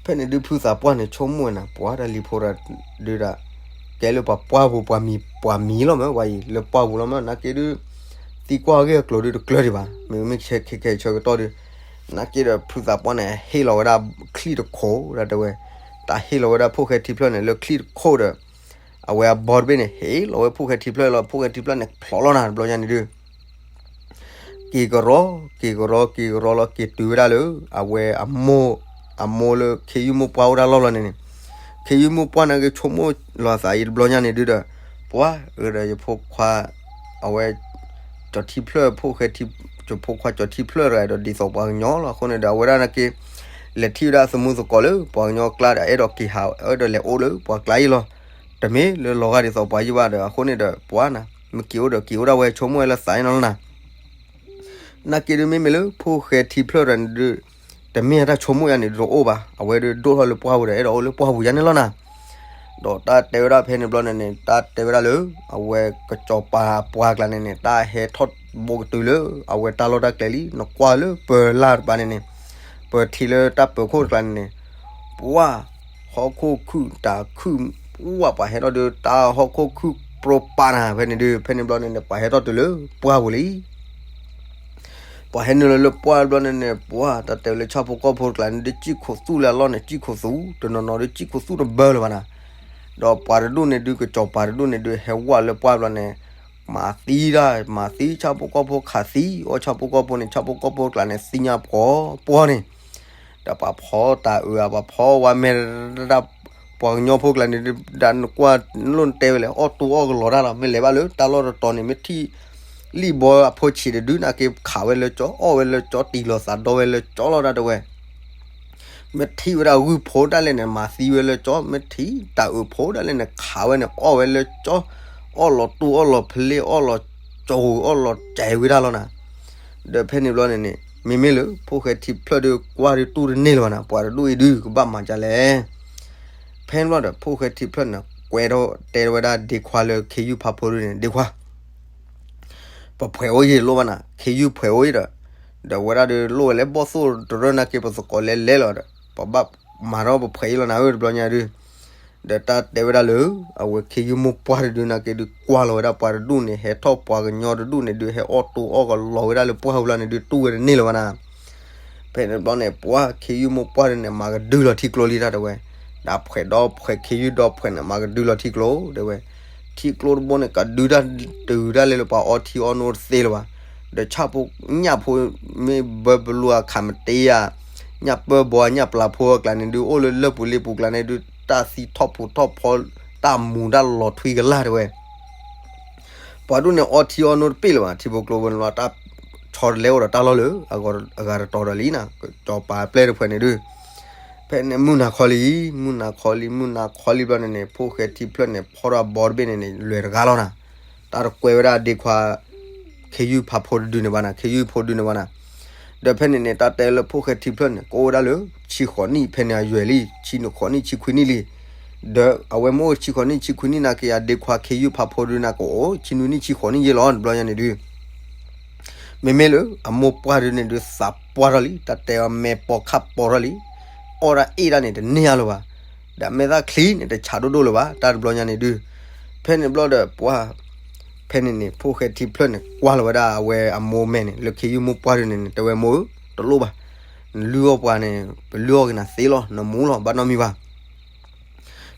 ဖဲန့ၣ်ဒုး ဖုသးပှၢ်န့ၣ် ဆိကမိၣ်ဝဲနၤ ပှၤတၢ်လံၤဖိဒီး ဒုးဒၣ် ကဲလၢပှၤပှၢ်ပူၤ ပှၤမံၤလီၤမး ပှၤအံၤ လၢပှၢ်ပူၤလီၤမး နာ်က့ဒုး သံကွၢ်အဂ့ၢ်အကျိၤဒုး တကျၢၤဒံးဘၣ် မ့မ့ၢ်ခဲခဲဆၢကတီၢ်ဒုး နာ်က့ဒီး ဖုသးပှၢ်န့ၣ် ဟ့ၣ်လီၤဝဲဒၣ်ချံၣ်တခိၣ် ဒၣ်တဲဝဲ တၢ်ဟ့ၣ်လီၤဝဲဒၣ်ဖိၣ်ဃဲထံဖျၢၣ်န့ၣ် လၢချံၣ်တခိၣ်ဒီး အဝဲအဘီတဘ့ၣ်န့ၣ် ဟ့ၣ်လီၤဝဲဖိၣ်ဃဲထံဖျၢၣ်လီၤ ဖိၣ်ဃဲထံဖျၢၣ်န့ၣ် ဖျိးလီၤနၤ တဘျီညါန့ၣ်ဒုး က့ၤကရီ က့ၤကရီ က့ၤကရီလီၤ က့ၤတုၤဝဲဒၣ်လၢ အဝဲအမိၢ် အမိၢ်လၢခ့ယုၢ်မိၢ်ပှၢ်အိၣ်တၢ်လီၢ်လီၤန့ၣ်န့ၣ်, ခ့ယုၢ်မိၢ်ပှၢ်နာ်က့ ဆိကမိၣ်လီၤသးအံၤတဘျီညါန့ၣ်ဒုးဒီး ပှၤအၢဒီးယဖိခွါ အဝဲ ကၠီၤထံဖျၢၣ်ဖိၣ်ဃဲထံ ယဖိခွါကၠီၤထံဖျၢၣ်တဂၤဒီး ဒ်သိးပှၤကညီလီၤ အဃိန့ၣ်ဒီး အဝဲဒၣ်နာ်က့ လဲၤထံၣ်ဝဲဒၣ်သမူသကိးလၢ ပှၤကညီအကျါဒီး အဲၣ်ဒိးက့ၤဟး အဲၣ်ဒိးလဲၤအိၣ်လၢပှၤကျါအံၤလီၤ. တမ့ၢ်လၢလီၤဂာ်ဒ်သိးပှၤယံၢ်ဘၣ်ဒီး အဃိန့ၣ်ဒီး ပှၤနၤ မ့ၢ်က့ၤအိၣ်ဒီးက့ၤအိၣ်ဒၣ်ဝဲ ဆိကမိၣ်ဝဲလၢသးအံၤနီၤလီၤနၤ နာ်က့ဒုးမ့မ့ၢ်လၢဖိၣ်ဃဲထံဖျၢၣ်တဂၤန့ၣ်ဒုး တမ့ၢ်တၢ်ဆိကမိၣ်ယါန့ၣ် တအိၣ်ဘၣ်. အဝဲဒုးဒိၣ်ထီၣ်လၢပှၢ်ပူၤဒီး အဲၣ်ဒိးအိၣ်လၢပှၢ်ပူၤယါန့ၣ်လီၤနၤ. ဒီးတၢ်တဲဝဲဒၣ်ဖဲန့ၣ်ဘျီန့ၣ်န့ၣ် တၢ်တဲဝဲဒၣ်လၢ အဝဲကစီၤပၤအပှၤကျါန့ၣ်န့ၣ် တၢ်ဟဲထီၣ်ဘိကတုၤလၢ အဝဲတၢ်လီၢ်တၢ်ကျဲလံ. နကွၢ်လၢပၢၤလၢ်တပၤန့ၣ်န့ၣ် ပထံၣ်လၢတၢ်ပၢၤခိၣ်တကျါန့ၣ်န့ၣ် ပှၢ် ဟီၣ်ခိၣ်ခုၣ်တၢ်ခုၣ် ပှၢ် ပှၤဟဲထီၣ်ဒုး တၢ်ဟီၣ်ခိၣ်ခုၣ်ပြိပာ်နၤ ဖဲန့ၣ်ဒုး ဖဲန့ၣ်ဘျီန့ၣ်န့ၣ် ပှၤဟဲထီၣ်တုၤလၢပှၢ်ပူၤလံ. ပှၤဟဲနုာ်လီၤလၢပှၢ်ဘျီန့ၣ်န့ၣ် ပှၢ် တၢ်တဲဝဲလၢဆၣ်ဖိကီၢ်ဖိတကျါန့ၣ်ဒုး စံၣ်ခိၣ်သူၣ်လၢအလီၢ်န့ၣ် စံၣ်ခိၣ်သူၣ် တနီၤနီၤဒုး စံၣ်ခိၣ်သူၣ်တဘၢလၢၤဘၣ်နၤ. ဒီးပှၤတဒူၣ်န့ၣ်ဒုး ကစီၤပၤတဒူၣ်န့ၣ်ဒုး ဟဲဝဲလၢပှၢ်ဘျီန့ၣ် မၤသံတၢ် မၤသံဆၣ်ဖိကီၢ်ဖိ ခးသံအီၣ်ဆၣ်ဖိကီၢ်ဖိန့ၣ် ဆၣ်ဖိကီၢ်ဖိတကျါန့ၣ် သံညါပှီၤပှီၤန့ၣ် ဒီးပှၤဖီတၢ်အုးဧါ ပှၤဖီဝါမဲာ် ပှၤကညီဖိကျါန့ၣ် ဒၣ်နကွၢ်လိၣ်နတဲဝဲလဲၣ် အီၣ်တိၢ်အီၣ်ကလီၤတၢ်လီၤ. မ့ၢ်လဲၤဘၣ်လၢတၢ်လီၢ်တတီၤန့ၣ် မ့ၢ်ထံၣ်လံၣ်ဘီအဖိဆံးတဒု နာ်က့ခးဝဲလၢကၠီ အီၣ်ဝဲလၢကၠီ တံၢ်လီၤသးဒီဝဲလၢကၠီလီၤ တၢ်တဲဝဲ မ့ၢ်ထံၣ်ဝဲဒၣ်ဂုၢ်ဖိဒၣ်လဲာ်န့ၣ် မၤသံဝဲလၢကၠီ မ့ၢ်ထံၣ်တၢ်အုးဖိဒၣ်လဲာ်န့ၣ် ခးဝဲန့ၣ် အီၣ်ဝဲလၢကၠီ အီၣ်လီၤတိၢ်အီၣ်လီၤဖလ့ၣ် အီၣ်လီၤကၠီ အီၣ်လီၤကဲဝဲဒၣ်လီၤနၤ. ဒီးဖဲန့ၣ်ဘျီန့ၣ်န့ၣ် မ့မ့ၢ်လၢဖိၣ်ဃဲထံဖျၢၣ်ဒုး ကွၢ်ဒုးတူၢ်တန့ၢ်လၢၤဘၣ်နၤ ပှၤတဒူၣ်အံၤဒုး ကဘၣ်မၤဒ်လဲၣ်. ဖဲန့ၣ်ဘျီဒီး ဖိၣ်ဃဲထံဖျၢၣ်န့ၣ် ကွဲးထီၣ်တဲဝဲဒၣ်ဒ့ခွါလၢခ့ယုၢ်ဖးဖိဒုန့ၣ် ဒ့ခွါ ပဖှဲးအိၣ်ယံၤလိၣ်ဘၣ်နၤ ခ့ယုၢ်ဖှဲးအိၣ်ယံၤဒီး ဒီးဝဲဒၣ်ဒုးလိၣ်ဝဲလၢဘီၣ်သိၣ်တရၢနာ်က့ ပသကိးလဲၤလဲၤလီၤဒီး ပဘၣ်မၤထီၣ်ပဖှဲးအံၤလီၤနၤဧၢ တဘျီညါဒုး ဒီးတၢ်တဲဝဲဒၣ်လၢ အဝဲခ့ယုၢ်မိၢ်ပှၢ်တဒုနာ်က့ဒုး ကွၢ်လီၤဝဲဒၣ်ပှၤတဒူၣ်န့ၣ် ဟဲထီၣ်ပှၤကညီတဒူၣ်န့ၣ်ဒုး ဟဲအီၣ်တိၢ်အီၣ်ကလီၤဝဲဒၣ်လၢပှၢ်ပူၤလီၤန့ၣ်ဒုး တူၢ်ဝဲတန့ၢ်လၢၤဘၣ်နၤ. ဖဲန့ၣ်ဘျီန့ၣ် ပှၤခ့ယုၢ်မိၢ်ပှၢ်ဒုးန့ၣ် မၤကဒုလီၤထံကျိလံတၢ်တဲဝဲ, ဒီးဖှဲးဒီဖှဲးခ့ယုၢ်ဒီဖှဲးန့ၣ် မၤကဒုလီၤထံကျိတဲဝဲ, ထံကျိတဘိန့ၣ် ကဒုတၢ်တုၤဒၣ်လဲာ်လၢပှၤအီထံအီနိတသ့လၢၤဘၣ်. ဒီးဆၣ်ဖိညၣ်ဖိ မ့ၢ်ဘၢပလူအခးမတ့ယၤ, ညၣ်ပၢဘီညၣ်ပျၢၤဖိအကျါန့ၣ်ဒုး အိၣ်လၢလၢၢ်ပူၤလ့ပူၤကျါန့ၣ်ဒုး တၢ်သံထီၣ်ဖိထီၣ်ဖီ တၢ်မူၤတၢ်လီၤထွံကလာ်တဲဝဲ ပှၤဒိၣ်န့ၣ်အီထံအီနိတပ့ၢ်လၢၤဘၣ်, ထံဖိကျိဖိန့ၣ်လီၤ တၢ်ဆီတလဲအိၣ်ဒီးတၢ်လီၢ်လၢ အဂၤတတီၤဒီးလံနီၤ, ကစီၤပၤပျဲၢ်တဖုန့ၣ်ဒုး ဖဲန့ၣ်မုၢ်နၤခီလံ, မုၢ်နၤခီလံ မုၢ်နၤခီလံဘျီန့ၣ်န့ၣ် ဖိၣ်ဃဲထံဖျၢၣ်န့ၣ် ဖီထီၣ်အဘီတဘ့ၣ်န့ၣ်န့ၣ် လဲၤတဂၤလီၤနၤ, တၢ်တကွဲဝဲဒၣ်ဒ့ခွါ ခ့ယုၢ်ဖးဖိတဒုန့ၣ်ဘၣ်နၤ, ခ့ယုၢ်ဖိဒုန့ၣ်ဘၣ်နၤ, ဒီးဖဲန့ၣ်န့ၣ် တၢ်တဲလၢဖိၣ်ဃဲထံဖျၢၣ်န့ၣ် ကအိၣ်ဝဲဒၣ်လၢ ဆံဃိးနံၣ် ဖဲန့ၣ်အယွဲၢ်လံ, ဆံဃိးနံၣ် ဆံခွံနံၣ်လံ, ဒီးအဝဲမ့ၢ်အိၣ်ဆံဃိးနံၣ် ဆံခွံနံၣ်နာ်က့ အဒ့ခွါခ့ယုၢ်ဖးဖိဒုန့ၣ်ကအိၣ် ဆံနွံနံၣ် ဆံဃိးနံၣ်ယဲၢ်လီၤ တဘျီညါန့ၣ်ဒုး မ့မ့ၢ်လၢ အမိၢ်ပှၢ်ဒုန့ၣ်ဒုး သးပှၢ်ထီၣ်လံ, တၢ်တဲအီၤမဲာ်ပိာ်ခၣ်ပိာ်ထီၣ်လံ, အီၣ်ဒၣ်အ့ၣ်ဒၣ်န့ၣ် တန့ၢ်အါလၢၤဘၣ်, ဒီးမဲာ်သၣ်ချံန့ၣ် တဆးဒိၣ်ဒိၣ်လၢၤဘၣ် တၢ်တဘျီညါန့ၣ်ဒုး, ဖဲန့ၣ်ဘျီဒီးပှၢ် ဖဲန့ၣ်န့ၣ် ဖိၣ်ဃဲထံဖျၢၣ်န့ၣ် ကွၢ်လီၤဝဲဒၣ်အဝဲအမိၢ်မဲာ်န့ၣ် လၢခ့ယုၢ်မိၢ်ပှၢ်ဒုန့ၣ်န့ၣ် တဲဝဲမိၢ်ဧၢ, တလိၣ်ဘၣ်, နလုၢ်အီၣ်ပှၤန့ၣ် ပလုၢ်အီၣ်က့ၤနၤသ့လီၤ, နမူလီၤ ဘၣ်နီတမံၤဘၣ်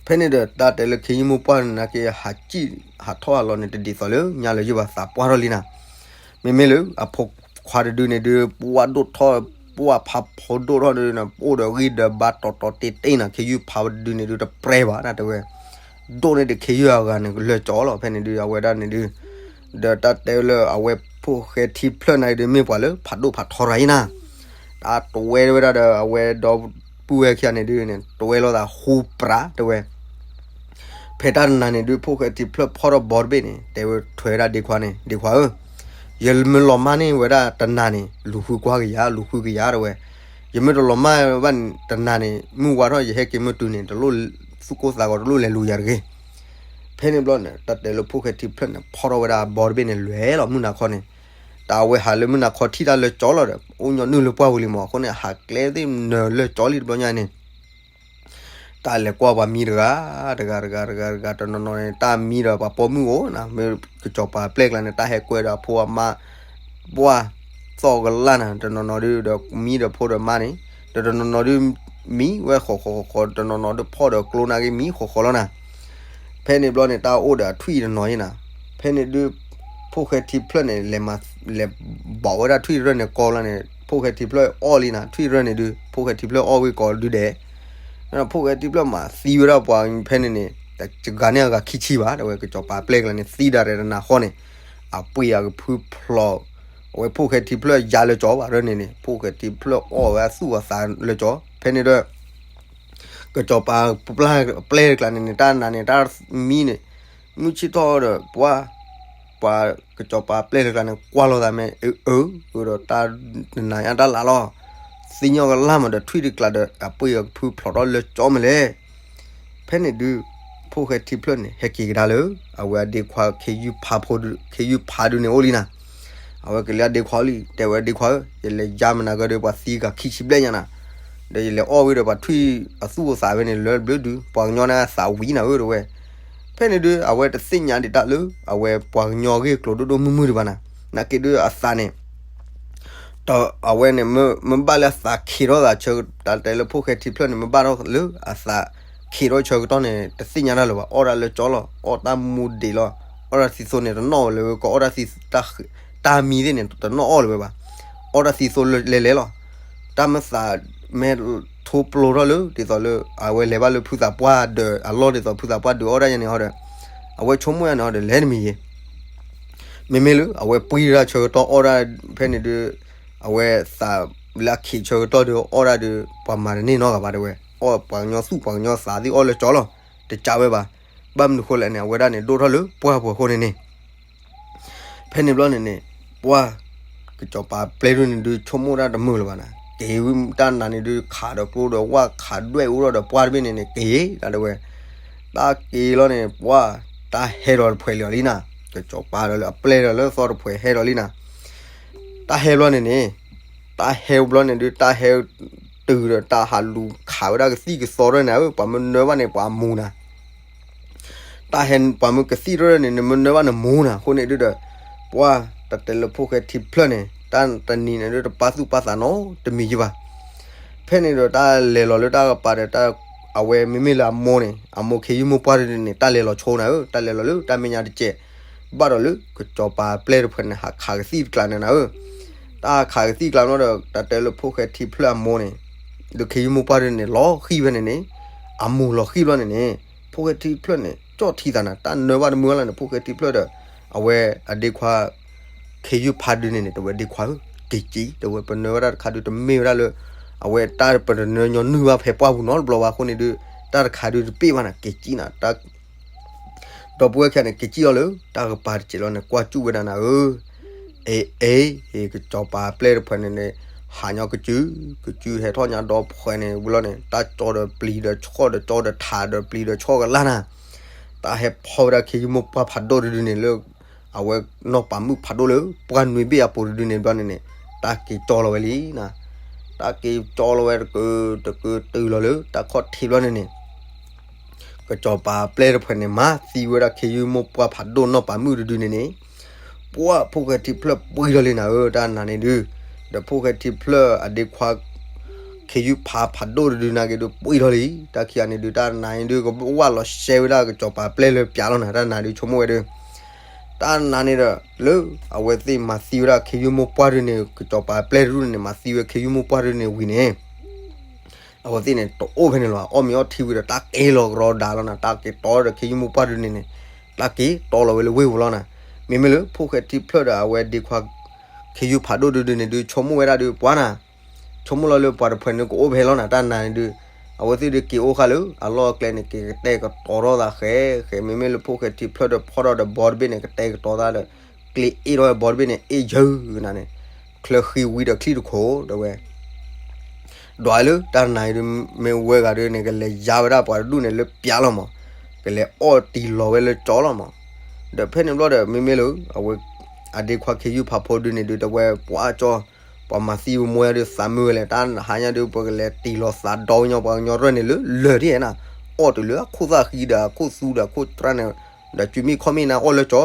ဖဲန့ၣ်ဒီးတၢ်တဲလၢခ့ယုၢ်မိၢ်ပှၢ်န့ၣ်နာ်က့ ဟးစံၣ်ဟးထီၣ်ဟးလီၤန့ၣ် တဒ်သိးလၢညါလၢၤယဲၢ်ဘၣ် သးပှၢ်ထီၣ်လံနၤ, မ့မ့ၢ်လၢအဖိခွါတဒုန့ၣ်ဒုး ပှၢ်ဒိၣ်ထီၣ် ပှၢ်ဖးဖိဒိၣ်ထီၣ်ဒုးန့ၣ် ပအိၣ်ဒီးဂံၢ်ဒီးဘါတီတီတ့တ့နၤ, ခ့ယုၢ်ဖးတဒုန့ၣ်ဒုး တပြဲဘၣ်နၤတဲဝဲ, ဒိၣ်န့ၢ်ဒီးခ့ယုၢ်အဂၤန့ၣ် လၢာ်ကၠီလီၤ ဖဲန့ၣ်ဒုး အဝဲဒၣ်န့ၣ်ဒုး ဒီးတၢ်တဲလၢအဝဲဖိၣ်ဃဲထံဖျၢၣ်န့ၣ်ဒုး မ့ၢ်ပှၤလၢဖးဒိၣ်ဖးထီရၤအံၤနၤ, တၢ်တဝဲဝဲဒၣ်ဒီးအဝဲဒီပုၢ်ဝဲၢ်ခံဂၤန့ၣ်ဒုးန့ၣ် တဝဲလိာ်သးဟူပြးတဲဝဲ ဖဲတၢ်တနၤန့ၣ်ဒုး ဖိၣ်ဃဲထံဖျၢၣ်ဖီၣ်ထီၣ်ဘီတဘ့ၣ်န့ၣ် တဲဝဲထွဲဝဲဒၣ်ဒ့ခွါန့ၣ် ဒ့ခွါဧၢ, ယမ့ၢ်လီၤမၢ်န့ၢ်ဝဲဒၣ်တနၤန့ၣ် လူၤဃုကွၢ်ကယၤ လူၤဃုကယၤတဲဝဲ, ယမ့ၢ်တလီၤမၢ်ဘၣ်တနၤန့ၣ် မုၢ်ဝါထီၣ်ယဟဲက့ၤမုၢ်တုၤန့ၣ် တလိၣ်သူၣ်ကိၢ်သးဂီၤ တလိၣ်လဲၤလူၤယၤတဂ့ၤ ဖဲန့ၣ်ဘျီန့ၣ် တၢ်တဲလၢဖိၣ်ဃဲထံဖျၢၣ်န့ၣ် ဖီၣ်ထီၣ်ဝဲဒၣ်အဘီတဘ့ၣ်န့ၣ် လဲၤလီၤမုၢ်နၤခီန့ၣ်, တၢ်အဝဲဟးလၢမုၢ်နၤခီထံၣ်တၢ်လၢာ်ကၠီလီၤဒီး အိၣ်ညီနုၢ်လၢပှၢ်ပူၤလံမး အဃိန့ၣ် ဟးကျဲသ့ၣ်နၢၤလၢာ်ကၠီလံတဘျီညါန့ၣ် တၢ်လဲၤကွၢ်ပှၤမံတဂၤ တဂၤတဂၤတဂၤတဂၤ တနီၤနီၤန့ၣ် တၢ်မံဒီးပှၤပိာ်မုၣ်အိၣ်နၤ, မ့ၢ်ကစီၤပၤပျဲၢ်ကျါန့ၣ် တၢ်ဟဲကွဲဒီးအဖိအမါ ပှၢ်သီၣ်ကလၢ်နၤ, တနီၤနီၤဒုးဒီးမံဒီးဖိဒီးမါန့ၣ်, ဒီးတနီၤနီၤဒုးမံဝဲဃီၤဃီၤဃီၤဃီၤ, တနီၤနီၤဒုးဖီၣ်ဒီးကျိနာ်က့မံဃီၤဃီၤလီၤနၤ. ဖဲန့ၣ်ဘျီန့ၣ် တၢ်အိၣ်ဒီးအထွံၣ်တနီၤယဲနၤ, ဖဲန့ၣ်ဒုး ဖိၣ်ဃဲထံဖျၢၣ်န့ၣ် လဲၤမၤ လဲၤဘီၣ်ဝဲဒၣ်ထွံၣ်တရၢၢ်န့ၣ်ကိးလီၤန့ၣ် ဖိၣ်ဃဲထံဖျၢၣ်အီၣ်လံနၤ, ထွံၣ်တရၢၢ်န့ၣ်ဒုး ဖိၣ်ဃဲထံဖျၢၣ်အီၣ်ဝံကိးဒုဒဲး ဖိၣ်ဃဲထံဖျၢၣ်မၤသံဝဲဒၣ်ပှၤဖဲန့ၣ်န့ၣ် တဂၤန့ၣ်အဂၤခံဆံဘၣ် တဲဝဲ ကစီၤပၤပျဲၢ်ကျါန့ၣ် သံဒၣ်ရဲၣ်တနၤဃီန့ၣ် အပှ့ၤအကဖုဖျိး, အဝဲဖိၣ်ဃဲထံဖျၢၣ်ယါလၢာ်ကၠီဘၣ်ရၢန့ၣ်န့ၣ် ဖိၣ်ဃဲထံဖျၢၣ်အီၣ်ဝဲအသူၣ်အသးလၢာ်ကၠီ, ဖဲန့ၣ်ဒီး ကစီၤပၤပျဲၢ်ကျါန့ၣ်န့ၣ် တၢ်နၤန့ၣ် တၢ်မံန့ၣ် မုၢ်ဆ့ၣ်ထီၣ်ဒီး ပှၤ ပှၤကစီၤပၤပျဲၢ်တကျါန့ၣ် ကွၢ်လိာ်သးမ့ၢ်အၢ အၢ ဒီးတၢ်နၤညါတၢ်လၢ်လီၤ, သ့ၣ်ညါကလၢ်မးဒီးထွံၣ်တကျါဒီး အပှ့ၤအကဖုဖျိးထီၣ်လၢာ်ကၠီမ့ၢ်လဲၣ်. ဖဲန့ၣ်ဒုး ဖိၣ်ဃဲထံဖျၢၣ်န့ၣ် ဟဲက့ၤကဒါလၢ အဝဲအဒ့ခွါ ခ့ယုၢ်ဖးဒုန့ၣ်အိၣ်လံနၤ, အဝဲကလဲၤဒ့ခွါလံ တဲဝဲဒ့ခွါဧၢ ယလဲၤယါမနၤကဒီး ပှၤသံကခံဆံဘျဲၣ်ညါနၤ, ဒီးယလဲၤအီၣ်ဝံၤဒီးပှၤထွံၣ်အသူၣ်အသးဝဲန့ၣ်လၢဘျုးဒုး ပှၤကညီန့ၣ်အသးဝံၤနၤဧၢ တဲဝဲ. ဖဲန့ၣ်ဒုး အဝဲတသ့ၣ်ညါဒံးတၢ်လၢ အဝဲပှၤကညီအဂ့ၢ်ကျိၤဒိၣ်ဒိၣ်မုၢ်မုၢ်ဒံးဘၣ်နၤ, နာ်က့ဒုးအသးန့ၣ် ဒီးအဝဲန့ၣ် မ့ၢ်ဘၣ်လၢအသးခံးထီၣ်သးဆၢ တၢ်တဲလၢဖိၣ်ဃဲထံဖျၢၣ်န့ၣ် မ့ၢ်ဘၣ်ထီၣ်လၢအသးခံးထီၣ်ဆၢကတီၢ်န့ၣ် တသ့ၣ်ညါတၢ်လၢၤဘၣ်, အီၣ်ဒၣ်လၢာ်ကၠီလီၤ, အီၣ်တၢ်မူဒံးလီၤ, အီၣ်တၢ်သံသိန့ၣ် တနီၣ်ဝဲလၢဝဲကီး အီၣ်တၢ်သံ တၢ်မံသ့ၣ်န့ၣ် တနီၣ်အီၣ်လၢၤဝဲဘၣ်, အီၣ်တၢ်သံသိလဲၤလဲၤလီၤ, တၢ်မ့ၢ်သး မ့ၢ်ထိပျိထီၣ်လၢ ဒ်သိးလၢ အဝဲလဲၤဘၣ်လၢဖုသးပှၢ်ဒီး အလီၢ်ဒ်သိးဖုသးပှၢ်ဒုးအီၣ်ဒၣ်ယဲန့ၣ်ဟီဒီး အဝဲဆိကမိၣ်ယဲန့ၣ်ဟီဒီး လဲၤတမံၤယဲ မ့မ့ၢ်လၢအဝဲပှ့ၤဒၣ်ဆၢကတီၢ်အီၣ်ဒၣ် ဖဲန့ၣ်ဒုး အဝဲသးလၢအခံးဆၢကတီၢ်ဒုးအီၣ်ဒၣ်ဒုး ပှၤမၤတန့ၢ်နီတဂၤဘၣ်တဲဝဲ, အီၣ်ပှၤကညီသူၣ်ပှၤကညီသးသ့ၣ်အီၣ်လၢာ်ကၠီလီၤ, တကးဝဲဘၣ်. ဘၣ်မနုၤဃိလဲၣ်န့ၣ် အဝဲဒၣ်န့ၣ် ဒိၣ်ထီၣ်လၢပှၢ်ပူၤအဃိန့ၣ်န့ၣ် ဖဲန့ၣ်ဘျီန့ၣ်န့ၣ် ပှၤ ကစီၤပၤပျဲၢ်ဒုန့ၣ်ဒုး ဆိကမိၣ်တၢ်တမုာ်လၢၤဘၣ်နၤ, က့ၤဝံၤတၢ်နၤန့ၣ်ဒုး ခးဒီးကျိဒီးဝၣ်ခးဒွဲၣ်အူထီၣ်ဒီးပှၢ်တဘ့ၣ်န့ၣ်န့ၣ် က့ၤတၢ်တဲဝဲ, တၢ်က့ၤလီၤန့ၣ် ပှၤ တၢ်ဟဲဒီးတဖှဲးလၢာ်လံနၤ, ကစီၤပၤဒီးလၢအပျဲၢ်ဒီးလၢသီတဖှဲးဟဲဒီးလံနၤ, တၢ်ဟဲဘျီန့ၣ်န့ၣ် တၢ်ဟဲဘျီန့ၣ်ဒုး တၢ်ဟဲတုၤဒီးတၢ်ဟးလူၤခးဝဲဒၣ်ကသံၣ်ကသီထီၣ်နၤဧၢ, ပှၤမ့ၢ်နၢဘၣ်န့ၣ် ပှၤမူၤနၤ တၢ်ဟဲပှၤမ့ၢ်ကသံၣ်ထီၣ်န့ၣ် နမ့ၢ်နၢဘၣ်နမူၤနၤ, အဃိန့ၣ်ဒုးဒီး ပှၤ တၢ်တဲလၢဖိၣ်ဃဲထံဖျၢၣ်န့ၣ် တၢ်တနံၤန့ၣ်ဒုး တပာ်သူၣ်ပာ်သးနီတမံၤယံဘၣ်. ဖဲန့ၣ်ဒီးတၢ်လဲၤလီၤလၢတၢ်ကပၤဒီး အဝဲမ့မ့ၢ်လၢအမိၢ်န့ၣ် အမိၢ်ခ့ယုၢ်မိၢ်ပှၢ်ဒုန့ၣ် တၢ်လဲၤလီၤဆိနၤဧၢ, တၢ်လဲၤလီၤလၢတၢ်မဲာ်ညါတစဲး ဘၣ်ဒီးလၢကစီၤပၤပျဲၢ်တဖုန့ၣ် ဟးခးကသံၣ်တကျါန့ၣ်နၤဧၢ, တၢ်ခးကသံၣ်တကျါန့ၣ်ဒီး တၢ်တဲလၢဖိၣ်ဃဲထံဖျၢၣ်အမိၢ်န့ၣ်, ဒီးခ့ယုၢ်မိၢ်ပှၢ်ဒုန့ၣ် လီၤဃံၣ်ဖဲန့ၣ်န့ၣ်, အမိၢ်လီၤဃံၣ်ဘျီန့ၣ်န့ၣ်, ဖိၣ်ဃဲထံဖျၢၣ်န့ၣ် ကၠီၣ်ထံသးနၤ တၢ်နၢဘၣ်တမုာ်လၢ်န့ၣ် ဖိၣ်ဃဲထံဖျၢၣ်ဒီး အဝဲအဒ့ခွါ ခ့ယုၢ်ဖးဒုန့ၣ်န့ၣ် တဲဝဲဒ့ခွါဧၢ, က့ၤကံ, တဲဝဲပနၢဝဲဒၣ်တခါဒုတမ့ၢ်ဝဲဒၣ်လၢ အဝဲတၢ်ပတနၢညီနုၢ်ဘၣ်ဖဲပှၢ်ပူၤနီတဘျီဘၣ်အဃိန့ၣ်ဒု, တၢ်တခါဒုတပ့ၢ်ဘၣ်နၤ က့ၤကံနၤ, ဒီပုၢ်ဝဲၢ်ခံဂၤန့ၣ် က့ၤကံအီၤလၢတၢ်ကပၤတစဲးလီၤန့ၣ် ကွၢ်စူၣ်ဝဲဒၣ်နၤဧၢ, အ့ အ့ ကစီၤပၤပျဲၢ်တဖုန့ၣ်န့ၣ်, ဟးညီကစု, ကစုဟဲထီၣ်ညါဒီဖှဲန့ၣ်ဝံၤလီၤန့ၣ် တၢ်ကၠီဒီးပျံၤဒီးဆီၣ်ဒီးကၠီဒီးထးဒီးပျံၤဒီးဆီၣ်ကလၢ်နၤ, တၢ်ဟဲဖီဝဲဒၣ်ခ့ယုၢ်မိၢ်ပှၢ်ဖးဒိၣ်တဒုန့ၣ်လၢ အဝဲနီၢ်ပၤမုၣ်ဖးဒိၣ်လၢ ပှၢ်နွံဘ့ၣ်အပူၤတဒုန့ၣ်ဘျီန့ၣ်န့ၣ်, တၢ်က့ၤကၠီလီၤဝဲလံနၤ, တၢ်က့ၤကၠီလီၤဝဲတကုာ်တကုာ်တုၤလီၤလၢတၢ်ခီၣ်ထံးဘျီန့ၣ်န့ၣ် ကစီၤပၤပျဲၢ်တဖုန့ၣ် မၤသံဝဲဒၣ်ခ့ယုၢ်မိၢ်ပှၢ်ဖးဒိၣ်နီၢ်ပၤမုၣ်တဒုန့ၣ်န့ၣ်, ပှၢ်ဖိၣ်ဃဲထံဖျၢၣ်ပှံၢ်ထီၣ်လံနၤဧၢ, တၢ်နၤန့ၣ်ဒု, ဒီးဖိၣ်ဃဲထံဖျၢၣ်အဒ့ခွါ ခ့ယုၢ်ဖးဖးဒိၣ်တဒုနာ်က့ဒုပှံၢ်ထီၣ်လံ, တၢ်ခံဂၤန့ၣ်ဒု တၢ်နၤန့ၣ်ဒု ကဝၢ်လီၤရှဲဝဲဒၣ်ကစီၤပၤပျဲၢ်လၢပျးလီၤနၤ, တၢ်နၤဒုဆိကမိၣ်ဝဲဒု တၢ်နၤန့ၣ်ဒီး လၢအဝဲသ့ၣ်မၤသံဝဲဒၣ်ခ့ယုၢ်မိၢ်ပှၢ်ဒုန့ၣ် ကစီၤပၤပျဲၢ်တဒုန့ၣ် မၤသံဝဲခ့ယုၢ်မိၢ်ပှၢ်ဒုန့ၣ်ဝံၤန့ၣ် အဝဲသ့ၣ်န့ၣ် တအိၣ်ဖဲန့ၣ်လီၤ, အီၣ်မ့ၤအီထံဝံၤဒီး တၢ်က့ၤလီၤကရီဒးလီၤနၤ, တၢ်က့ၤတီဒီးခ့ယုၢ်မိၢ်ပှၢ်ဒုန့ၣ်န့ၣ်, တၢ်က့ၤတီလီၤဝဲလၢဝ့ၢ်ပူၤလီၤနၤ, မ့မ့ၢ်လၢဖိၣ်ဃဲထံဖျၢၣ်ဒီးအဝဲဒ့ခွါ ခ့ယုၢ်ဖးဒိၣ်ဒုဒုန့ၣ်ဒု ဆိကမိၣ်ဝဲဒၣ်ဒုပှၤနၤ, ဆိကမိၣ်လီၤလၢပှၤတဖုန့ၣ်ကအိၣ်ဖဲလီၤနၤ, တၢ်နၤန့ၣ်ဒု, အဝဲသ့ၣ်ဒုက့ၤအိၣ်ဃာ်လၢ အလီၢ်အကျဲန့ၣ် က့ၤကတဲာ်ကတီၤထီၣ်သးဃဲဃဲ, မ့မ့ၢ်လၢဖိၣ်ဃဲထံဖျၢၣ်ဒီးဖီၣ်ထီၣ်ဒီးဘီတဘ့ၣ်န့ၣ် ကတဲာ်ကတီၤသးဒီး ကျ့အ့ၣ်ထီၣ်ဝဲဘီတဘ့ၣ်န့ၣ် အ့ၣ်ယၢနၤန့ၣ်, ချၢဃံဝံဒီးချံတခိၣ် တဲဝဲ ဒွးလၢတၢ်နၤအံၤဒု မ့ၢ်ဝဲဂၤဒုန့ၣ် ကလဲၤယါဝဲဒၣ်ပှၤတဒူၣ်န့ၣ်လၢပျးလီၤမး, ကလဲၤအီၣ်တံၢ်လီၤဝဲလၢကၠီလီၤမး, ဒီးဖဲန့ၣ်ဘျီဒီး မ့မ့ၢ်လၢ အဝဲ အဒ့ခွါခ့ယုၢ်ဖးဖိဒုန့ၣ်ဒု တဲဝဲပှၤကၠီ, ပှၤမၤသံပမိၢ်ယါဒုသးမုၢ်ဝဲလဲၣ်, တၢ်ဟါညါဒု ပကလဲၤတံၢ်လီၤသးဒီပှၤကညီပှၤကညီရဲၣ်န့ၣ်လၢ လၢာ်ဒ်နၤ, အီၣ်တုၤလၢအခိၣ်သၣ်ဃံဒီးအခိၣ်သူဒီးအခိၣ်တြၢ်န့ၣ်, ဒီးစုမ့ၣ်ခီၣ်မ့ၣ်န့ၣ်အီၣ်လၢကၠီ,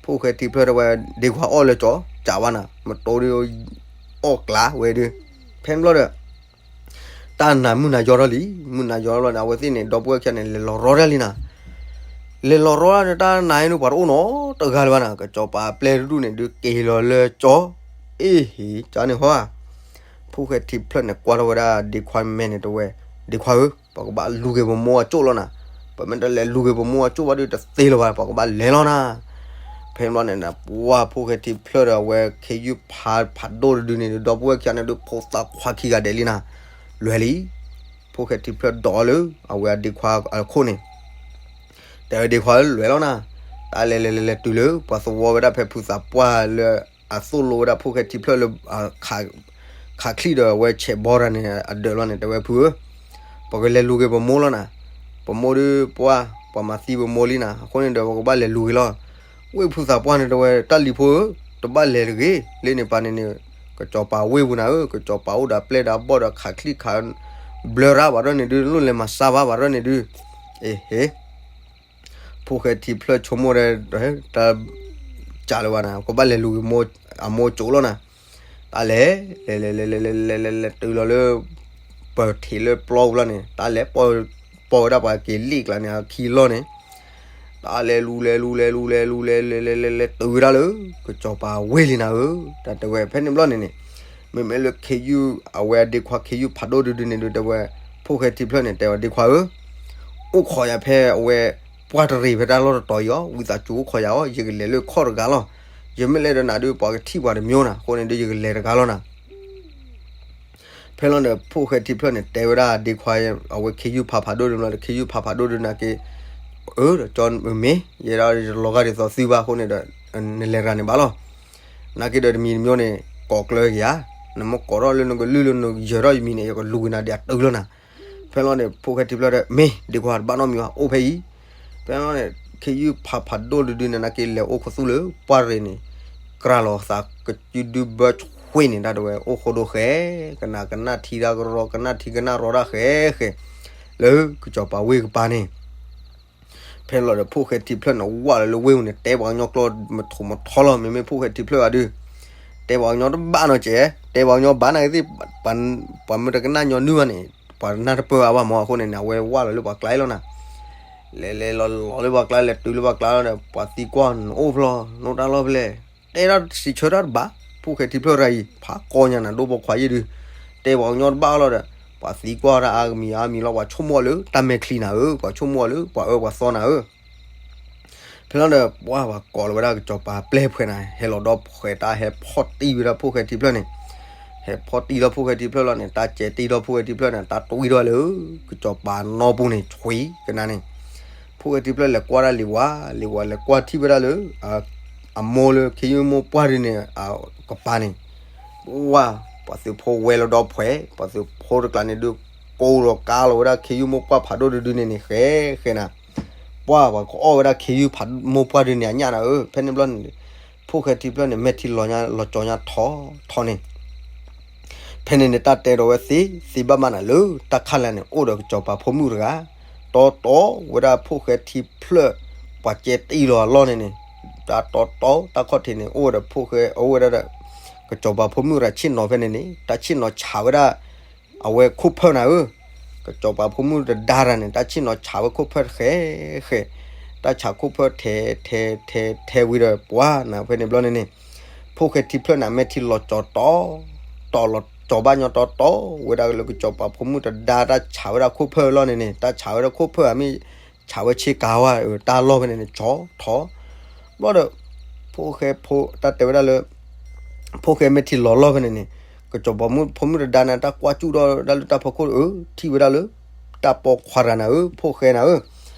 ဖိၣ်ဃဲထံဖျၢၣ်တဲဝဲ ဒ့ခွါအီၣ်လၢကၠီ, ကးဘၣ်နၤ, မတိဒု အီၣ်ကျးဝဲဒု, ဖဲန့ၣ်ဘျီဒီး တၢ်နၤမုၢ်နၤယီၤထီၣ်လံ, မုၢ်နၤယီၤထီၣ်လီၤန့ၣ် အဝဲသ့ၣ်န့ၣ် ဒီပုၢ်ဝဲၢ်ခံဂၤန့ၣ် လဲၤလီၤရီတၢ်လံနၤ, လဲၤလီၤရီတၢ်န့ၣ် တၢ်နၤအံၤဒုပှၤတအိၣ်နီတဂၤလၢၤဘၣ်နၤ, ကစီၤပၤပျဲၢ်တဒူၣ်န့ၣ်ဒုက့ၤလီၤလၢကၠီ, အ့ၣ်ဟ့ၤ ကန့ၣ်ဟီဧါ, ဖိၣ်ဃဲထံဖျၢၣ်န့ၣ် ကွၢ်ထီၣ်ဝဲဒၣ်ဒ့ခွါမဲန့ၣ်တဲဝဲ, ဒ့ခွါဧၢ, ပကဘၣ်လူၤက့ၤပမိၢ်အကၠိၣ်လီၤနၤ, ပမ့ၢ်တလဲၤလူၤက့ၤပမိၢ်အကၠိၣ်ဘၣ်ဒုတသ့လၢၤဘၣ်, ပကဘၣ်လဲၤလီၤနၤ, ဖဲန့ၣ်ဘျီန့ၣ် ပှၢ်ဖိၣ်ဃဲထံဖျၢၣ်ဒီးအဝဲခ့ယုၢ်ဖးဒိၣ်တဒုန့ၣ်ဒု ဒီပုၢ်ဝဲၢ်ခံဂၤန့ၣ်ဒု ဖိသၣ်ခွါခံဂၤဒဲးလံနၤ, လွဲလံ, ဖိၣ်ဃဲထံဖျၢၣ်ဒိးလၢ အဝဲအဒ့ခွါအခိၣ်န့ၣ် တဲဝဲဒ့ခွါဧၢ လွဲလီၤနၤ, တၢ်လဲၤလဲၤလဲၤလဲၤတုၤလၢ ပှၤသဝီဝဲဒၣ်ဖဲဖုသးပှၢ်လၢ အသိၣ်လိဝဲဒၣ်ဖိၣ်ဃဲထံဖျၢၣ်လၢ ခးချံၣ်ဒီးအဝဲဆဲးဘီတၢ်န့ၣ် အဒၢးလီၤန့ၣ် တဲဝဲဖုဧၢ, ပကလဲၤလူၤက့ၤပမိၢ်လီၤနၤ, ပမိၢ်ဒုပှၢ် ပှၤမၤသံပမိၢ်လံနၤ, အဃိန့ၣ်ဒီး ပကဘၣ်လဲၤလူၤက့ၤလီၤ, ဝ့ၢ်ဖုသးပှၢ်န့ၣ်တဲဝဲ တၢ်လံၤဖိဧၢ, တဘၣ်လဲၤတဂ့ၤ, လၢန့ၣ်ပၤန့ၣ်န့ၣ် ကစီၤပၤဝ့ၢ်ပူၤနၤဧၢ, ကစီၤပၤအိၣ်ဒီးပျဲၢ်ဒီးဘီၣ်ဒီးခးချံၣ်ခး ဘျၢရၣ်ဘၣ်ဒီးန့ၣ်ဒု လိၣ်လဲၤမၤစၢ်ဘၣ်ဘၣ်ဒီးန့ၣ်ဒု, အ့ဟ့ ဖိၣ်ဃဲထံဖျၢၣ်ဆိကမိၣ်ဒီး တၢ် ကးလၢၤဘၣ်နၤ, ကဘၣ်လဲၤလူၤက့ၤအမိၢ်ကၠိၣ်လီၤနၤ, တၢ်လဲၤ လဲၤလဲၤလဲၤလဲၤလဲၤလဲၤလဲၤတုၤလီၤလၢ ပထံးလၢပျီပူၤလီၤန့ၣ် တၢ်လဲၤ ပိာ်ဝဲဒၣ်ပှၤက့ၤလံၣ်ကျါန့ၣ် အခံလီၢ်န့ၣ် တၢ်လဲၤလူၤလဲၤလူၤလဲၤလူၤလဲၤလူၤလဲၤလဲၤလဲၤလဲၤလဲၤတုၤဝဲဒၣ်လၢ ကစီၤပၤဝ့ၢ်လံနၤဧၢ, တၢ်တဲဝဲဖဲန့ၣ်ဘျီန့ၣ်န့ၣ် မ့မ့ၢ်လၢခ့ယုၢ် အဝဲအဒ့ခွါခ့ယုၢ်ဖးဒိၣ်ဒုဒုန့ၣ်ဒု တဲဝဲ ဖိၣ်ဃဲထံဖျၢၣ်န့ၣ် တဲဝဲဒ့ခွါဧၢ, အိၣ်ခိးယၤဖဲအဝဲ ပှၢ်တရံးဖဲတၢ်လီၢ်တတီၤအံၤအီၤ, ဝံသးစူၤအိၣ်ခိးယၤအီၤ, ယကလဲၤလၢခီၣ်တဂၤလီၤ, ယမ့ၢ်လဲၤဒီးနၤဒု ပှၤကထံၣ်ပှၤတမံၤနၤ, အဃိန့ၣ်ဒု ယကလဲၤတဂၤလီၤနၤ ဖဲလီၤန့ၣ် ဖိၣ်ဃဲထံဖျၢၣ်န့ၣ် တဲဝဲဒၣ်ဒ့ခွါ အဝဲခ့ယုၢ်ဖးဖးဒိၣ်ဒုန့ၣ် ခ့ယုၢ်ဖးဖးဒိၣ်ဒုနာ်က့ အၢ ဒီးကၠီမ့ၢ် ယဲဒၣ်ယလီၤဂာ်ဒ်သိးသုဘၣ်အဃိန့ၣ်ဒီး နလဲၤတဂၤန့ၣ်ဘၣ်လီၤ, နာ်က့ဒီးတမံၤတမံၤန့ၣ် ကိးကျၢၤက့ၤဧါ, နမ့ၢ်ကိးထီၣ်လၢနကလုၢ်လၢနယၢၤထီၣ်ယမံၤန့ၣ် ယကလူၤက့ၤနၤဒ်အတုၤလီၤနၤ, ဖဲလီၤန့ၣ် ဖိၣ်ဃဲထံဖျၢၣ်ဒီး မ့ၢ်ဒ့ခွါတဘၣ်နီတမံၤဘၣ် အိၣ်ဖဲအံၤ ဖဲလီၤန့ၣ် ခ့ယုၢ်ဖးဖးဒိၣ်ဒုဒုန့ၣ် နာ်က့လဲၤအိၣ်ခူသူၣ်လၢပှၢ်ရ့ၣ်န့ၣ် ကြၢးလီၤသးကစုဒုဘၢဆွ့ၣ်န့ၣ် တၢ်တဲဝဲအိၣ်ဃိဒိဃဲ ကနၣ်ကနၣ်ထံတၢ်ကရီ ကနၣ်ထံကနၣ်ရီတၢ်ဃဲဃဲ လၢကစီၤပၤဝ့ၢ်ကပၤန့ၣ် ဖဲလီၤဒီးဖိၣ်ဃဲထံဖျၢၣ်န့ၣ် ဝၢ်လီၤလၢဝ့ၢ်ပူၤန့ၣ် တဲပှၤကညီကျိာ်မထီၣ်မထီလီၤ, မ့မ့ၢ်ဖိၣ်ဃဲထံဖျၢၣ်ဂၤဒု တဲပှၤကညီတဘၣ်နီတစဲး, တဲပှၤကညီဘၣ်နာ်က့သ့ၣ် ပှၤမ့ၢ်တကနၣ်ညီနုၢ်ဘၣ်န့ၣ် ပှၤနၢ်တပၢၢ်အါဘၣ်မး အဃိန့ၣ်န့ၣ် အဝဲဝၢ်လီၤလၢပှၤကျါအံၤလီၤနၤ, လဲၤလဲၤလီၤလီၤလၢပှၤကျါ လဲၤတုၤလၢပှၤကျါလီၤဒီး ပှၤသံကွၢ် နအိၣ်ဖျီ နအိၣ်တၢ်လီၢ်ဖဲလဲၣ်, တဲဒၣ်စံးဆၢတၢ်တဘၣ်, ဖိၣ်ဃဲထံဖျၢၣ်တဂၤအံၤ ဖးကီညါနၤ ဒိၣ်ပိာ်ခွါယံၢ်ဒုး, တဲပှၤကညီတဘၣ်အီၤလီၤဒီး ပှၤသံကွၢ်တၢ်အါကမံၤအါမံၤလီၤ, ပှၤဆိကမိၣ်လၢတၢ်မဲာ်ချံနၤဧၢ, ပှၤဆိကမိၣ်လၢပှၤအၢပှၤသီနၤဧၢ ဖဲလီၤဒီး ပှၤပှၤကိးလီၤဝဲဒၣ်ကစီၤပၤပျဲၢ်ဖှဲးနၤ ဟဲလီၤဒီးဖှဲး တၢ်ဟဲဖီၣ်တံၢ်ဝဲဒၣ်ဖိၣ်ဃဲထံဖျၢၣ်န့ၣ်, ဟဲဖီၣ်တံၢ်လီၤဖိၣ်ဃဲထံဖျၢၣ်လီၤန့ၣ် တၢ်ကဲတံၢ်လီၤဖိၣ်ဃဲထံဖျၢၣ်န့ၣ် တၢ်တွံၢ်ထီၣ်လၢ ကစီၤပၤနီပူၤန့ၣ် ဆွံကနၤန့ၣ်, ဖိၣ်ဃဲထံဖျၢၣ်လဲၤကွၢ်ဒၣ်လံၤဝါ, လံၤဝါလဲၤကွၢ်ထံၣ်ဝဲဒၣ်လၢ အမိၢ်လၢခ့ယုၢ်မိၢ်ပှၢ်ဒုန့ၣ် ကပၤန့ၣ် ဝါ, ပှၤသုးဖိဝဲလီၤဒီးဖှဲး, ပှၤသုးဖိတကျါန့ၣ်ဒုး ကိးဒီးကါလီၤဝဲဒၣ်ခ့ယုၢ်မိၢ်ပှၢ်ဖးဒိၣ်တဒုန့ၣ်န့ၣ် ဃဲဃဲနၤ, ပှၤပှၤကအီၣ်ဝဲဒၣ်ခ့ယုၢ်ဖးမိၢ်ပှၢ်ဒုန့ၣ် အညၣ်နၤဧၢ, ဖဲန့ၣ်ဘျီန့ၣ် ဖိၣ်ဃဲထံဖျၢၣ်န့ၣ် မဲာ်ထံလီၤညါလီၤကၠီညါထီထီန့ၣ် ဖဲန့ၣ်န့ၣ် တၢ်တဲဒီးဝဲသ့သ့ဘၣ်မးနၤလၢ တၢ်ခါလၢ်န့ၣ် အိၣ်ဒီးကစီၤပၤဖိမုၣ်တဂၤ, တီတီဝဲဒၣ်ဖိၣ်ဃဲထံဖျၢၣ် ပှၤကဲတံၢ်လီၤအလီၢ်န့ၣ်န့ၣ်, တၢ်တီတီတၢ်ခီၣ်ထံးန့ၣ် အိၣ်ဝဲဒီးဖိၣ်ဃဲ အိၣ်ဝဲဒၣ်ဒီး ကစီၤပၤဖိမုၣ်တဂၤဆ့ၣ်နီၤဖဲန့ၣ်န့ၣ် တၢ်ဆ့ၣ်နီၤဆးဝဲဒၣ် အဝဲခိၣ်ဖၢၣ်နၤဧၢ, ကစီၤပၤဖိမုၣ်တဒါတၢ်န့ၣ် တၢ်ဆ့ၣ်နီၤဆးဝဲခိၣ်ဖၢၣ်တဃဲဃဲ, တၢ်ဆးခိၣ်ဖၢၣ်ထဲထဲထဲထဲဝံၤဒီး ပှၤနၤဖဲန့ၣ်ဘျီန့ၣ်န့ၣ်, ဖိၣ်ဃဲထံဖျၢၣ်န့ၣ် မဲာ်ထံလီၤကၠီတီတီ လီၤကၠီဘၣ်ညီတီတီ ဝဲဒၣ်လၢကစီၤပၤဖိမုၣ်တဒါတၢ်ဆးဝဲဒၣ်ခိၣ်ဖၢၣ်အလီၢ်န့ၣ်န့ၣ် တၢ်ဆးဝဲဒၣ်ခိၣ်ဖၢၣ်အမ့ၢ် ဆးဝဲဆ့ကၤဝဲ တၢ်လီၢ်ဖဲန့ၣ်န့ၣ် ကၠီထီ ဘျီဒီး ဖိၣ်ဃဲဖိ တၢ်တဲဝဲဒၣ်လၢ ဖိၣ်ဃဲမဲာ်ထံလီၤလီၢ်ဖဲန့ၣ်န့ၣ်, ကစီၤပၤဖိမုၣ်တဒါန့ၣ် တၢ်ကွၢ်စူၣ်ထီၣ်ဒၣ်လၢတၢ်ဖီခိၣ်ဧၢ, ထံၣ်ဝဲဒၣ်လၢ တၢ်ပိာ်ခွါတဂၤနၤဧၢ, ဖိၣ်ဃဲနၤဧၢ,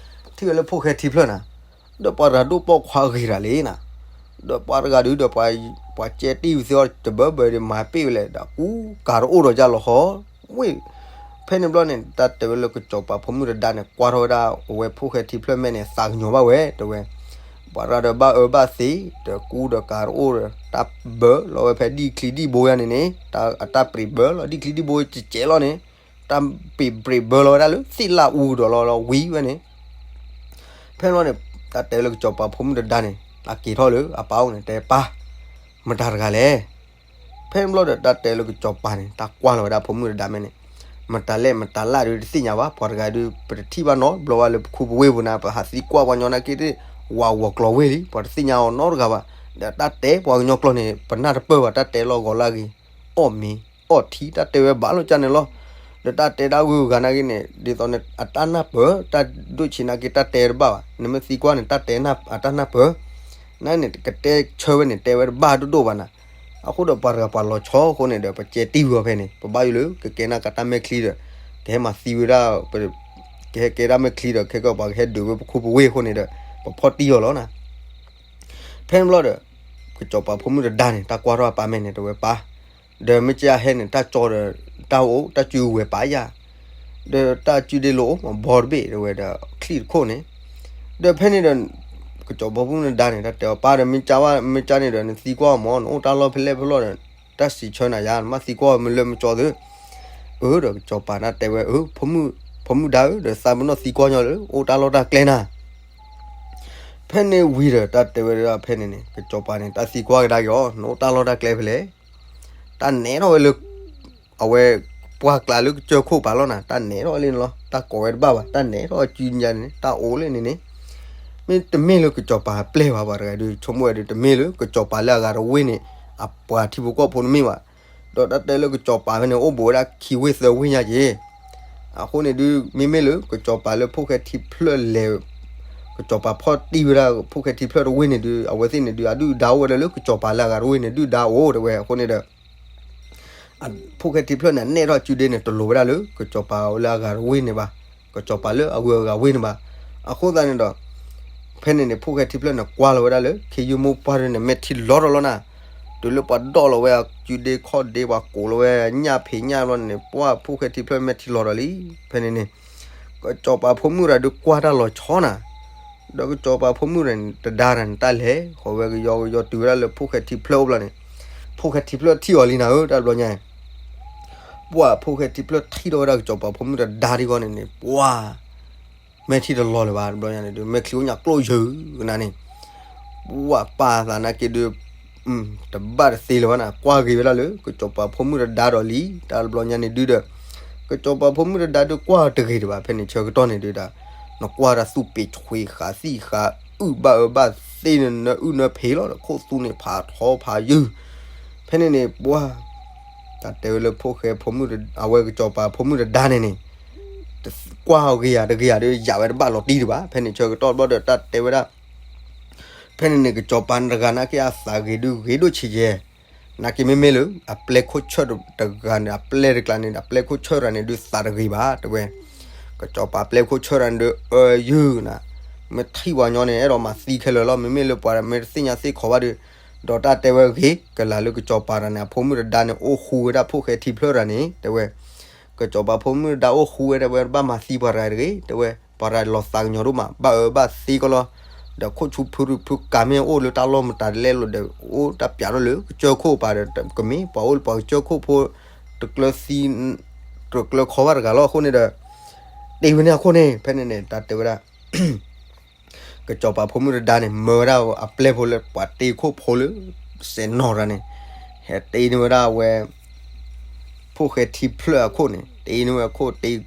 ထံၣ်ဝဲလၢဖိၣ်ဃဲထံဖျၢၣ်နၤ, ဒီးပှၤတဂၤဒိၣ်ပိာ်ခွါဂ့ၤတၢ်လံနၤ, ဒီးပှၤတဂၤဒုးဒီး ပှၤကဲတံၢ်ဝံၤသ့အီၤတဘၢဘၢဒီး မၤပ့ၢ်ဝဲလဲၣ် ဒီးကူကၤတအိၣ်ဒီးယါလီၤဃီ, ဝ့ၢ် ဖဲန့ၣ်ဘျီန့ၣ် တၢ်တဲဝဲလၢကစီၤပၤဖိမုၣ်တဒါန့ၣ် ကွၢ်ထီၣ်ဝဲဒၣ်အဝဲဖိၣ်ဃဲထံဖျၢၣ်မဲာ်န့ၣ် သးကညီၤဘၣ်ဝဲ တဲဝဲ, ပှၤတဂၤဒီးဘၣ်အၢဘၣ်သီ ဒီးကူဒီးကၤတအိၣ်ဒီး တၢ်ဘၢလီၤဝဲဖဲဒ်ချံဒ်ဘိယါန့ၣ်န့ၣ်, အတၢ်ပြံးဘၢလီၤ ဒ်ချံဒ်ဘိကဲးကဲးလီၤန့ၣ်, တၢ်ပြံးပြံးဘၢလီၤဝဲဒၣ်လၢသ့ၣ်လၣ်အူကဒီးလီၤလီၤဝံၤဝဲန့ၣ် ဖဲန့ၣ်ဘျီန့ၣ် တၢ်တဲလၢကစီၤပၤဖိမုၣ်တဒါန့ၣ် အက့ၤထီၣ်လၢအပၢ်အိၣ်န့ၣ် တဲပၢ်, မတၤတဂၤလဲၣ်. ဖဲန့ၣ်ဘျီဒီး တၢ်တဲလၢကစီၤပၤန့ၣ် တၢ်ကွၢ်လီၤဝဲဒၣ်ဖိမုၣ်တဒါမဲာ်န့ၣ်, မတၤလဲၣ်မတၤလဲၣ်ဒီးတသ့ၣ်ညါဘၣ်, ပှၤတဂၤဒီး ပတထံၣ်ဘၣ်နီတဘျီဘၣ်လၢပခူပဝ့ၢ်ပူၤန့ၣ်, ပဟးသံကွၢ်ပှၤကညီနာ်က့ ဝးဂီၤကျိၤဝ့ၢ်လံ, ပှၤတသ့ၣ်ညါအီၤနီတဂၤဘၣ်. ဒီးတၢ်တဲပှၤကညီကျိာ်န့ၣ် ပနၢ်တပၢၢ်ဘၣ်, တၢ်တဲလီၤဂီၤလၢအဂ့ၤ, အီၣ်မ့ၤ အီၣ်ထံ တၢ်တဲဝဲဘၣ်လီၤကၢ်န့ၣ်လီၤ. ဒီးတၢ်တဲတၢ်ဂုၤဂၤနာ်က့န့ၣ် ဒ်သိးန့ၣ် အတၢ်နၢ်ပၢၢ် တၢ်ဒိၣ်ဆံးနာ်က့ တၢ်တဲတဘၣ်ဘၣ်, နမ့ၢ်သံကွၢ်န့ၣ် တၢ်တဲအတၢ်နၢ်ပၢၢ်, နာ်န့ၣ် ကတဲဆၢဝဲန့ၣ် တဲဝဲတဘၣ်ဒိၣ်ဒိၣ်ဘၣ်နၤ. အဃိဒီးပှၤတဂၤပှၤလီၤဆီအဃိန့ၣ်ဒီး ပကဲတံၢ်ဝံၤအီၤဖဲန့ၣ် ပဘၣ်ယိၣ်လၢ ကကဲနၢ်ကတၢ်မဲာ်ချံဒီး ကဟဲမၤသံဝဲဒၣ် ကဟဲကဲတၢ်မဲာ်ချံဒီး ခဲကီးပှၤကဟဲဒုးဝဲပခူပဝ့ၢ်အဃိန့ၣ်ဒီး ပဖီၣ်တံၢ်အီၤလီၤနၤ. ဖဲန့ၣ်ဘျီဒီး ကစီၤပၤဖိမုၣ်တဒါန့ၣ် တၢ်ကွၢ်ထီၣ်အပၢ်မဲာ်န့ၣ် တဲဝဲပၢ်, ဒီးမ့ၢ်ကဟဲန့ၣ် တၢ်ကၠီဒီး တၢ်အိၣ် တၢ်စုဝဲပာ်ယၤ, ဒီးတၢ်စုဒ့လိာ်အိၣ်မး ဘီတဘ့ၣ် တဲဝဲဒီးချံၣ်တခိၣ်န့ၣ်, ဒီးဖဲန့ၣ်ဒီး ကစီၤပၤဖိမုၣ်တဒါန့ၣ် တၢ်တဲအီၤပၢ်ဒီး မ့ၢ်ကဘၣ် မ့ၢ်ကန့ၣ်ဒီး နသံကွၢ်အီၤမး နအိၣ်တၢ်လီၢ်ဖဲလဲၣ်ဖဲလဲၣ်ဒီး တၢ်စံးဆၢနၤယါ နမ့ၢ်သံကွၢ်အီၤမ့ၢ်လၢမ့ၢ်ကၠီသု အၢ ဒီးကစီၤပၤန့ၣ်တဲဝဲ အၢ ဖိမုၣ်ဒါဧၢ ဒီးသးပ့ၤနီၣ်သံကွၢ်ညီလၢ အိၣ်တၢ်လီၢ်တၢ်ကျဲနၤ. ဖဲန့ၣ်ဝံၤဒီး တၢ်တဲဝဲဒၣ်ဖဲန့ၣ်န့ၣ် ကစီၤပၤန့ၣ် တၢ်သံကွၢ်ကဒါက့ၤအီၤ နအိၣ်တၢ်လီၢ်တၢ်ကျဲဖဲလဲၣ်. တၢ်နဲထီၣ်ဝဲလၢ အဝဲ ပှၢ်ကျါလၢကစၢၢ်ခိၣ်ပၤလီၤနၤ တၢ်နဲထီၣ်ဝဲလံန့ၣ်လီၤ. တၢ်ကိးဝဲတဘၣ်ဘၣ် တၢ်နဲထီၣ်ဝဲစုညါန့ၣ် တၢ်အိၣ်လၢန့ၣ်န့ၣ် မ့တမ့ၢ်လၢကစီၤပၤပျဲၢ်ဘၣ် ပှၤတဂၤဒုး ဆိကမိၣ်ဝဲဒုး တမ့ၢ်လၢကစီၤပၤလၢအဂၤတဝ့ၢ်န့ၣ် အပှၤထံဖိကီၢ်ဖိတမ့ၢ်ဘၣ်. ဒီးတၢ်တဲလၢကစီၤပၤဖဲန့ၣ် အိၣ်ဘူးဝဲဒၣ်ခံဝ့ၢ်သၢဝ့ၢ်ညါက့ၤ အဃိန့ၣ်ဒုး မ့မ့ၢ်လၢကစီၤပၤလၢဖိၣ်ဃဲထံဖျၢၣ်လဲၤ ကစီၤပၤဖီၣ်တံၢ်ဝဲဒၣ်ဖိၣ်ဃဲထံဖျၢၣ်တဝ့ၢ်န့ၣ်ဒုး အဝဲသ့ၣ်န့ၣ်ဒုး အဒုၣ်ဒါအိၣ်ဝဲဒၣ်လၢကစီၤပၤလၢအဂၤတဝ့ၢ်န့ၣ် ဒုၣ်ဒါအိၣ်တဲဝဲအဃိန့ၣ်ဒီး ဖိၣ်ဃဲထံဖျၢၣ်န့ၣ် နဲထီၣ်စုဒ့န့ၣ် တလိၤဝဲဒၣ်လၢ ကစီၤပၤလၢအဂၤတဝ့ၢ်န့ၣ်ဘၣ်, ကစီၤပၤလၢအဂၤတဝ့ၢ်န့ၣ်ဘၣ်. အဃိသတးန့ၣ်ဒီး ဖဲန့ၣ်န့ၣ် ဖိၣ်ဃဲထံဖျၢၣ်န့ၣ် ကွၢ်လီၤဝဲဒၣ်လၢ ခ့ယုၢ်မိၢ်ပှၢ်ဒုးန့ၣ် မဲာ်ထံလီၤဒီးလီၤနၤ, တုၤလၢပှၤဒိးလီၤဝဲအစုဒ့ခီၣ်ဒ့ ပှၤကိးလီၤဝဲညၣ်ဖံးညၣ်ဘျီန့ၣ် ပှၢ်ဖိၣ်ဃဲထံဖျၢၣ်မဲာ်ထံလီၤဒီးလံ. ဖဲန့ၣ်န့ၣ် ကစီၤပၤဖိမုၣ်တဂၤဒုးကွၢ်တၢ်လီၤဆီနၤ, ဒီးကစီၤပၤဖိမုၣ်တဂၤန့ၣ် တဒါတၢ်န့ၣ် တၢ်လဲၤဃီၤဝဲကယီကယီတုၤဝဲဒၣ်လၢဖိၣ်ဃဲထံဖျၢၣ်အိၣ်ဘျီန့ၣ်, ဖိၣ်ဃဲထံဖျၢၣ်ထံၣ်အီၤလံနၤဧၢ တၢ်တဘျီညါ ပှၢ်ဖိၣ်ဃဲထံဖျၢၣ်ထံၣ်ထီၣ်ဝဲဒၣ်ကစီၤပၤဖိမုၣ်တဒါဒံးဂီၢ်န့ၣ်န့ၣ် ပှၢ် မဲာ်ထံတလီၤလၢၤဘၣ် တဘျီညါန့ၣ်ဒုး မဲာ်ချံအိၣ်ညါကျိၣ်ယၢၤကနၤန့ၣ်, ပှၢ်ပာ်သးနာ်က့ဒုး တဘၣ်တသ့လၢၤဘၣ်နၤ ကွၢ်ဂ့ၤဝဲဒၣ်လၢ ကစီၤပၤဖိမုၣ်တဒါဒီးလံ တၢ်တဘျီညါန့ၣ်ဒုးဒီး ကစီၤပၤဖိမုၣ်တဒါဒုးကွၢ်တဂ့ၤတဘၣ် ဖဲန့ၣ်ဆၢကတီၢ်န့ၣ်ဒုးဒီး နကွၢ်တၢ်သူၣ်ပ့ၤဆွံဃာ်သံၣ်ဃာ်အုၣ်ဘၣ်အၢဘၣ်သ့န့ၣ် နအုၣ်နၢဖံးလီၤဒီး ခိၣ်သူန့ၣ်ဖးထီဖးယုၢ်. ဖဲန့ၣ်န့ၣ် ပှၢ် တၢ်တဲဝဲလၢဖိၣ်ဃဲဖိမုၣ်တ အဝဲကစီၤပၤဖိမုၣ်တဒါန့ၣ်န့ၣ် ကွၢ်ဂ့ၤယၤတဂ့ၤယၤဒီး ယၤဝဲတဘၣ်လီၤတံၢ်တဘၣ်. ဖဲန့ၣ်ဆၢကတီၢ်ဘျီဒီး တၢ်တဲဝဲဒၣ် ဖဲန့ၣ်န့ၣ် ကစီၤပၤတဂၤနာ်က့အသးဂ့ၤဒုးဂ့ၤဒိၣ်ဆံးယဲၢ်, နာ်က့မ့မ့ၢ်လၢ အပျဲၢ်ခိၣ်ဆၢၣ်တဂၤန့ၣ် အပျဲၢ်တကျါန့ၣ် အပျဲၢ်ခိၣ်ဆၢၣ်တဂၤန့ၣ်ဒုးသးတဂ့ၤဘၣ် တဲဝဲ. ကစီၤပၤပျဲၢ်ခိၣ်ဆၢၣ်တဂၤန့ၣ်ဒုး အၢယုၢ်နၤ, မ့ၢ်ထံၣ်ပှၤညီန့ၣ် အဲၣ်ဒိးမၤသံခဲလၢာ်လီၤ. မ့မ့ၢ်လၢပှၤမ့ၢ်တသ့ၣ်ညါသ့ၣ်ခီဘၣ်ဒီး ဒီးတၢ်တဲဝဲဂ့ၤကလၤလၢကစီၤပၤတဂၤန့ၣ် အဖိမုၣ်တဒါန့ၣ် အိၣ်ဃူဝဲဒၣ်ဖိၣ်ဃဲထံဖျၢၣ်တဂၤန့ၣ် တဲဝဲ. ကစီၤပၤဖိမုၣ်တဒါအိၣ်ဃူဝဲ တဲဝဲ တဘၣ်မၤသံပှၤတဂၤတဂ့ၤ တဲဝဲ, ပှၤတဂၤလီၤသးကညီၤဒိၣ်မး ဘၣ်အၢဘၣ်သ့ကီလီၤ. ဒီးခိၣ်ဆူဖုဖုကၤမ့ၢ်အိၣ်လၢ တၢ်လီၢ်မတၤလဲၣ်လီၤဒီး အိၣ်တၢ်ပၠးထီၣ်လၢကစၢၢ်ခိၣ်ပၤဒီး ကမ့ၢ်ပှၤအိၣ်လၢပှၤကစၢၢ်ခိၣ်ဖိ တကျၢၤသံ တကျၢၤခီဘၣ်တဂၤလီၤ. အဃိန့ၣ်ဒီး တ့ဝဲန့ၣ်အခိၣ်န့ၣ် ဖဲန့ၣ်န့ၣ် တၢ်တဲဝဲဒၣ် ကစီၤပၤဖိမုၣ်တဒါန့ၣ် မၢဝဲဒၣ်အပျဲၢ်ဖိလၢပှၤတ့ခိၣ်ဖိလၢ စဲးနီၢ်တဂၤန့ၣ် ဟဲတ့န့ၢ်ဝဲဒၣ်အဝဲ ဖိၣ်ဃဲထံဖျၢၣ်အခိၣ်န့ၣ် တ့န့ၢ်ဝဲအခိၣ်တ့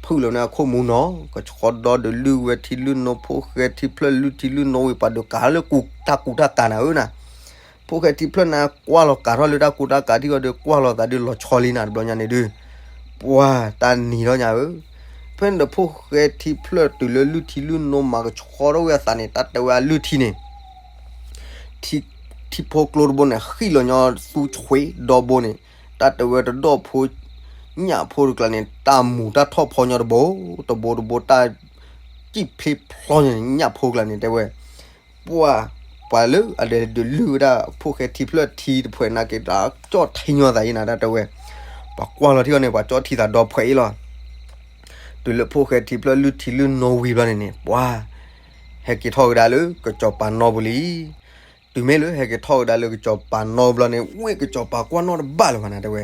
ဖုၣ်လီၤန့ၢ်အခိၣ်မူနီၤ ကဆှီဒီဒုးလုၢ်ဝဲထံလုၢ်နိ ဖိၣ်ဃဲထံဖျၢၣ်လုၢ်ထံလုၢ်နိဝံၤ ပှၤဒုးကၤလၢကူတၢ်ကူတၢ်ကၤနၤဧၢနၤ. ဖိၣ်ဃဲထံဖျၢၣ်န့ၣ် ကွၢ်လီၤကၤထီၣ်လၢတၢ်ကူတၢ်ကၤထံဂီၤဒီး ကွၢ်လီၤသးဒုးလီၤဆီလံနၤ တဘျီညါန့ၣ်ဒုး ပှၤတၢ်နံၤထီၣ်ညါဧၢ. ဖဲန့ၣ်ဒီးဖိၣ်ဃဲထံဖျၢၣ်တုၤလၢလုၢ်ထံလုၢ်နိမၤကဆှီထီၣ်ဝဲအသးန့ၣ် တၢ်တဲဝဲအလုၢ်ထံန့ၣ် ထံ ထံဖိကျိတဘိန့ၣ် ဃံၣ်လီၤညီသူဆွံဒီဘိန့ၣ် တၢ်တဲဝဲတဒီၣ်ဖိ ညၣ်ဖိတကျါန့ၣ် တၢ်မူၤတၢ်ထီၣ်ဖီညီတဘိ တဘိတဘိတၢ် စံၣ်ဖျ့ဖျီညါန့ၣ် ညၣ်ဖိကျါန့ၣ် တဲဝဲ ပှၤ ပှၤလၢအဒဲးဒုးလုၢ်ဝဲဒၣ်ဖိၣ်ဃဲထံဖျၢၣ်ထံတဖှဲးနာ်က့ တၢ်ကၠီၣ်ထံညီသးအံၤနၤ တၢ်တဲဝဲ ပှၤကွၢ်လီၤထံဂီၤန့ၣ် ပှၤကၠီၣ်ထံသးဒီဖှဲးအံၤလီၤ. တုၤလၢဖိၣ်ဃဲထံဖျၢၣ်လုၢ်ထံလုၢ်နိဝံၤဘျီန့ၣ်န့ၣ် ပှၤ ဟဲက့ၤထီၣ်ကဒါလၢကစီၤပၤနီပူၤလံ. တုၤမ့ၢ်လၢဟဲက့ၤထီၣ်ကဒါလၢကစီၤပၤနီဘျီန့ၣ် ဝ့ၢ်ကစီၤပၤကွၢ်နီၣ်တဘၣ်လၢၤဘၣ်နၤ တဲဝဲ.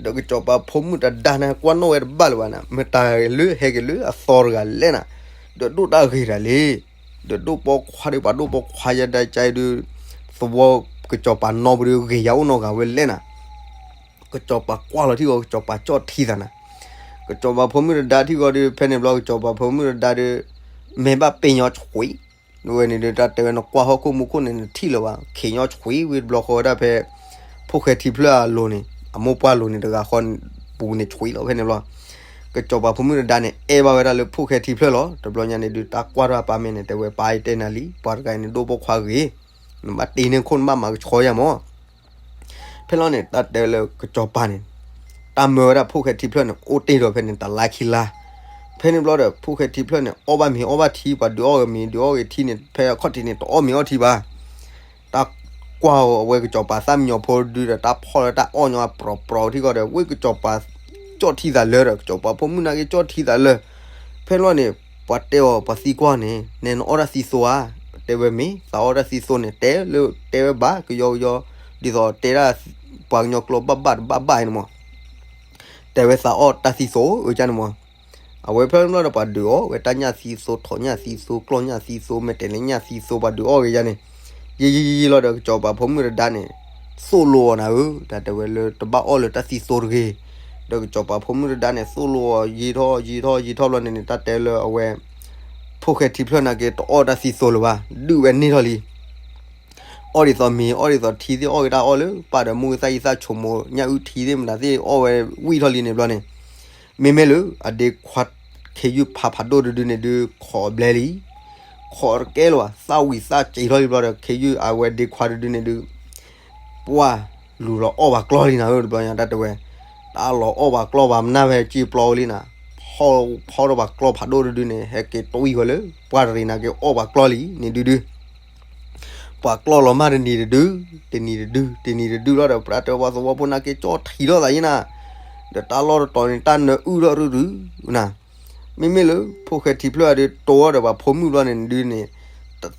ဒီးကစီၤပၤဖိမုၣ်တဒါန့ၣ် ကွၢ်နီၣ်ဝဲတဘၣ်လၢၤဘၣ်နၤ မတၤလၢဟဲက့ၤလၢအသီတဂၤလဲၣ်နၤ, ဒီးဒိၣ်တၢ်ဂ့ၤတၢ်လံ, ဒီးဒိၣ်ပိာ်ခွါဒီး ပှၤဒိၣ်ပိာ်ခွါယဲဒၣ်ကါအံၤဒုး သဝီကစီၤပၤနီပူၤဒီး ဂ့ၤယၤအိၣ်နီတဂၤဝဲလဲၣ်နၤ. ကစီၤပၤကွၢ်လီၤထံဂီၤ ကစီၤပၤကၠီၣ်ထံသးနၤ. ကစီၤပၤဖိမုၣ်တဒါထံဂီၤဒီး ဖဲန့ၣ်ဘျီ ကစီၤပၤဖိမုၣ်တဒါဒီး မဲာ်ဘၣ်ပ့ၤညီဆွံ ဝဲန့ၣ်ဒီး တၢ်တဲဝဲ နကွၢ်ဟီၣ်ခိၣ်မူခိၣ်န့ၣ် နထံၣ်လၢၤဘၣ် ခ့ညီဆွံဝံၤတဘျီဃီဝဲဒၣ်ဖဲ ဖိၣ်ဃဲထံဖျၢၣ်အလိၤန့ၣ် အမိၢ်ပှၢ်လိၤန့ၣ်တဂၤဃီပူၤန့ၣ်ဆွံလီၤ ဖဲန့ၣ်ဘျီ. ကစီၤပၤဖိမုၣ်တဒါန့ၣ် အဲၣ်ဘၣ်ဝဲဒၣ်လၢဖိၣ်ဃဲထံဖျၢၣ်လီၤ. တဘျီညါန့ၣ်ဒုး တၢ်ကွၢ်ထီၣ်အပၢ်မ့ၢ်န့ၣ် တဲဝဲ ပၢ်အံၤတဲနၤလံ ပှၤတဂၤအံၤန့ၣ် ဒိၣ်ပိာ်ခွါဂ့ၤ, နဘၣ်တ့န့ၢ်ခိၣ် နဘၣ်မၤကဆှီယၤမး ဖဲလီၤန့ၣ် တၢ်တဲလၢကစီၤပၤန့ၣ် တၢ်မၢဝဲဒၣ်ဖိၣ်ဃဲထံဖျၢၣ်န့ၣ် အိၣ်တ့ၢ်ဒီးဖဲန့ၣ် တလါခံလါ. ဖဲန့ၣ်ဘျီဒီး ဖိၣ်ဃဲထံဖျၢၣ်န့ၣ် အီၣ်ဘၣ်မ့ၤအီၣ်ဘၣ်ထံ ပှၤဒုးအီၣ်ဂ့ၤမ့ၤ ဒုးအီၣ်ဂ့ၤထံန့ၣ် ဖဲအခီၣ်ထံးန့ၣ် တအီၣ်မ့ၤအီၣ်ထံဘၣ်. တၢ်ကွၢ်အီၤ အဝဲကစီၤပၤသၣ်မံညီၤဖိဒုဒီး တၢ်ဖီၣ်လၢတၢ်အီၣ်ညီအပြီၤပြီၤထံဂီၤဒီး ဝ့ၢ်ကစီၤပၤ ကၠီၣ်ထံသးလၢဒီး ကစီၤပၤဖိမုၣ်နာ်က့ ကၠီၣ်ထံသးလၢ. ဖဲလီၤန့ၣ် ပှၤတဲအီၤ ပှၤသံကွၢ်န့ၣ် နဲနအီၣ်တၢ်သံသိဧါ. တဲဝဲမ့ၢ် သးအီၣ်တၢ်သံသိန့ၣ် တဲလၢ တဲဝဲဘၣ်ကယီကယီ ဒ်သိးတဲဒၣ် ပှၤကညီကျိာ်ဘၣ်ဘၣ်တဘၣ်ဘၣ်န့ၣ်မး တဲဝဲသးအီၣ်တၢ်သံသိဧၢန့ၣ်မး. အဝဲဖဲလီၤဒီး ပှၤဒုးအီၣ်ဝဲတၢ်ညၣ်သံသိ ထိးညၣ်သံသိ ကျီၢ်ညၣ်သံသိ မဲာ်တဲၤလဲၤညၣ်သံသိ ပှၤဒုးအီၣ်ဂ့ၤယါန့ၣ် ယံာ်ယံာ်ယံာ်လီၤဒီး ကစီၤပၤဖိမုၣ်တဒါန့ၣ် သိၣ်လိအီၤနၤဧၢ တၢ်တဲဝဲလၢတဘၣ်အီၣ်လၢတၢ်သံသိတဂ့ၤ. ဒီးကစီၤပၤဖိမုၣ်တဒါန့ၣ် သိၣ်လိအီၤယံာ်ထီၣ်ယံာ်ထီၣ်ယံာ်ထီၣ်ဘျီန့ၣ်န့ၣ် တၢ်တဲလၢအဝဲ ဖိၣ်ဃဲထံဖျၢၣ်နာ်က့ တအီၣ်တၢ်သံသိလၢၤဘၣ် ဒုးဝဲန့ၢ်ထီၣ်လံ. အီၣ်ဒ်သိးမ့ၤ အီၣ်ဒ်သိးထံသ့ၣ် အီၣ်က့ၤတၢ်အီၣ်လၢ ပၢ်ဒီးမူကသၣ်အံၤသၣ်ဆိမိၣ် ညၣ်အုၣ်ထံသ့ၣ်မတၤသ့ၣ် အီၣ်ဝဲဝံၣ်ထီၣ်လံန့ၣ်ဘျီန့ၣ် မ့မ့ၢ်လၢ အဒ့ခွါ ခ့ယုၢ်ဖးဖးဒိၣ်တဒုန့ၣ်ဒုး ခိးအဘျဲလံ. ခိးတကဲလၢၤဘၣ် သၣ်ဝံၤသၣ်စံးထီၣ်လံဘျီဒီး ခ့ယုၢ်အဝဲဒ့ခွါတဒုန့ၣ်ဒုး ပှၢ်လူၤလီၤအီၣ်ပှၤကျီၢ်လံနၤဧၢ တဘျီညါ တၢ်တဲဝဲ တၢ်လီၤအီၣ်ပှၤကျီၢ်ပှၤမနၢ်ဖဲစ့ပျီဝဲလံနၤ. ဖီၣ်ထီၣ်ပှၤကျီၢ်ဖးဒိၣ်တဒုန့ၣ် ဟဲက့ၤတွံၢ်ဝဲလၢ ပှၢ်တရံးနာ်က့ အီၣ်ပှၤကျီၢ်လံန့ၣ်ဒုဒု ပှၤကျီၢ်လီၤမၢ်တနံၤတဒု တနံၤတဒု တနံၤတဒုလီၤဒီး ပှၤတဲပှၤသဝီဖိနာ်က့ ကၠီၣ်ထံထီၣ်သးယံၤနၤ. ဒီးတၢ်လီၢ်တတီၤန့ၣ် တၢ်နၢအုၣ်ထီၣ်ရုၢ်ရုၢ်နၤ. မ့မ့ၢ်လၢ ဖိၣ်ဃဲထံဖျၢၣ်အဒုး တိၢ်အီၤဒီးပှၤဖိမုၣ်ဘျီန့ၣ်ဒုန့ၣ်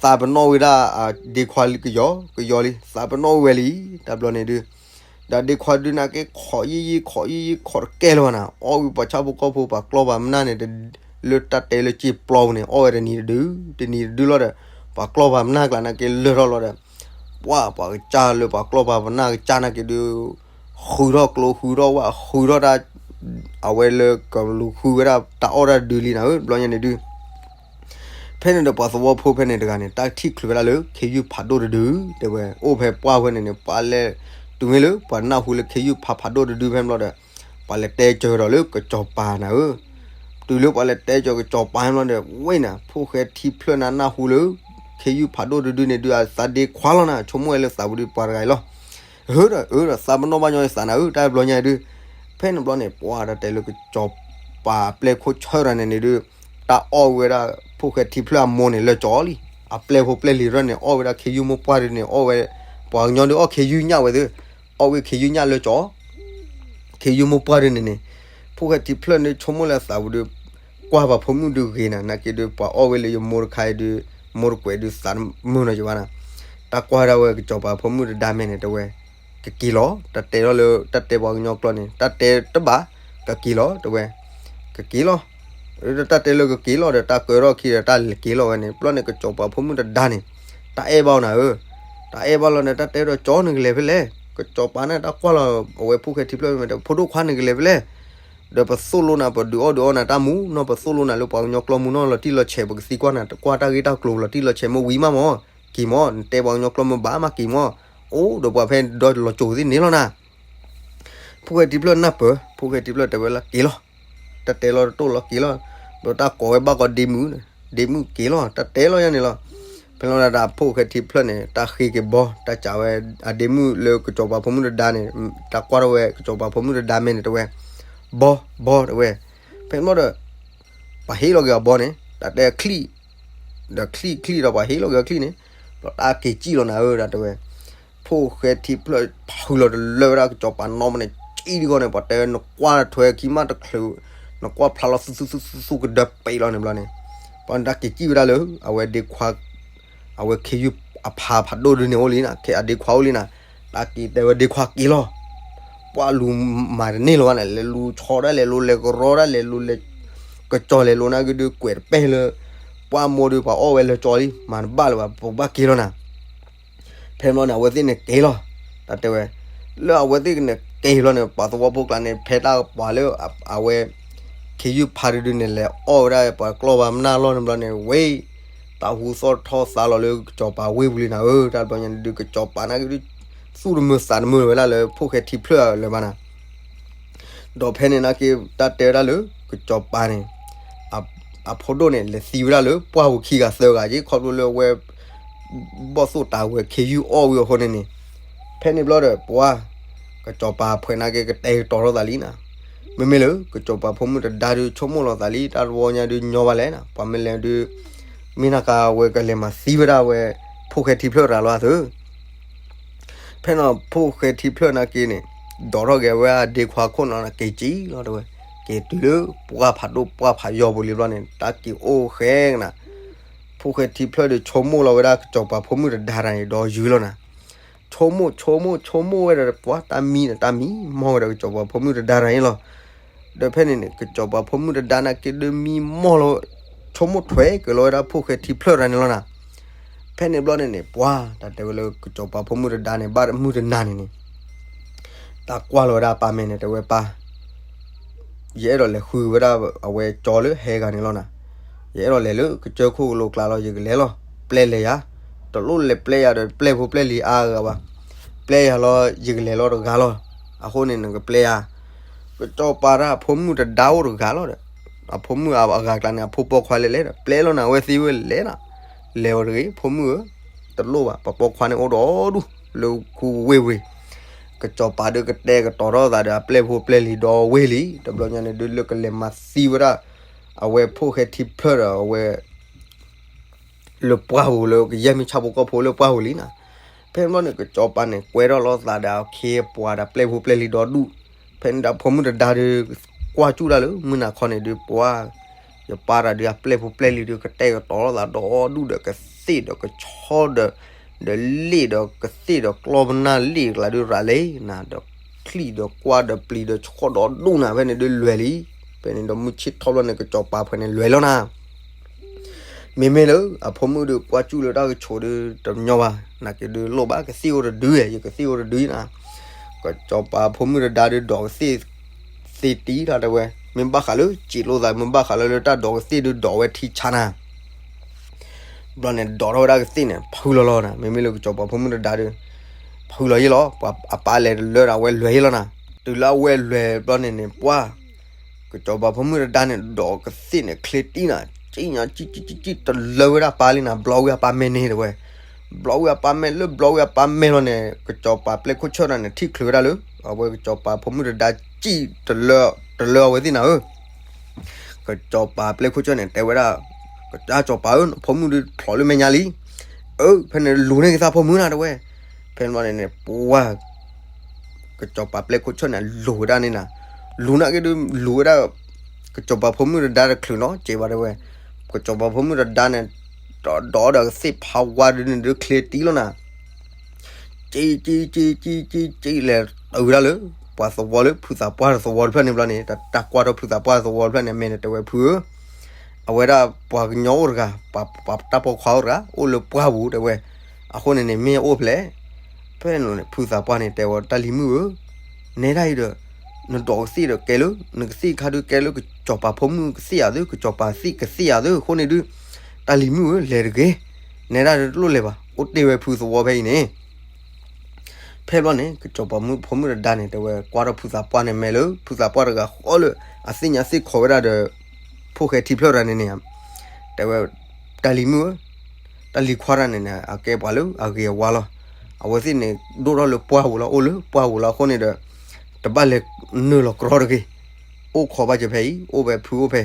သးပနီၣ်ဝဲဒၣ် ဒ့ခွါလံကယီကယီလံ သးပနီၣ်ဝဲလံ တဘျီန့ၣ်ဒု ဒီးဒ့ခွါဒုနာ်က့ ခိးယံာ်ယံာ်ခိးယံာ်ယံာ်ခိးတကဲလၢၤဘၣ်နၤ အီၣ်ဝံၤပှၤဆၣ်ဖိကီၢ်ဖိပှၤကျီၢ်ပှၤမနၢ်န့ၣ် လၢတၢ်တဲလၢစ့ပျီပူၤန့ၣ် အီၣ်ဝဲတနံၤတဒု တနံၤတဒုလီၤဒီး ပှၤကျီၢ်ပှၤမနၢ်ကျါနာ်က့လၢာ်ထီၣ်လီၤဒီး ပှၢ်ပှၤကစၢ်လၢပှၤကျီၢ်ပှၤမနၢ်ကစၢ်နာ်က့ဒု ဃုထီၣ်ကျိဃုထီၣ်ဝၣ်ဃုထီၣ်တၢ် အဝဲလၢကလူၤဃုဝဲဒၣ်တၢ်အီၣ်တၢ်ဒုလံနၤဧၢ တဘျီညါန့ၣ်ဒု ဖဲန့ၣ်ဒီးပှၤသဝီဖိဖဲန့ၣ်တဂၤန့ၣ် တၢ်ထံၣ်ချုးဝဲဒၣ်လၢခ့ယုၢ်ဖးဒိၣ်တဒု တဲဝဲ အိၣ်ဖဲပှၢ်ဝဲန့ၣ်န့ၣ် ပှၤလဲၤတုၤမ့ၢ်လၢ ပှၤနၢ်ဟူလၢခ့ယုၢ်ဖးဖးဒိၣ်တဒုဖဲန့ၣ်ဘျီဒီး ပှၤလဲၤတဲစၢၤဒီးလၢကစီၤပၤနၤဧၢ, တုၤလၢပှၤလဲၤတဲစၢၤကစီၤပၤဖဲန့ၣ်ဘျီဒီး ဝဲနၤ ဖိၣ်ဃဲထံဖျၢၣ်နၤနၢ်ဟူလၢ ခ့ယုၢ်ဖးဒိၣ်တဒုန့ၣ်ဒုး အသးဒ့ခွါလီၤနၤ ဆိကမိၣ်ဝဲလၢသးပူၤဒုးပှၤတဂၤအံၤလီၤ. ဧၢဒီး ဧၢဒီး သးပနီၣ်ဘၣ်ညီယသးနၤဧၢ တၢ်ဘျီညါဒုး, ဖဲန့ၣ်ဘျီန့ၣ် ပှၤတၢ်တဲလၢကစီၤပၤအပျဲၢ်ခိၣ်ဆၢတၢ်န့ၣ်န့ၣ်ဒုး တၢ်အီၣ်ဝဲဒၣ် ဖိၣ်ဃဲထံဖျၢၣ်အမိၢ်န့ၣ်လၢကၠီလံ, အပျဲၢ်ဖိပျဲၢ်လံၤရၢၢ်န့ၣ် အီၣ်ဝဲဒၣ်ခ့ယုၢ်မိၢ်ပှၢ်ဒုးန့ၣ် အီၣ်ဝဲ ပှၤကညီဒုးအီၣ်ခ့ယုၢ်ညၣ်ဝဲသ့ၣ်, အီၣ်ဝဲခ့ယုၢ်ညၣ်လၢကၠီ ခ့ယုၢ်မိၢ်ပှၢ်ဒုးန့ၣ်န့ၣ်, ဖိၣ်ဃဲထံဖျၢၣ်န့ၣ်ဆိကမိၣ်လၢသးပူၤဒုး ကွၢ်ပှၤဖိမုၣ်ဒုးဂ့ၤနၤ နာ်က့ဒုး ပှၤအီၣ်ဝဲလၢယမိၢ်တခါအံၤဒုး မိၢ်တကွဲးဒုးသးမုာ်နီၤယဘၣ်နၤ, တၢ်ကွၢ်ဒၣ်ဝဲကစီၤပၤဖိမုၣ်တဒါမဲာ်န့ၣ် တဲဝဲ ကက့ၤလီၤ, တၢ်တဲလီၤလၢ တၢ်တဲပှၤကညီကျိာ်န့ၣ် တၢ်တဲတဘၣ်, ကက့ၤလီၤ တဲဝဲ, ကက့ၤလီၤ, တၢ်တဲလၢကက့ၤလီၤဒီး တၢ်ကၢထီၣ်ခံဒီး တၢ်လဲၤက့ၤလီၤဝဲန့ၣ် ဘျီန့ၣ် ကစီၤပၤဖိမုၣ်တဒါန့ၣ် တၢ်အဲၣ်ဘၣ်အီၤနၤဧၢ, တၢ်အဲၣ်ဘၣ်လီၤန့ၣ် တၢ်တဲဒီးကၠီနကလဲၤဖဲလဲၣ်, ကစီၤပၤန့ၣ် တၢ်ကွၢ်လီၤ အဝဲဖိၣ်ဃဲထံဖျၢၣ်မ့ၢ်တဲ ဖိဒိၣ်ခွါနကလဲၤဖဲလဲၣ်, ဒီးပသိၣ်လိနၤ ပဒုးအီၣ်ဒုးအီနၤတၢ်မူနီၤ ပသိၣ်လိနၤလၢပှၤကညီကျိာ်မူနီၤ လီၤတံၢ်လီၤဆဲး ပကသံကွၢ်နၤ တကွၢ်တၢ်ဂ့ၢ်တၢ်ကျိၤ လီၤတံၢ်လီၤဆဲးမ့ၢ်ဝံၤမးမၢ်, က့ၤမၢ် နတဲပှၤကညီကျိာ်မ့ၢ်ဘၣ်မးက့ၤမၢ်, အိၣ်ဒီးပှၤဖဲဒီးလီၤစိၤသ့ၣ်န့ၣ်လီၤနၤ ဖိၣ်ဃဲထံဖျၢၣ်နၢ်ပၢၢ်, ဖိၣ်ဃဲထံဖျၢၣ်တဲဝဲလၢက့ၤလီၤ, တၢ်တဲလီၤတတိၢ်လီၤက့ၤလီၤ, ဒီးတၢ်ကိးဝဲဘၣ်ကီးဒ့မုၣ်, ဒ့မုၣ်က့ၤလီၤ တၢ်တဲလီၤယါန့ၣ်လီၤ, ဖဲလီၤဒၣ်ဖိၣ်ဃဲထံဖျၢၣ်န့ၣ် တၢ်ဃ့က့ၤဘီ တၢ်စံးဝဲ အဒ့မုၣ်လၢကစီၤပၤဖိမုၣ်တဒါန့ၣ်, တၢ်ကွၢ်ထီၣ်ဝဲကစီၤပၤဖိမုၣ်တဒါမဲာ်န့ၣ်တဲဝဲ, ဘီ ဘီတဲဝဲ, ဖဲမီၢ်ဒီး ပှၤဟ့ၣ်လီၤက့ၤအဘီန့ၣ် တၢ်တဲချံၣ် ဒီးချံၣ်ချံၣ်ဒီးပှၤဟ့ၣ်လီၤက့ၤအချံၣ်န့ၣ်, ဒီးတၢ်က့ၤစံၣ်လီၤနၤဧၢ တၢ်တဲဝဲ, ဖိၣ်ဃဲထံဖျၢၣ်ဖုးလီၤတလၢဝဲဒၣ်ကစီၤပၤနီၢ်မးန့ၣ် ကံၣ်ဒ်ဂီၢ်န့ၣ် ပှၤတဲနကွၢ်ထွဲခံမးတချုး, နကွၢ်ဖျါလီၤသူသူသူသူကဒၢပံးလီၤန့ၣ်ဘျီန့ၣ်, ပှၤတၢ်က့ၤစံၣ်ဝဲဒၣ်လၢ အဝဲဒ့ခွါ အဝဲခ့ယုၢ်အဖးဖးဒိၣ်ဒုန့ၣ်အိၣ်လံနၤ ခဲအဒ့ခွါအိၣ်လံနၤ, တၢ်က့ၤတဲဝဲဒ့ခွါက့ၤလီၤ, ပှၤလူၤမၤတန့ၢ်လီၤဘၣ်န့ၣ် လဲၤလူၤဆီဒၣ်လဲၤလူၤလဲၤကရီဒၣ်လဲၤလူၤလဲၤ ကစီၤလဲၤလူၤနၤက့ၤဒုးကွဲးတပဲၢ်လၢ ပှၤမိၢ်ဒုးပှၤအီၣ်ဝဲလၢကၠီလံ မၤတဘၣ်လၢၤဘၣ် ပဘၣ်က့ၤလီၤနၤ ဖဲမီၢ်န့ၣ် အဝဲသ့ၣ်န့ၣ်က့ၤလီၤ, တၢ်တဲဝဲ, လၢအဝဲသ့ၣ်ကန့ၣ်က့ၤလီၤန့ၣ် ပှၤသဝီဖိကျါန့ၣ် ဖဲတၢ်ပှၤလၢ အဝဲ ခ့ယုၢ်ဖးဒုဒုန့ၣ် လဲၤအီၣ်ဝဲဒၣ်ပှၤကျီၢ်ပှၤမနၢ်လီၢ်န့ၣ်ဘျီန့ၣ် ဝဲ တၢ်ဟူသီၣ်ထီၣ်သါလီၤလၢကစီၤပၤဝ့ၢ်ပူၤလံနၤဧၢ, တၢ်ဘျီညါန့ၣ်ဒုး ကစီၤပၤနာ်က့ဒုး သူၣ်တမုာ်သးတမုာ်ဝဲဒၣ်လၢဖိၣ်ဃဲထံဖျၢၣ်လၢၤဘၣ်နၤ ဒီးဖဲန့ၣ်နာ်က့ တၢ်တဲဝဲဒၣ်လၢ ကစီၤပၤန့ၣ် အဖိဒိၣ်န့ၣ် လဲၤသံဝဲဒၣ်လၢပှၢ်ပူၤခံဂၤသၢဂၤက့ ခီဖျိလၢအဝဲ ဘီၣ်သိၣ်တၢ်ဝဲခ့ယုၢ်အီၣ်ဝံၤအဃိန့ၣ်န့ၣ်, ဖဲန့ၣ်ဘျီဒီး ပှၤ ကစီၤပၤအဖှဲးနာ်က့ ကတဲာ်ကတီၤထီၣ်သးလံနၤ, မ့မ့ၢ်လၢ ကစီၤပၤဖိမုၣ်တဒါဒုး ဆိကမိၣ်လီၤသးလံ တၢ်တဝီညါဒုးညီဘၣ်လဲၣ်နၤ, ပှၤမ့ၢ်လဲၤဒုး မ့ၢ်နၤကၤဝဲကလဲၤမၤသံဝဲဒၣ်ဝဲ ဖိၣ်ဃဲထံဖျၢၣ်ရၤလီၤအသၢ ဖဲန့ၣ်ဖိၣ်ဃဲထံဖျၢၣ်နာ်က့န့ၣ် ဒိးထီၣ်က့ၤဝဲအဒ့ခွါခိၣ်နီၤက့ၤကံလီၤတဲဝဲ, က့ၤတုၤလၢပှၢ်ဖးဒိၣ်ပှၢ်ဖးယီၤပူၤလံဘျီန့ၣ် တၢ်က့ၤအိၣ်ဃဲကနၤ, ဖိၣ်ဃဲထံဖျၢၣ်ဒီးဆိကမိၣ်လီၤဝဲဒၣ်ကစီၤပၤဖိမုၣ်တဒါတၢ်န့ၣ်ဒီးယုၤလီၤနၤ, ဆိကမိၣ်ဆိကမိၣ်ဆိကမိၣ်ဝဲဒီးပှၤတၢ်မံဒီးတၢ်မံမီၢ်ဝဲဒီးကစီၤပၤဖိမုၣ်တဒါတၢ်န့ၣ်လီၤ. ဒီးဖဲန့ၣ်န့ၣ် ကစီၤပၤဖိမုၣ်တဒါနာ်က့ဒုးမံမီၢ်လီၤ, ဆိကမိၣ်ထွဲက့ၤလီၤဝဲဒၣ်ဖိၣ်ဃဲထံဖျၢၣ်တၢ်န့ၣ်လီၤနၤ. ဖဲန့ၣ်ဘျီန့ၣ်န့ၣ် ပှၤတၢ်တဲဝဲလၢကစီၤပၤဖိမုၣ်တဒါန့ၣ် ဘၣ်တမုၢ်တနၤန့ၣ်န့ၣ် တၢ်ကွၢ်လီၤဝဲဒၣ်ပၢ်မဲာ်န့ၣ် တဲဝဲပၢ် ယအဲၣ်ဒိးလဲၤဃုဝဲဒၣ်အဝဲကၠီလၢဟဲဂၤန့ၣ်လီၤနၤ. ယအဲၣ်ဒိးလဲၤလၢကစၢၢ်ခိၣ်ကလိကျါလီၤ ယကလဲၤလီၤ. ပျဲလဲၤယၤ, တလိၣ်လဲၤပျဲယၤဒီးပျဲၢ်ဖိပျဲၢ်လံၤအါဂၤဘၣ်. ပျဲယၤလီၤ ယကလဲၤလီၤတဂၤလီၤ. အဃိန့ၣ်နကပျဲယၤ. ကစီၤပၤဒၣ်အဖိမုၣ်တဒါအိၣ်တဂၤလီၤဒီး အဖိမုၣ်အဂၤကျါန့ၣ် အဖိပိာ်ခွါလဲၤလဲၤဒီး ပျဲလီၤနၤဝဲသံဝဲလဲၤနၤ. လဲၤအီၤတဂ့ၤ ဖိမုၣ်ဧၢ, တလိၣ်ဘၣ် ပပိာ်ခွါန့ၣ်အိၣ်ဒီးဒူၣ်လၢခူဝ့ၢ်ဝ့ၢ်. ကစီၤပၤဒုးကတဲာ်ကတီၤထီၣ်သးဒီးအပျဲၢ်ဖိပျဲၢ်လံၤဒီးဝ့ၢ်လံ. တဘျီညါန့ၣ်ဒုးလၢကလဲၤမၤသံဝဲဒၣ် အဝဲဖိၣ်ဃဲထံဖျၢၣ်ဒီးအဝဲ လၢပှၢ်ပူၤလၢကယဲၢ်မ့ၢ်ဆၣ်ဖိကီၢ်ဖိလၢပှၢ်ပူၤလံနၤ. ဖဲဘျီန့ၣ် ကစီၤပၤန့ၣ် ကွဲထီၣ်လီၤသးဒီးအခ့အပှၤဒီးပျဲၢ်ဖိပျဲၢ်လံၤဒီးဒူၣ်. ဖဲန့ၣ်ဒီးဖိမုၣ်တဒါဒုး ကွၢ်စူၣ်ဒၣ်လၢမုၢ်နၤခီန့ၣ်ဒုး ပှၤ ယပၢ်တၢ်ဒုးအပျဲၢ်ဖိပျဲၢ်လံၤဒုး ကတဲာ်ကတီၤလီၤသးဒီးဒူၣ်ဒီးကသ့ၣ်ဒီးကဆီဒီး ဒီးလ့ၣ်ဒီးကသ့ၣ်ဒီးကျီၢ်ပနၢ်လ့ၣ်ကျါဒုးရၤလံနၤ ဒီးချံၣ်ဒီးကွၢ်ဒီးပျံၤဒီးဆှီၣ်ဒီးဒူၣ်နၤ ဖဲန့ၣ်ဒုးလွဲၢ်လံ. ဖဲန့ၣ်ဒီးမုၢ်ဆ့ၣ်ထီၣ်ဘျီန့ၣ် ကစီၤပၤဖဲန့ၣ်လွဲၢ်လီၤနၤ. မ့မ့ၢ်လၢအဖိမုၣ်ဒုးကွၢ်စူၣ်လၢတၢ်ကဆိးဒုးတညီဘၣ် နာ်က့ဒုးလိၣ်ဘၣ် ကသ့ၣ်အိၣ်တဒုယဲ ယကသ့ၣ်အိၣ်တဒုနၤ. ကစီၤပၤဖိမုၣ်တဒါဒုးဒိးကသ့ၣ်သ့တံၢ်တၢ်တဲဝဲ မ့ၢ်ဘၣ်ဃးလၢစံးလိာ်သး မ့ၢ်ဘၣ်ဃးလၢလၢတၢ်ဒိးကသ့ၣ်ဒုးဒိးဝဲထံဆါနၤ. ဘျီန့ၣ်ဒိးထီၣ်ဝဲဒၣ်ကသ့ၣ်န့ၣ် ဖုလီၤလီၤနၤ, မ့မ့ၢ်လၢကစီၤပၤဖိမုၣ်တဒါဒီး ဖုလီၤယ့ၣ်လီၤ, ပှၤအပၢ်လဲၤတလၢဒီး အဝဲလဲၤယ့ၣ်လီၤနၤ. တုၤလၢအဝဲလဲၤဘျီန့ၣ်န့ၣ် ပှၢ် ကစီၤပၤဖိမုၣ်တဒါန့ၣ် ဒိးကသ့ၣ်န့ၣ် ချ့တံၢ်နၤ, ကံၣ်ညါ ကံၣ်ကံၣ်ကံၣ်ကံၣ် တလၢဝဲဒၣ်ပၢ်လံနၤ, ဘျီဝံၤအပၢ်မဲာ်န့ၣ်တဲဝဲ, ဘျီဝံၤအပၢ်မဲာ်လၢ ဘျီဝံၤအပၢ်မဲာ်လီၤန့ၣ် ကစီၤပၤပျဲၢ်ခိၣ်ဆၢၣ်တဂၤန့ၣ် ထံၣ်ချုးဝဲဒၣ်လၢ အဝဲကစီၤပၤဖိမုၣ်တဒါ ကံၣ်တလၢ တလၢအဝဲသ့ၣ်နၤဧၢ. ကစီၤပၤပျဲၢ်ခိၣ်ဆၢၣ်န့ၣ် တဲဝဲဒၣ်, ကစၢ်စီၤပၤဧၢ, နဖိမုၣ်ဒုးဖျိးလၢမဲာ်ညါလံ. အၢ ဖဲန့ၣ်လူၤန့ၢ်က့ၤသးဖိမုၣ်နၤတဲဝဲ. ဖဲန့ၣ်ဘျီန့ၣ်န့ၣ် ပှၢ် ကစီၤပၤပျဲၢ်ခိၣ်ဆၢၣ်န့ၣ် လူၤဝဲဒၣ်န့ၣ်နၤ, လူၤနာ်က့ဒုး လူၤဝဲဒၣ် ကစီၤပၤဖိမုၣ်တဒါတချုးနီတစဲးဘၣ်တဲဝဲ. ကစီၤပၤဖိမုၣ်တဒါန့ၣ် ဒိးဒီးကသ့ၣ်ဖးဝါဒုးန့ၣ်ဒုး ချ့တံၢ်လီၤနၤ. ကံၣ် ကံၣ် ကံၣ် ကံၣ် ကံၣ် လဲၤတုၤဝဲဒၣ်လၢ ပှၤသဝီလၢ ဖုသးပှၢ်သဝီတဖျၢၣ်န့ၣ်ဘျီန့ၣ် တၢ်ကွၢ်ထီၣ်ဖုသးပှၢ်သဝီတဖျၢၣ်န့ၣ် အမဲာ်န့ၣ်တဲဝဲ ဖုဧၢ, အဝဲဒၣ်ပှၤကညီအိၣ်တဂၤ, ပှၤတၢ်ပိာ်ခွါအိၣ်တဂၤ အိၣ်လၢပှၢ်ပူၤတဲဝဲ. အဃိန့ၣ်န့ၣ် မ့ၢ်အအိၣ်ဖဲလဲၣ်. ဖဲန့ၣ်န့ၣ် ဖုသးပှၢ်န့ၣ်တဲဝဲ တၢ်လံၤမုၣ်ဧၢ, နဲဒၣ်အံၤဒီး နဒိးကသ့ၣ်ဒီးကဲလၢ နကသ့ၣ်ခါဒုးကဲလၢ ကစီၤပၤဖိမုၣ်ကသ့ၣ်ယၤသု, ကစီၤပၤသ့ၣ်ကသ့ၣ်ယၤသု, အဃိန့ၣ်ဒုး တၢ်လံၤမုၣ်ဧၢ လဲၤတဂ့ၤ, နဲဒၣ်တလိၣ်လဲၤဘၣ်, အိၣ်တ့ၢ်ဝဲဖုသဝီဖဲအံၤန့ၣ်. ဖဲဘျီန့ၣ် ကစီၤပၤဖိမုၣ်တဒါန့ၣ် တဲဝဲကွၢ်ထီၣ်ဖုသးပှၢ်န့ၣ်မဲာ်လၢ ဖုသးပှၢ်တဂၤဃီလၢ အသ့ၣ်ညါသ့ၣ်ခိးဝဲဒၣ်ဒီး ဖိၣ်ဃဲထံဖျၢၣ်တဂၤန့ၣ်န့ၣ်, တဲဝဲ တၢ်လံၤမုၣ်ဧၢ, တၢ်လံၤခွါတဂၤန့ၣ်န့ၣ် အကဲပှၤလၢအဂ့ၤအဝါလီၤ. အဝဲသ့ၣ်န့ၣ် ဒိၣ်ထီၣ်လၢပှၢ်ပူၤလီၤ, အိၣ်လၢပှၢ်ပူၤလီၤအဃိန့ၣ်ဒီး တဘၣ်လဲၤနုာ်လီၤကြီတဂ့ၤ, အိၣ်ခိးဘၣ်စၢၤဖဲအံၤ, အိၣ်ဖဲဖုအိၣ်ဖဲ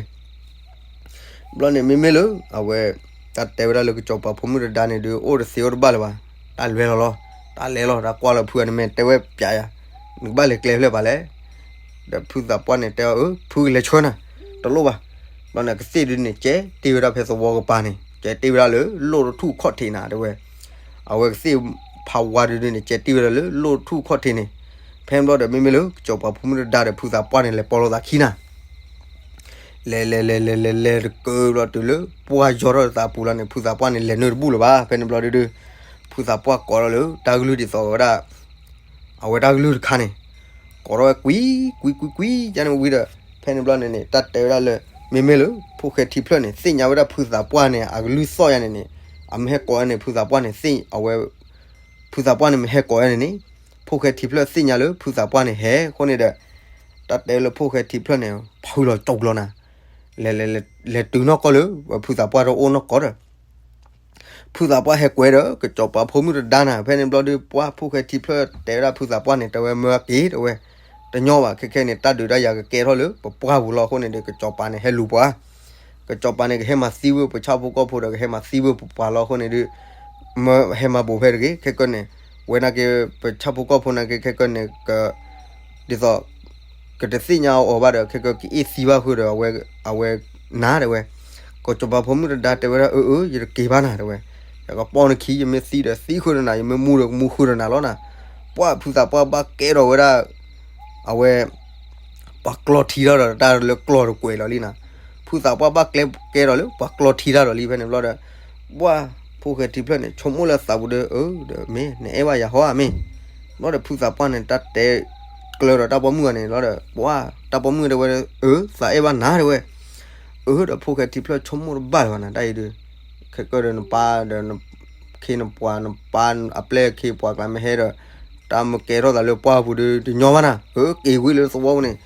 ဘျီန့ၣ်မ့မ့ၢ်လၢ အဝဲ တၢ်တဲဝဲဒၣ်လၢကစီၤပၤဖိမုၣ်တဒါန့ၣ်ဒုး အိၣ်တသ့အိၣ်တဘၣ်လၢၤဘၣ်, တၢ်လဲၤလီၤလီၤ, တၢ်လဲၤလီၤ, တၢ်ကွၢ်လီၤဖုဂၤန့ၣ်မဲာ် တဲဝဲပျးယၤ, နကဘၣ်လဲၤကျဲဖျၢၣ်ပၤလဲၣ်. ဒီးဖုသးပှၢ်န့ၣ်တဲအီၤ အၢ ဖုကလဲၤဆှၢနၤ, တလိၣ်ဘၣ်. ဘျီန့ၣ်ကသ့ၣ်ဒုးန့ၣ် ကဲတ့ၢ်ဝဲဒၣ်ဖဲသဝီကပၤန့ၣ် ကဲတ့ၢ်ဝဲဒၣ်လၢ လိၣ်တထူၣ်ခီၣ်ထံးနၤ တဲဝဲ. အဝဲကသ့ၣ်ဖးဝါဒုးဒုးန့ၣ် ကဲတ့ၢ်ဝဲဒၣ်လၢ လိၣ်တထူၣ်ခီၣ်ထံးန့ၣ်. ဖဲန့ၣ်ဘျီဒီး မ့မ့ၢ်လၢ ကစီၤပၤဖိမုၣ်တဒါဒီး ဖုသးပှၢ်န့ၣ် လဲၤပိာ်လိာ်သးခံနၤ လဲၤလဲၤလဲၤလဲၤလဲၤလဲၤတကၢဘျီတုၤလၢ ပှၢ်ယီၤထီၣ်သးပူၤလီၤန့ၣ် ဖုသးပှၢ်န့ၣ် လဲၤနုာ်တဘူၣ်လၢၤဘၣ်. ဖဲန့ၣ်ဘျီဒုးဒုး ဖုသးပှၢ်ကိးထီၣ်လၢ တၢ်ကလုၢ်ဒ်သိးဝဲဒၣ် အဝဲတၢ်ကလုၢ်တခါန့ၣ် ကိးထီၣ်ဝဲကွံ ကွံ ကွံ ကွံ ယန့ၣ်ဝံၤဒီး ဖဲန့ၣ်ဘျီန့ၣ်န့ၣ် တၢ်တဲဝဲဒၣ်လၢ မ့မ့ၢ်လၢ ဖိၣ်ဃဲထံဖျၢၣ်န့ၣ် သ့ၣ်ညါဝဲဒၣ်ဖုသးပှၢ်န့ၣ် အကလုၢ်သီၣ်ယၤန့ၣ်န့ၣ် အမ့ၢ်ဟဲကိးဝဲန့ၣ် ဖုသးပှၢ်န့ၣ် သ့ၣ်အဝဲ ဖုသးပှၢ်န့ၣ်မ့ၢ်ဟဲကိးဝဲန့ၣ်န့ၣ် ဖိၣ်ဃဲထံဖျၢၣ်သ့ၣ်ညါလၢဖုသးပှၢ်န့ၣ်ဟဲအဃိန့ၣ်ဒီး တၢ်တဲလၢဖိၣ်ဃဲထံဖျၢၣ်န့ၣ် ဖုလီၤကၠိလီၤနၤ လဲၤလဲၤလဲၤလဲၤတုၤနီၢ်ကီၢ်လၢ ဖုသးပှၢ်တအိၣ်နီၢ်ကီၢ်ဒီး ဖုသးပှၢ်ဟဲကွဲဒီး ကစီၤပၤဖိမုၣ်တဒါနၤ. ဖဲန့ၣ်ဘျီဒုးပှၢ်ဖိၣ်ဃဲထံဖျၢၣ်တဲဝဲဒၣ်ဖုသးပှၢ်န့ၣ် တဲဝဲမၢအက့ၤ တဲဝဲ တညီဘၣ် ခဲခဲန့ၣ် တၢ်ဒုးတၢ်ယၤကကဲထီၣ်လၢပပှၢ်ပူၤလီၤအဃိန့ၣ်ဒီး ကစီၤပၤန့ၣ်ဟဲလူၤပှၤ ကစီၤပၤန့ၣ် ကဟဲမၤသံဝဲပဆၣ်ဖိကီၢ်ဖိဒီး ကဟဲမၤသံဝဲပပှၤလီၤအဃိန့ၣ်ဒုး မၢဟဲမၤဘူးဖဲတဂ့ၤ ခဲကၢန့ၣ် ဝဲနာ်က့ ပဆၣ်ဖိကီၢ်ဖိနာ်က့ ခဲကၢန့ၣ် က ဒ်သိး ကတသ့ၣ်ညါအီၤဘၣ်ဒီး ခဲကၢကအ့ၣ်သံဘၣ်ဃုာ်ဒီး အဝဲ အဝဲနၤတဲဝဲ ကစီၤပၤဖိမုၣ်တဒါတဲဝဲဒၣ် အၢ အၢ ယတက့ၤဘၣ်နၤတဲဝဲ ယကပိာ်နခံ ယမ့ၢ်သံဒီးသံဃုာ်ဒီးနၤ ယမ့ၢ်မူဒီးမူဃုာ်ဒီးနၤလီၤနၤ. ပှၢ်ဖုသးပှၢ်ဘၣ်ကဲထီၣ်ဝဲဒၣ် အဝဲ ပှၤကျီထံထီၣ်ဒီးတၢ်လၢကျီတကွဲးလီၤလံနၤ. ဖုသးပှၢ်ဘၣ်ကဲထီၣ်လၢပှၤကျီထံတၢ်ဒီးလံဖဲန့ၣ်ဘျီဒီး ပှၢ်ဖိၣ်ဃဲထံဖျၢၣ်န့ၣ် ဆိကမိၣ်လၢသးပူၤဒီး အၢ ဒီးမ့ၢ်နအဲၣ်ဘၣ်ယၤဟီဧါမ့ၢ် ဘျီဒီးဖုသးပှၢ်န့ၣ် တၢ်တဲကျၢၤဒီးတၢ်ပိာ်မုၣ်ဂၤန့ၣ်လီၤဒီး ပှၢ်တၢ်ပိာ်မုၣ်တဲဝဲ အၢ သးအဲၣ်ဘၣ်နၤတဲဝဲ အၢ ဒီးဖိၣ်ဃဲထံဖျၢၣ်ဆိကမိၣ်တဘၣ်လၢၤဘၣ်နၤ တၢ်အံၤဒုး ခဲကၢဒီးနပၢ်ဒီး ခ့နပှၤနပၢ်အပျဲၢ်ခ့ပှၤကျါမ့ၢ်ဟဲဒီး တၢ်မ့ၢ်ကဲထီၣ်သးလၢပှၢ်ပူၤဒီး တညီဘၣ်နၤ အၢ က့ၤဝံၤလၢသဝီပူၤန့ၣ်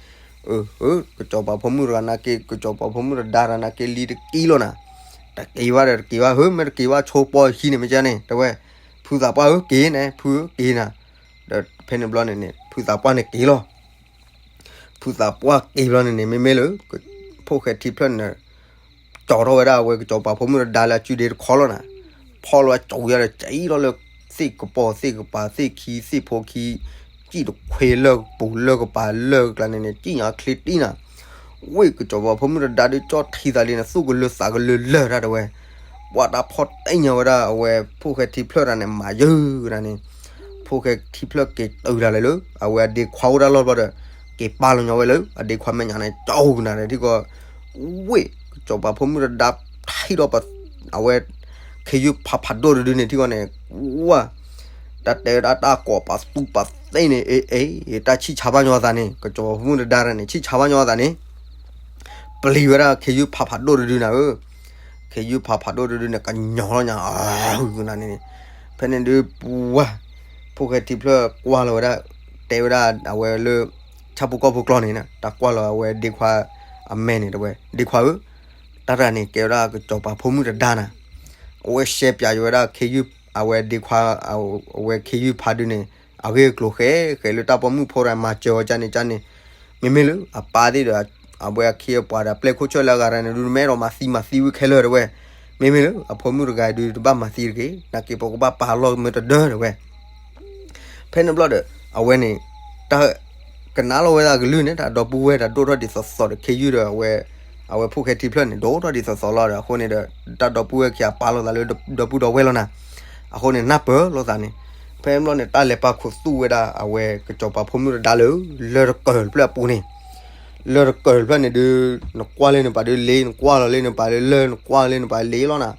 အၢ ကစီၤပၤဖိမုၣ်တဂၤနာ်က့ ကစီၤပၤဖိမုၣ်တဒါတဂၤနာ်က့ လံတကံလီၤနၤ တက့ၤဘၣ်ဒီးတက့ၤဘၣ် ဟၢ မ့ၢ်တက့ၤဘၣ်ဆိပိာ်ခံန့ၣ် မ့ၢ်ကဲန့ၣ် တဲဝဲ ဖုသးပှၢ်ဧၢ က့ၤန့ၣ် ဖုဧၢ က့ၤနၤ ဒီးဖဲန့ၣ်ဘျီန့ၣ်န့ၣ် ဖုသးပှၢ်န့ၣ်က့ၤလီၤ ဖုသးပှၢ်က့ၤဘျီန့ၣ်န့ၣ် မ့မ့ၢ်လၢ ဖိၣ်ဃဲထံဖျၢၣ်န့ၣ် ကၠီထီၣ်ဝဲဒၣ်အဝဲကစီၤပၤဖိမုၣ်တဒါလၢအစုဒ့တခီလီၤနၤ ဖီၣ်လီၤအကၠီယၤဒီး ကၠံလီၤလၢ သ့ၣ်ကပီၤသ့ၣ်ကပၤ သ့ၣ်ခံ သ့ၣ်ဖိခံ ကံၣ်တခွ့လၢကပူၤလၢကပၤလၢကကျါန့ၣ်န့ၣ် ကံၣ်ညါချ့တံၢ်နၤ ဝ့ၢ်ကစီၤပၤဖိမုၣ်တဒါဒုးကၠီထံသးလံန့ၣ် သူၣ်ကလၢသးကလၢလၢာ်တၢ်တဲဝဲ ပှၢ်တၢ်ဖီၣ်တ့ၢ်ညီဝဲဒၣ်အဝဲ ဖိၣ်ဃဲထံဖျၢၣ်တဂၤန့ၣ် မၤယၢၢ်ကဒါန့ၣ် ဖိၣ်ဃဲထံဖျၢၣ်က့ၤတုၤဒၣ်လဲာ်လၢ အဝဲအဒ့ခွါအိၣ်တၢ်လီၢ်ဘျီဒီး က့ၤပာ်လီၤညီဝဲလၢ အဒ့ခွါမဲာ်ညါန့ၣ် ကၠီကနၤဒီးထံကီၢ် ဝ့ၢ်ကစီၤပၤဖိမုၣ်တဒါထံၣ်ဒီး အဝဲ ခ့ယုၢ်ဖးဖးဒိၣ်တဒုန့ၣ်ထံကီၢ်န့ၣ် ဝါ တၢ်တဲဝဲဒၣ်တၢ်ကိးပာ်သူၣ်ပာ်သးန့ၣ် အ့ အ့ တၢ်ဆံၣ်ဆါဘၣ်ညီအသးန့ၣ် ကစီၤပၤဖိမုၣ်တဒါတဂၤန့ၣ် ဆံၣ်ဆါဘၣ်ညီအသးန့ၣ် ပျံၤဝဲဒၣ်ခ့ယုၢ်ဖးဖးဒိၣ်တဒုနၤဧၢ, ခ ခ့ယုၢ်ဖးဖးဒိၣ်တဒုန့ၣ် ကညီၤလီၤညါ နန့ၣ်, ဖဲန့ၣ်ဒုး ပှၤ ဖိၣ်ဃဲထံဖျၢၣ်ကွၢ်လီၤဝဲဒၣ်, တဲဝဲဒၣ်အဝဲလၢ ဆၣ်ဖိကီၢ်ဖိကျိာ်န့ၣ် တၢ်ကွၢ်လီၤအဝဲဒ့ခွါအမဲာ်န့ၣ် တဲဝဲ ဒ့ခွါဧၢ, တၢ်တၢ်န့ၣ် ကဲဝဲဒၣ်ကစီၤပၤဖိမုၣ်တဒါနၤ, အဝဲရှဲပၠးယဝဲဒၣ်ခ့ယုၢ် အဝဲဒ့ခွါ အဝဲခ့ယုၢ်ဖးဒုန့ၣ် အဂ့ၢ်အကျိၤဃဲဃဲလၢတၢ်ပိာ်မုၣ်ဖိဒီးမၤစၢၤအီၤကန့ၣ်ကန့ၣ်, မ့မ့ၢ်လၢအပၢ်သ့ၣ်ဒီး အဝဲအခ့အပှၤဒီးပျဲၢ်ခိၣ်ဆၢၣ်လၢအဂၤတဂၤန့ၣ်ဒုး မ့ၢ်အဲၣ်ဒိးမၤသံမၤသံဝံခဲလၢာ်တဲဝဲ, မ့မ့ၢ်လၢအဖိမုၣ်တဂၤဒုးတဘၣ်မၤသံတဂ့ၤ, နာ်က့ပကဘၣ်ပာ်လီၤမ့ၢ်တဒၢတဲဝဲ ဖဲန့ၣ်ဘျီဒီး အဝဲန့ၣ် တၢ် ကနၣ်လီၤဝဲဒၣ်အကလုၢ်န့ၣ် တၢ်ဒီပုၢ်ဝဲၢ်တၢ်ဒိၣ်ထီၣ်ဒ်သိးသိးဒီးခ့ယုၢ်ဒီး အဝဲဖိၣ်ဃဲထံဖျၢၣ်န့ၣ် ဒိၣ်ထီၣ်ဒ်သိးသိးလီၤဒီး အဃိန့ၣ်ဒီး တၢ်ဒီပုၢ်ဝဲၢ်ခံဂၤပာ်လိာ်သးလၢဒီပုၢ်ဒီဝဲၢ်လီၤနၤ, အဃိန့ၣ် နၢ်ပၢၢ်လိာ်သးန့ၣ်, ဖဲန့ၣ်ဘျီန့ၣ် တၢ်လဲၤပာ်ခူသူၣ်ဝဲဒၣ်အဝဲကစီၤပၤဖိမုၣ်တဒါလၢ လၢၢ်တကၢၢ်တဖျၢၣ်အပူၤန့ၣ်, လၢၢ်တကၢၢ်တဖျၢၣ်န့ၣ်ဒုး နကွၢ်လၢနပၤဒုးလ့ နကွၢ်လီၤလၢနပၤလၢလၢၢ် နကွၢ်လၢနပၤလ့လီၤနၤ,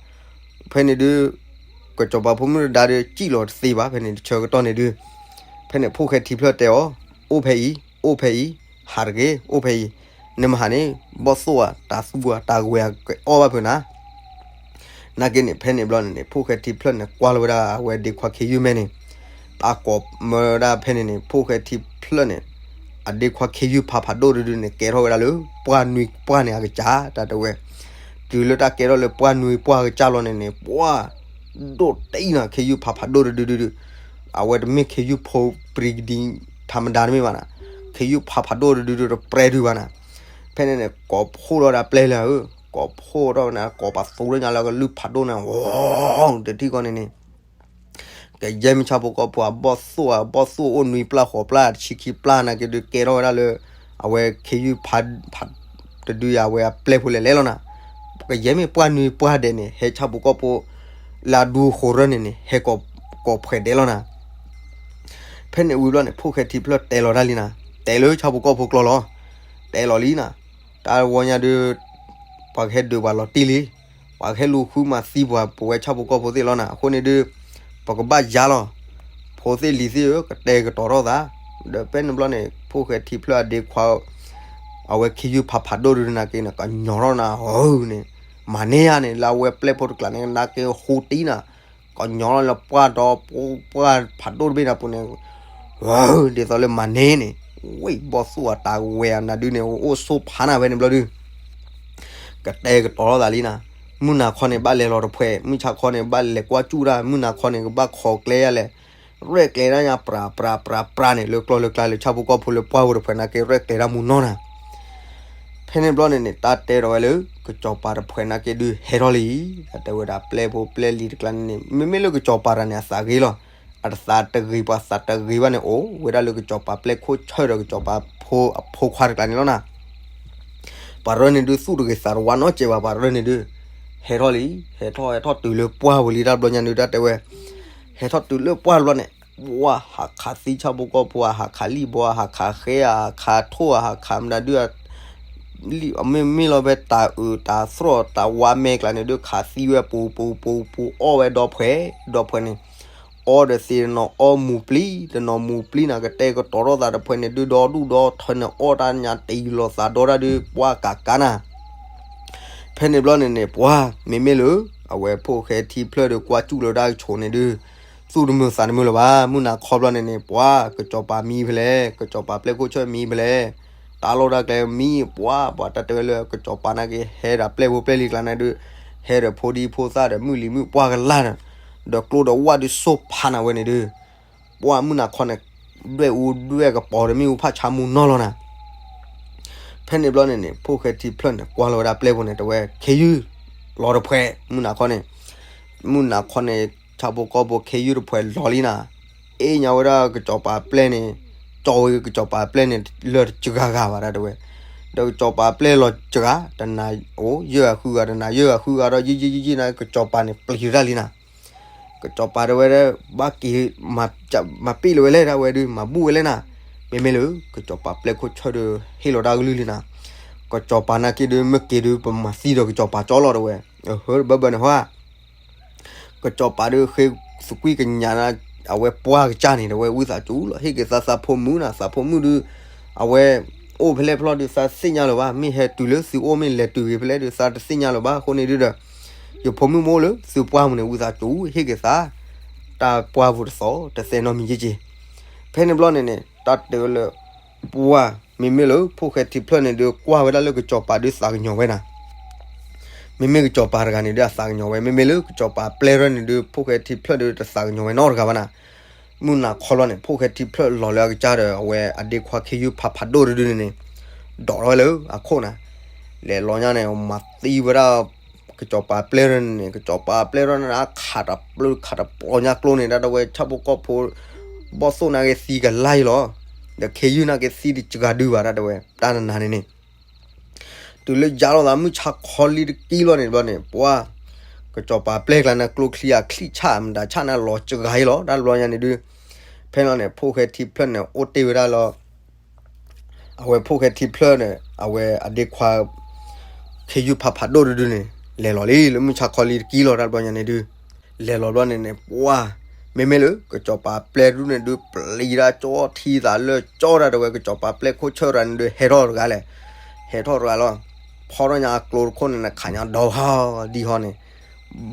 ဖဲန့ၣ်ဒုး ကစီၤပၤဖိမုၣ်တဒါဒီး စံၣ်လီၤတသ့ဘၣ် ဖဲန့ၣ်တဆၢကတီၢ်န့ၣ်ဒုး, ဖဲန့ၣ်ဖိၣ်ဃဲထံဖျၢၣ်တဲအီၤ, အိၣ်ဖဲအံၤ အိၣ်ဖဲအံၤ, ဟးတဂ့ၤ အိၣ်ဖဲအံၤ, နမ့ၢ်ဟးန့ၣ် ဘီၣ်သိၣ်ဧါ တၤသူဧါ တၤဝဲဧါ ကအီၣ်ဘၣ်ဖုးနၤ နာ်က့န့ၣ် ဖဲန့ၣ်ဘျီန့ၣ်န့ၣ် ဖိၣ်ဃဲထံဖျၢၣ်န့ၣ် ကွၢ်လီၤဝဲဒၣ်အဝဲဒ့ခွါခ့ယုၢ်မဲန့ၣ်, တၢ်ကိးမၢဝဲဒၣ်ဖဲန့ၣ်န့ၣ် ဖိၣ်ဃဲထံဖျၢၣ်န့ၣ် အဒ့ခွါခ့ယုၢ်ဖးဖးဒိၣ်တဒုန့ၣ် ကဲထီၣ်ဝဲဒၣ်လၢ ပှၢ်နွံပှၢ်န့ၣ်အကစၢ် တၢ်တဲဝဲ, တုၤလၢတၢ်ကဲထီၣ်လၢပှၢ်နွံပှၢ်အကစၢ်လီၤန့ၣ်န့ၣ် ပှၢ် ဒိၣ်တံၢ်နၤ ခ့ယုၢ်ဖးဖးဒိၣ်တဒုဒုဒု, အဝဲတမ့ၢ်ခ့ယုၢ်ဖိပြံကဒံ ထးမဒါတမ့ၢ်ဘၣ်နၤ, ခ့ယုၢ်ဖးဖးဒိၣ်တဒုဒုတပြဲဒုဘၣ်နၤ, ဖဲန့ၣ်န့ၣ် ကိးဖှိၣ်ထီၣ်ဒၣ်ပျဲၢ်လၢဧၢ, ကိးဖှိၣ်ထီၣ်နၤ ကိးပသူလၢညါလၢကလုၢ်ဖးဒိၣ်န့ၣ် ဝီ တထံၣ်ဃီန့ၣ်န့ၣ် ကယဲၢ်မ့ၢ်ဆၣ်ဖိကီၢ်ဖိအဘီၣ်သိၣ်ဧါ ဘီၣ်သိၣ်အိၣ်နွံပျၢ်ဃိးပျၢ်တဆံခံပျၢ်နာ်က့ဒုးကဲထီၣ်ဝဲဒၣ်လၢ အဝဲခ့ယုၢ်ဖး တဒုယၤအဝဲအပျဲၢ်ဖိလဲၤလဲၤလီၤနၤ, ကယဲၢ်မ့ၢ်ပှၢ်နွံပှၢ်ဒဲးန့ၣ် ဟဲဆၣ်ဖိကီၢ်ဖိ လၢအဒူဃိးရၢၢ်န့ၣ်န့ၣ် ဟဲကိးကိးဖှဲးဒဲးလီၤနၤ, ဖဲန့ၣ်ဝံၤဘျီန့ၣ် ဖိၣ်ဃဲထံဖျၢၣ်တဲလီၤတၢ်လံနၤ, တဲလၢဆၣ်ဖိကီၢ်ဖိကျိာ်လီၤ, တဲလီၤလံနၤ, တၢ်ဝီညါဒုး ပှၤကဟဲဒုးပှၤလီၤတံၢ်လံ, ပှၤကဟဲလူၤဃုမၤသံပှၤ ပဝဲဆၣ်ဖိကီၢ်ဖိသ့ၣ်လီၤနၤ, အဃိန့ၣ်ဒုး ပကဘၣ်ယါလီၤ, ဖိသ့ၣ်လံၤသ့ၣ်ဧၢ ကတဲာ်ကတီၤထီၣ်သး, ဒီးဖဲန့ၣ်ဘျီန့ၣ် ဖိၣ်ဃဲထံဖျၢၣ်အဒ့ခွါ အဝဲခ့ယုၢ်ဖးဖးဒိၣ်ဒုးနာ်က့န့ၣ် ကညီၤထီၣ်နၤဧၢန့ၣ်, မၤန့ၢ်ယၤန့ၣ် လၢအဝဲပျဲၢ်ဖိတကျးန့ၣ် နာ်က့ဟူးတံၢ်နၤ, ကညီၤထီၣ်လၢပှၢ်ဒီး ပှၢ်ဖးဒိၣ်တဘ့ၣ်နၤပူၤန့ၣ် ဒ်သိးလၢမၤန့ၢ်န့ၣ်, ဝံၣ်ဘီၣ်သိၣ်အတၤဝဲအနၤဒုးန့ၣ် အိၣ်ဆိဖးနၤဝဲန့ၣ်ဘျီဒုး ကတဲာ်ကတီၤထီၣ်သးလံနၤ, မုၢ်နၤခီန့ၣ် ဘၣ်လဲၤလီၤတဖှဲး မုၢ်ဆါခီန့ၣ် ဘၣ်လဲၤကွၢ်စူၣ်တၢ် မုၢ်နၤခီန့ၣ် ကဘၣ်ခိးကျဲယါလဲၣ်, ရဲၣ်ကျဲၤတၢ်ညါ ပြၤပြၤပြၤပြၤန့ၣ် လၢကျီၢ်လၢကျါလၢဆၣ်ဖိကီၢ်ဖိလၢပှၢ်ဝဲတဖှဲးနာ်က့ ရဲၣ်ကျဲၤတၢ်မူနီၢ်နၤ ဖဲန့ၣ်ဘျီန့ၣ်န့ၣ် တၢ်တဲဒီးဝဲလၢ ကစီၤပၤတဖှဲးနာ်က့ဒုးဟဲထီၣ်လံ, တၢ်တဲဝဲဒၣ်ပျဲၢ်ဖိပျဲၢ်လံၤတကျါန့ၣ်န့ၣ် မ့မ့ၢ်လၢကစီၤပၤတဂၤန့ၣ် အသးဂ့ၤလီၤ, အတသးတဂ့ၤ ပှၤသးတဂ့ၤဘၣ်န့ၣ် အိၣ်ဝဲဒၣ်လၢကစီၤပၤပျဲၢ်ခိၣ်ဆၢၣ်ဒီးကစီၤပၤဖိ အဖိခွါတကျါန့ၣ်လီၤနၤ ပှၤရၢန့ၣ်ဒုး သူၣ်တဂ့ၤသးတဝါနီတစဲးဘၣ် ပှၤရၢန့ၣ်ဒုး, ဟဲထီၣ်လံ, ဟဲထီၣ်ဟဲထီၣ်တုၤလၢပှၢ်ဝံၤလံ တၢ်ဘျီညါဒုး တၢ်တဲဝဲ, ဟဲထီၣ်တုၤလၢပှၢ်တဘျီန့ၣ် ဝဲဟးခးသံဆၣ်ဖိကီၢ်ဖိ ဟးခးလံၣ်ဘီ ဟးခးဃဲ ဟးခးထိၣ် ဟးခးမတၤဒုး, မ့မ့ၢ်လီၤဖဲတၤအုးတၤသြီၣ် တၤဝါမဲာ်ကျါန့ၣ်ဒုး ခးသံဝဲပူၤပူၤပူၤပူၤ အီၣ်ဝဲဒီဖှဲး, ဒီဖှဲးန့ၣ် အီၣ်ဒီးသ့ၣ်တနီၤအီၣ်မူၤပျံၤ တနီၤမူၤပျံၤနၤ ကတဲာ်ကတီၤထီၣ်သးတဖှဲးန့ၣ်ဒုး ဒီဒူၣ်ဒီထၢန့ၣ် အီၣ်တၢ်ညါတံၤလီၤသးဒီတၢ်ဒုး ပှၢ်ကးကးနၤ ဖဲန့ၣ်ဘျီန့ၣ်န့ၣ် ပှၤမ့မ့ၢ်လၢ အဝဲဖိၣ်ဃဲထံဖျၢၣ်ဒီးကွၢ်စူၣ်လၢတၢ်ကဆိးန့ၣ်ဒုး သူၣ်တမုာ်သးတမုာ်လၢၤဘၣ် မုၢ်နၤခီဘျီန့ၣ်န့ၣ် ပှၤကစီၤပၤမံဖဲလဲၣ် ကစီၤပၤပျဲၢ်ခိၣ်ဆၢၣ်မံဖဲလဲၣ် တၢ်လီၢ်တၢ်ကျဲမံ ပှၤ ပှၤတၢ်တဲဝဲလၢကစီၤပၤနာ်က့ ဟဲဒၣ်ပျဲၢ်ဖိပျဲၢ်လံၤကျါန့ၣ်ဒုး ဟဲဒီးဖိဒံဖိသၣ်ဒီးမုၢ်လံၤမုၢ်ပှၢ်ကလာ်ဒီး ဒီးကျိဒီးဝၣ်ဒုးစိာ်ဖးနၤဝဲန့ၣ်ဒုး ပှၤမုၢ်နၤခီန့ၣ် ဒွဲၣ်အူဒွဲၣ်ကပီၤဒီးမ့ၣ်အူဖးဆါမူနီၢ်လီၤနၤ ဖဲန့ၣ်ဘျီန့ၣ်န့ၣ် ဖိၣ်ဃဲထံဖျၢၣ်န့ၣ် ကွၢ်လီၤဝဲဒၣ်ပျဲၢ်ဖိန့ၣ် တဲဝဲ ခ့ယုၢ် လီၤတဖှဲး မုၢ်နၤခီန့ၣ် မုၢ်နၤခီန့ၣ် ဆၣ်ဖိကီၢ်ဖိခ့ယုၢ်တဖှဲးလီၤလံနၤ အ့ၣ်ညါဝဲဒၣ်ကစီၤပၤပျဲၢ်န့ၣ် ကၠီဝဲကစီၤပၤပျဲၢ်န့ၣ် လၢတစှၤဂၤဘၣ်ဒၣ်တဲဝဲ ဒီးကစီၤပၤပျဲၢ်လီၤစှၤ တနၤအိၣ်ယဲၢ်ဂၤဃုဂၤ တနၤယဲၢ်ဂၤဃုဂၤဒီး ယံာ်ယံာ်ယံာ်ယံာ်နၤ ကစီၤပၤန့ၣ် ပျံၤတၢ်လံနၤ ကစီၤပၤတဲဝဲဒၣ် ဘၣ်က့ၤ မၤပ့ၢ်လၢၤဝဲလဲၣ် ဒၣ်ဝဲဒုး မၤဘူၣ်ဝဲလဲၣ်နၤ, မ့မ့ၢ်လၢ ကစီၤပၤပျဲၢ်ခိၣ်ဆၢၣ်ဒီး ဟ့ၣ်လီၤတၢ်ကလုၢ်လံနၤ, ကစီၤပၤနာ်က့ဒုး မ့ၢ်က့ၤဒုး ပမၤသံဒီးကစီၤပၤကၠီလီၤ တဲဝဲ, ဟၢဘၢဘၢန့ၣ်ဟါ, ကစီၤပၤဒုး ဃ့သကွံၢ်ကညးနၤ အဝဲပှၢ်ကစၢ်န့ၣ် တဲဝဲ ဝံသးစူၤလီၤ ဟ့ၣ်က့ၤသးသးဖိမုၣ်နၤ သးဖိမုၣ်ဒုး အဝဲ အိၣ်ဖဲလဲၣ်ဖဲလဲၣ်ဒုး သးတသ့ၣ်ညါလၢၤဘၣ်, မ့ၢ်ဟဲတုၤလၢသုအိၣ် မ့ၢ်လဲၤတုၤဂ့ၤဖဲလဲၣ်ဒုး သးတသ့ၣ်ညါလၢၤဘၣ်, အဃိန့ၣ်ဒုးဒီး ယဖိမုၣ်မ့ၢ်အိၣ်လၢသုပှၢ်ပူၤန့ၣ် ဝံသးစူၤဟ့ၣ်က့ၤသး တၢ်ပှၢ်ပူၤတသီ တသဲနီတမံၤက့က့. ဖဲန့ၣ်ဘျီန့ၣ်န့ၣ် တၢ်တဲဝဲလၢ ပှၢ် မ့မ့ၢ်လၢဖိၣ်ဃဲထံဖျၢၣ်န့ၣ်ဒုး ကွၢ်ဝဲဒၣ်လၢကစီၤပၤဒုးသးကညီၤဝဲနၤ. မ့မ့ၢ်ကစီၤပၤတဂၤန့ၣ်ဒုး အသးကညီၤဝဲ, မ့မ့ၢ်လၢကစီၤပၤပျဲၢ်ထီၣ်န့ၣ်ဒုး ဖိၣ်ဃဲထံဖျၢၣ်ဒုးတသးကညီၤဝဲနီတဂၤဘၣ်နၤ. မုၢ်နၤခီလီၤန့ၣ် ဖိၣ်ဃဲထံဖျၢၣ်လီၤလၢအကစၢ်ဒီး အဝဲအဒ့ခွါခ့ယုၢ်ဖးဖးဒိၣ်တဒုန့ၣ်န့ၣ် ဒိးထီၣ်ဝဲလၢအခိၣ်နၤ. လဲၤလီၤညါန့ၣ် မၤသံဝဲဒၣ် ကစီၤပၤပျဲၢ်ထီၣ်န့ၣ်န့ၣ် ကစီၤပၤပျဲၢ်ထီၣ်န့ၣ် ခးတပျုာ်ခးတပျီညါကျိန့ၣ် တၢ်တဲဝဲ ဆၣ်ဖိကီၢ်ဖိ ဘီၣ်သိၣ်နာ်က့သံကလါအံၤလီၤ. ဒီးခ့ယုၢ်နာ်က့သံတစှၤဒုဘၣ် တၢ်တဲဝဲ တၢ်နနၤန့ၣ်န့ၣ် တုၤလၢယါလီၤသးမုၢ်ဆါခီလံတကံၢ်လီၤန့ၣ်ဘျီန့ၣ် ပှၢ် ကစီၤပၤပျဲၢ်ကျါန့ၣ် ကျိချံအချံၣ်ဆၣ် မတၤဆၣ်န့ၣ်လီၤစှၤအံၤလီၤ တၢ်တဘျီညါန့ၣ်ဒုး ဖဲလီၤန့ၣ် ဖိၣ်ဃဲထံဖျၢၣ်န့ၣ် အိၣ်တ့ၢ်ဝဲဒၣ်လီၤ အဝဲဖိၣ်ဃဲထံဖျၢၣ်န့ၣ် အဝဲအဒ့ခွါ ခ့ယုၢ်ဖးဖးဒိၣ်တဒုန့ၣ် လဲၤလီၤလံ လၢမုၢ်ဆါခီလံတကံၢ်လီၤ တၢ်တဘျီညါန့ၣ်ဒုး လဲၤလီၤဘျီန့ၣ်န့ၣ် ပှၢ် မ့မ့ၢ်လၢကစီၤပၤပျဲၢ်တဒုန့ၣ်ဒုး ပျံၤတၢ်ကၠီထံသးလၢကၠီ တၢ်တဲဝဲ ကစီၤပၤပျဲၢ်ခိၣ်ဆၢၣ်တဂၤန့ၣ်ဒုး ဟဲထီၣ်တဂၤလဲၣ် ဟဲထီၣ်တဂၤလီၤ. ဖီထီၣ်ညါအကျိတခိၣ်န့ၣ် ခးညါဒီဟီဒံဟီန့ၣ်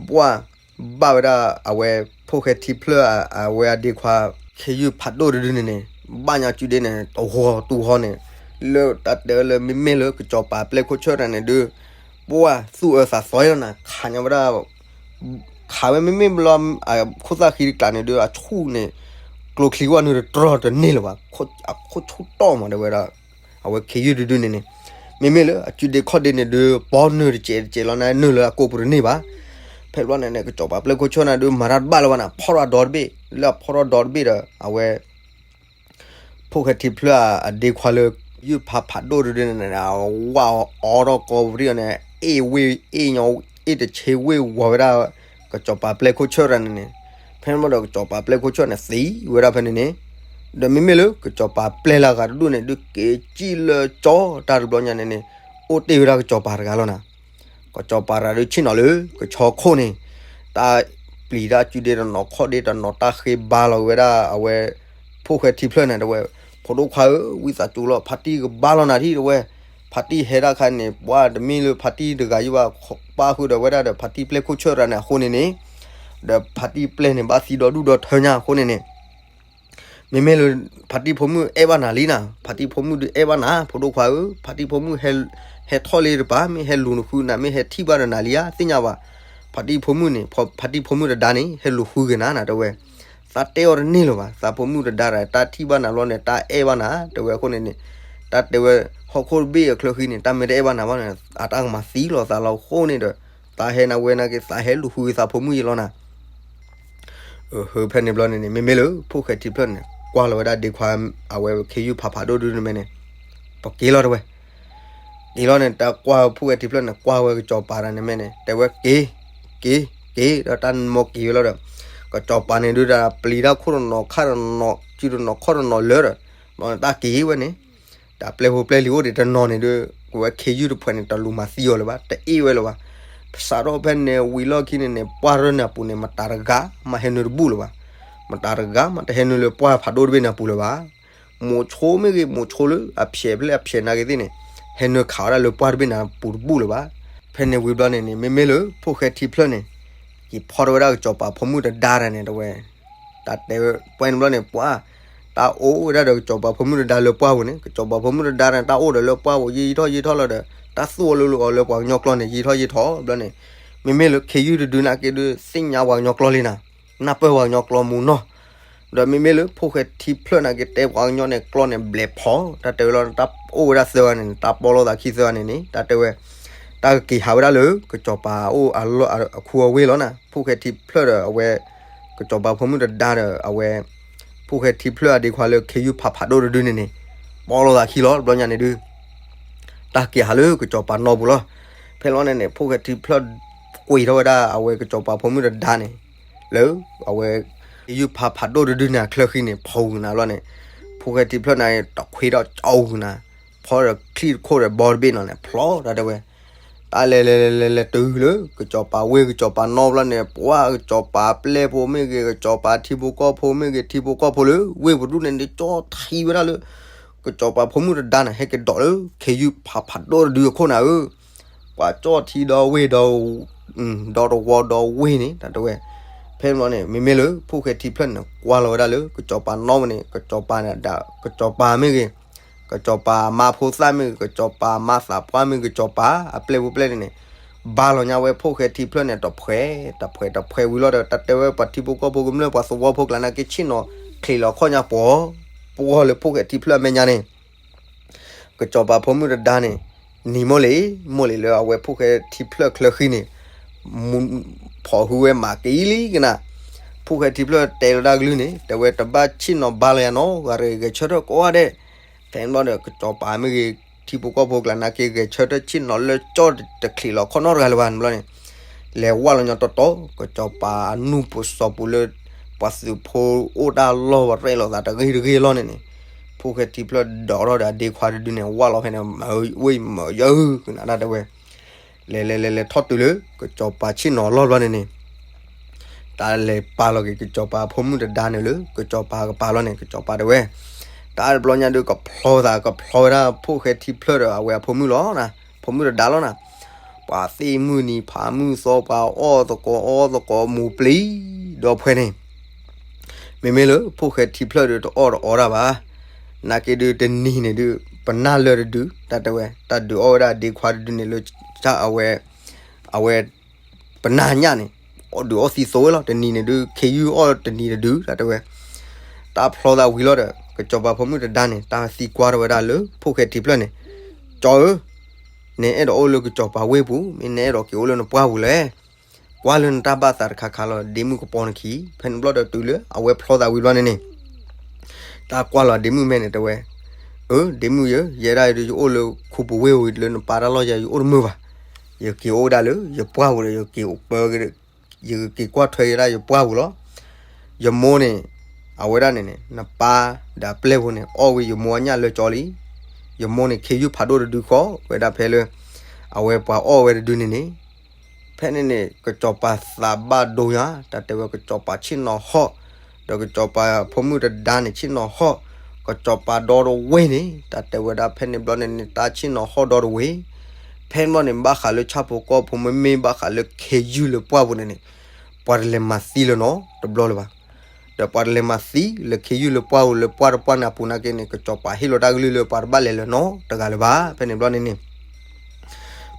ပှၢ် ဘၣ်ဝဲဒၣ်အဝဲဖိၣ်ဃဲထံဖျၢၣ် အဝဲအဒ့ခွါ ခ့ယုၢ်ဖးဒိၣ်တဒုန့ၣ်န့ၣ် ဘၣ်ညါစုဒ့န့ၣ် တဟီတူဟီန့ၣ် လၢတၢ်တဲဝဲလၢမ့မ့ၢ်လၢကစီၤပၤပျဲၢ်ခိၣ်ဆၢၣ်တဂၤန့ၣ်ဒုး ပှၢ်သူၣ်အၢသးသီလီၤနၤ ခးညါဝဲဒၣ် ခးဝဲမ့မ့ၢ်ဘျီ အခိၣ်သၣ်ဃံတကျးန့ၣ်ဒုး အဆူၣ်န့ၣ် ကျိချံကွၢ်နုာ်တတြီတန့ၢ်လၢၤဘၣ် အခိၣ်ဆူၣ်တီၢ်မး တဲဝဲဒၣ် အဝဲခ့ယုၢ်တဒုန့ၣ်န့ၣ် မ့မ့ၢ်လၢအစုဒ့ခီၣ်ဒ့န့ၣ်ဒုး ဘီနုာ်တစဲးတစဲးလီၤနၤ နုာ်လၢအကိာ်ပူၤတန့ၢ်ဘၣ်. ဖဲဘျီန့ၣ်န့ၣ် ကစီၤပၤပျဲၢ်ခိၣ်ဆၢၣ်နၤဒုး မၤတၢ်တဘၣ်လၢၤဘၣ်နၤ ဖီထီၣ်ဒီတဘ့ၣ် လၢအဖီထီၣ်ဒီတဘ့ၣ်ဒီး အဝဲ ဖိၣ်ဃဲထံဖျၢၣ်အဒ့ခွါလၢ ယုၢ်ဖးဖးဒိၣ်တဒုန့ၣ်န့ၣ် အဝဲအီထီၣ်ကိးပူၤအီၤန့ၣ် အ့ၣ်ဝ့ၢ်အ့ၣ်ညီ အ့ၣ်တဆ့ဝ့ၢ်ဝီၤဝဲဒၣ် ကစီၤပၤပျဲၢ်ခိၣ်ဆၢၣ်တဂၤန့ၣ်န့ၣ် ဖဲန့ၣ်ဘျီဒီးကစီၤပၤပျဲၢ်ခိၣ်ဆၢၣ်န့ၣ်သံဝဲဒၣ်ဖဲန့ၣ်န့ၣ် ဒီးမ့မ့ၢ်လၢကစီၤပၤပျဲၢ်လၢအဂၤတဒူၣ်န့ၣ် ဒုးက့ၤစံၣ်လၢကၠီ တၢ်တဘျီညါန့ၣ်န့ၣ် အိၣ်တ့ၢ်ဝဲဒၣ်ကစီၤပၤတဂၤလီၤနၤ. ကစီၤပၤတဂၤဒုးဆ့ၣ်နီၤလၢကဆီခိၣ်န့ၣ် တၢ်ပျံၤတၢ်စုဒ့တနီၤခီၣ်ဒ့တနီၤ တၢ်ဃ့ဘါလီၤဝဲဒၣ်အဝဲ ဖိၣ်ဃဲထံဖျၢၣ်န့ၣ် တဲဝဲ ဖိဒိၣ်ခွါဧၢ ဝံသးစူၤလီၤ ဖါတံၢ်ကဘါလီၤနၤထံၣ် တဲဝဲ ဖါတံၢ်ဟဲဒၣ်ခါန့ၣ် ပှၢ်တမ့ၢ်လၢဖါတံၢ်တဂၤယုၢ်ဘၣ် ပၢ်ဃုာ်ဒီးဝဲဒၣ်ဒီး ဖါတံၢ်ပျဲၢ်ခိၣ်ဆၢၣ်တဂၤန့ၣ်အဃိန့ၣ်န့ၣ် ဒီးဖါတံၢ်ပျဲၢ်န့ၣ် ဘၣ်သံဒီဒူၣ်ဒီထၢညါအဃိန့ၣ်န့ၣ် မ့မ့ၢ်လၢ ဖါတံၢ်ဖိမုၣ်အဲၣ်ဘၣ်နၤလံနၤ ဖါတံၢ်ဖိမုၣ်ဒုးအဲၣ်ဘၣ်နၤ ဖိဒိၣ်ခွါဧၢ ဖါတံၢ်ဖိမုၣ် ဟဲထီၣ်လံတပၤ မ့ၢ်ဟဲလူၤဃုနၤ မ့ၢ်ဟဲထံၣ်ဘၣ်ဒီးနၤလံဧါ သ့ၣ်ညါဘၣ်. ဖါတံၢ်ဖိမုၣ်န့ၣ် ဖါတံၢ်ဖိမုၣ်တဒါန့ၣ် ဟဲလူၤဃုက့ၤနၤနၤ တဲဝဲ သးတဲအီၤတန့ၢ်လၢၤဘၣ် သးဖိမုၣ်တဒါဒီး တၢ်ထံၣ်ဘၣ်နၤဘျီန့ၣ် တၢ်အဲၣ်ဘၣ်နၤ တဲဝဲအဃိန့ၣ်န့ၣ် တၢ်တဲဝဲ ဟီၣ်ခိၣ်တဘ့ၣ်အချၢဃံန့ၣ် တၢ်မ့ၢ်တအဲၣ်ဘၣ်နၤဘၣ်န့ၣ် အတၢ်ကမၤသံလီၤသးလီၤအဃိန့ၣ်ဒီး သးဟဲနၤဝဲနာ်က့ သးဟဲလူၤဃုက့ၤသးဖိမုၣ်ယဲလီၤနၤ ဖဲန့ၣ်ဘျီန့ၣ်န့ၣ် မ့မ့ၢ်လၢဖိၣ်ဃဲထံဖျၢၣ်န့ၣ် ကွၢ်လီၤဝဲဒၣ်ဒ့ခွါ အဝဲခ့ယုၢ်ဖးဖးဒိၣ်ဒုန့ၣ်မ့ၢ်န့ၣ် ပက့ၤလီၤတဲဝဲ က့ၤလီၤန့ၣ် တၢ်ကွၢ်ဖိၣ်ဃဲထံဖျၢၣ်န့ၣ် ကွၢ်ဝဲကစီၤပၤတဂၤန့ၣ်မ့ၢ်န့ၣ် တဲဝဲက့ၤ က့ၤ က့ၤ ဒီးတၢ်မ့ၢ်က့ၤဝဲလီၤဒီး ကစီၤပၤန့ၣ်ဒုးတၢ်ပျံၤတၢ်ခိၣ်တနီၤခါတနီၤ စုတနီၤခီၣ်တနီၤလၢဒီး တၢ်က့ၤဝဲန့ၣ် တၢ်ပျဲၢ်ဖိပျဲၢ်လံၤအိၣ်ဒံးတနီၤန့ၣ်ဒုး ကွၢ်ဝဲခ့ယုၢ်တဖုန့ၣ် တလူၤမၤသံအီၤလၢၤဘၣ် တအ့ၣ်ဝဲလၢၤဘၣ်. စးထီၣ်ဖဲန့ၣ်ဝံၤလီၢ်ခံန့ၣ်န့ၣ် ပှၢ်ရၢၢ်န့ၣ်အပူၤန့ၣ် မတၤတဂၤမးဟဲနုာ်တဘူၣ်လၢၤဘၣ်. မတၤတဂၤမးတဟဲနုာ်လၢပှၢ်ဖးဒိၣ်တဘ့ၣ်န့ၣ်အပူၤလၢၤဘၣ်. မိၤဆိမ့ၢ်ဂ့ၤ မိၤဆိလၢအဖျဲးဖျဲးအဖျဲးနာ်က့သ့ၣ်န့ၣ် ဟဲနုာ်ခးဝဲဒၣ်လၢပှၢ်တဘ့ၣ်န့ၣ်အပူၤတဘူၣ်လၢၤဘၣ်. ဖဲန့ၣ်ဝံၤဘျီန့ၣ်န့ၣ် မ့မ့ၢ်လၢဖိၣ်ဃဲထံဖျၢၣ်န့ၣ် က့ၤဖီထီၣ်ဝဲဒၣ်ကစီၤပၤဖိမုၣ်တဒါတဂၤန့ၣ် တဲဝဲ တၢ်တဲဝဲ ပှဲၤန့ၣ်ဘျီန့ၣ် ပှၢ် တၢ်အိၣ်ဝဲဒၣ်ဒီးကစီၤပၤဖိမုၣ်တဒါလၢပှၢ်ပူၤန့ၣ် ကစီၤပၤဖိမုၣ်တဒါန့ၣ် တၢ်အိၣ်ဒီးလၢပှၢ်ပူၤ ယံာ်ထီၣ်ယံာ်ထီၣ်လီၤဒီး တၢ်သူၣ်အီၤလၢလၢအီၤလၢပှၤကညီကျိာ်န့ၣ် ယံာ်ထီၣ်ယံာ်ထီၣ်ဘျီန့ၣ် မ့မ့ၢ်လၢခ့ယုၢ်တဒုနာ်က့ဒုး သ့ၣ်ညါပှၤကညီကျိာ်လံနၤ နၢ်ပၢၢ်ပှၤကညီကျိာ်မူနီၢ် ဒီးမ့မ့ၢ်လၢဖိၣ်ဃဲထံဖျၢၣ်နာ်က့တဲပှၤကညီန့ၣ် ကျိာ်န့ၣ်ဘျဲးဖီ တၢ်တဲဝဲလီၤ တၢ်အိၣ်ဝဲဒၣ်သၢဂၤန့ၣ် တၢ်ပီလိာ်သးခံသၢဂၤန့ၣ်န့ၣ် တၢ်တဲဝဲ တၢ်ကက့ၤဟးဝဲဒၣ်လၢ ကစီၤပၤအိၣ်အလီၢ်အခူအဝ့ၢ်လီၤနၤ ဖိၣ်ဃဲထံဖျၢၣ်ဒီးအဝဲ ကစီၤပၤဖိမုၣ်တဒါဒီးအဝဲ ဖိၣ်ဃဲထံဖျၢၣ်အဒ့ခွါလၢခ့ယုၢ်ဖးဖးဒိၣ်တဒုန့ၣ်န့ၣ် ပီလိာ်သးခံလီၤ တဘျီညါန့ၣ်ဒုး တၢ်က့ၤဟးလၢကစီၤပၤနီၢ်ပူၤလီၤ. ဖဲလီၤန့ၣ်န့ၣ် ဖိၣ်ဃဲထံဖျၢၣ် ကွံာ်ထီၣ်ဝဲဒၣ်အဝဲကစီၤပၤဖိမုၣ်တဒါန့ၣ် လၢ အဝဲ ခ့ယုၢ်ဖးဖးဒိၣ်တဒုန့ၣ်အချၢဃံန့ၣ် ဖီဂုာ်နၤလီၤန့ၣ် ဖိၣ်ဃဲထံဖျၢၣ်န့ၣ် တခွ့ထီၣ်ကၠီဂုာ်နၤ ဖီဒီးချံၣ်တခိၣ်ဒီးဘီတဘ့ၣ်နီၤန့ၣ် ဖျီတၢ်တဲဝဲ တၢ်လဲၤလဲၤလဲၤလဲၤလဲၤတုၤလၢ ကစီၤပၤဝ့ၢ်ကစီၤပၤနီၢ်ဘျီန့ၣ် ပှၢ်ကစီၤပၤပျဲၢ်ဖိမ့ၢ်ဂ့ၤ ကစီၤပၤထံဖိကီၢ်ဖိမ့ၢ်ဂ့ၤ ထံဖိကီၢ်ဖိလၢ ဝ့ၢ်ပဒူၣ်န့ၣ် ဒ်ကၠီထံဝဲဒၣ်လၢ ကစီၤပၤဖိမုၣ်တဒါန့ၣ် ဟဲက့ၤဒိးလၢ ခ့ယုၢ်ဖးဖးဒိၣ်တဒုအခိၣ်နၤဧၢ ပှၤကၠီထံဒီးဝ့ၢ်ဒီး ဒီတဝီဒီဝ့ၢ်န့ၣ် တၢ်တဲဝဲ. ဖဲန့ၣ်ဘျီန့ၣ် မ့မ့ၢ်လၢဖိၣ်ဃဲထံဖျၢၣ်န့ၣ် ကွၢ်လီၤဝဲဒၣ်လၢကစီၤပၤနီၣ်ဝဲန့ၣ် ကစီၤပၤန့ၣ်ဒၣ် ကစီၤပၤမ့ၢ်ဂ့ၤ, ကစီၤပၤအမါဖိသၣ်မ့ၢ်ဂ့ၤ, ကစီၤပၤအမါသးပှၢ်မ့ၢ်ဂ့ၤ, ကစီၤပၤအပျဲၢ်ဖိပျဲၢ်န့ၣ်န့ၣ် ဘါလီၤညါဝဲဖိၣ်ဃဲထံဖျၢၣ်န့ၣ် တဖှဲးတဖှဲးတဖှဲးဝံၤလီၤဒီး တၢ်တဲဝဲပှၤထံဖိကီၢ်ဖိကမျၢၢ် ပှၤသဝီဖိကျါနာ်က့ ဆ့ၣ်နီၤချံးလီၤခီၣ်ညါပှီၤ ပှီၤလၢဖိၣ်ဃဲထံဖျၢၣ်အမဲာ်ညါန့ၣ် ကစီၤပၤဖိမုၣ်တဒါန့ၣ် နံၤမိၢ်လံ, မိၢ်လံလၢအဝဲဖိၣ်ဃဲထံဖျၢၣ်ချၢဃံန့ၣ် မူ ဖီၣ်ဟုဝဲမးက့ၤလံကနၣ်. ဖိၣ်ဃဲထံဖျၢၣ်တဲလီၤတၢ်ကလုၢ်န့ၣ် တဲဝဲတဘၣ်ဆ့ၣ်နီၤဘါလီၤယၤနီတဂၤတဂ့ၤ, ဂဲၤဆၢထၢၣ်ကိးဂၤဒဲး. ဖဲန့ၣ်ဘျီဒီး ကစီၤပၤမ့ၢ်ဂ့ၤ ထံဖိကီၢ်ဖိကျါနာ်က့ ဂဲၤဆၢထၢၣ်ဆ့ၣ်နီၤလၢကၠီၣ်တချံးလီၤခီၣ်နီတဂၤလၢၤဘၣ်န့ၣ်ဘျီန့ၣ် လဲၤဝၢ်လီၤညီတီတီ ကစီၤပၤအနူၢ်ပူၤစီၤပူၤလၢ ပှၤသုးဖိအိၣ်တၢ်လီၢ် ပှၤရဲၣ်လီၤသးတဂ့ၤတဂ့ၤလီၤန့ၣ်န့ၣ် ဖိၣ်ဃဲထံဖျၢၣ်ဒိးထီၣ်ဒီးအဒ့ခွါတဒုန့ၣ် ဝၢ်လီၤဖဲန့ၣ် မၤဝဲမၤယၢကနၣ်တၢ်တဲဝဲ လဲၤလဲၤလဲၤလဲၤထီၣ်တုၤလၢ ကစီၤပၤဆ့ၣ်နီၤအလီၢ်ဘျီန့ၣ်န့ၣ် တၢ်လဲၤပာ်လီၤက့ၤကစီၤပၤဖိမုၣ်တဒါန့ၣ်လၢ ကစီၤပၤကပၤလီၤန့ၣ် ကစီၤပၤတဲဝဲ တၢ်တဘျီညါဒုးကဖျီသး ကဖျီဝဲဒၣ်ဖိၣ်ဃဲထံဖျၢၣ်ဒီးအဝဲအဖိမုၣ်လီၤနၤ, ဖိမုၣ်တဒါလီၤနၤ. ပှၤသ့ၣ်မုၢ်နံၤဖးမုၢ်သီ ပှၤအီၣ်သကိးအီသကိးမူၤပျံၤ ဒီးဖဲန့ၣ် မ့မ့ၢ်လၢဖိၣ်ဃဲထံဖျၢၣ်ဒုးတအီၣ်တအီတၢ်ဘၣ်. နာ်က့ဒုးတနံၤန့ၣ်ဒုး ပနၢ်လၢတဒု တၢ်တဲဝဲ တၢ်ဒုးအီၣ်ဝဲဒၣ်ဒ့ခွါတဒုန့ၣ်လၢ အဝဲ အဝဲ ပနၢ်ညၣ်န့ၣ် ဒုးအီၣ်သံသိဝဲလီၤ. တနံၤန့ၣ်ဒုး ခ့ယုၢ်အီၣ်တနံၤတဒု တၢ်တဲဝဲ တၢ်ဖျီသးဝံၤလီၤဒီး ကစီၤပၤဖိမုၣ်တဒါန့ၣ် တၢ်သံကွၢ်ထီၣ်ဝဲဒၣ်လၢဖိၣ်ဃဲထံဖျၢၣ်န့ၣ်, ကၠီဧၢ, နအဲၣ်ဒိးအိၣ်လၢကစီၤပၤဝ့ၢ်ပူၤ မ့ၢ်နအဲၣ်ဒိးက့ၤအိၣ်လၢနပှၢ်ပူၤလဲၣ်. ကွၢ်လၢနတၢ်ဘၣ်သးတခါခါလီၤ ဒ့မုၣ်ကပီၤနခံ. ဖဲန့ၣ်ဘျီဒီးတုၤလၢအဝဲဖျီသးဝံၤဘျီန့ၣ်န့ၣ် တၢ်ကွၢ်လီၤဒ့မုၣ်မဲာ်န့ၣ်တဲဝဲ, အၢ ဒ့မုၣ်ဧၢ, ယဲဒၣ်အံၤဒုး ယအိၣ်လၢခူပူၤဝ့ၢ်ပူၤလၢနပၢ်တၢ်လီၢ်ယၤ ယအိၣ်တမုာ်ဘၣ်. ယက့ၤအိၣ်ဝဲဒၣ်လၢယပှၢ်ပူၤဒီး ယက့ၤအိၣ်ပၢ ယကက့ၤကွၢ်ထွဲက့ၤဒၣ်ယပှၢ်ပူၤလီၤ. ယမိၢ်န့ၣ် အဝဲဒၣ်န့ၣ်န့ၣ် နပၢ်ဒီးအပျဲၢ်ဖိန့ၣ် အီၣ်ဝံၤယမိၢ်အညၣ်လၢကၠီလံ. ယမိၢ်န့ၣ် ခ့ယုၢ်ဖးဒိၣ်တဒုဃီဝဲဒၣ်ဖဲလၢ အဝဲပှၤအီၣ်ဝဲတဒုန့ၣ်န့ၣ် ဖဲန့ၣ်န့ၣ် ကစီၤပၤသးဘၣ်ဒိညါ တၢ်တဲဝဲကစီၤပၤဆ့ၣ်နီၤဟီၣ် ဒီးကစီၤပၤဖိမုၣ်တဒါန့ၣ် ဆ့ၣ်နီၤဟီၣ် ကစီၤပၤဒီတဝ့ၢ်န့ၣ် တၢ်တဲဝဲဒၣ်ဖဲန့ၣ်ဘျီန့ၣ်န့ၣ် တၢ်ဆ့ၣ်နီၤဟီၣ်ဒီတဝ့ၢ်. ဖဲန့ၣ်ဘျီန့ၣ် ဘၣ်ဃးလၢဆၣ်ဖိကီၢ်ဖိ မ့မ့ၢ်ဘၣ်ဃးလၢခ့ယုၢ်လၢပှၢ်ပူၤန့ၣ်န့ၣ် ပှၤတလဲၤမၤသံလၢၤနီတဘျီလၢၤဘၣ်. ဒီးပှၤတလဲၤမၤသံလၢခ့ယုၢ်လၢပှၢ်ပူၤလၢပှၢ်တပှၢ်န့ၣ်အပူၤနာ်က့န့ၣ် ကစီၤပၤဟ့ၣ်လီၤတၢ်ကလုၢ်လၢပှၤတဘၣ်လဲၤလၢၤနီတဂၤလၢၤဘၣ်. ဖဲန့ၣ်ဘျီန့ၣ်န့ၣ်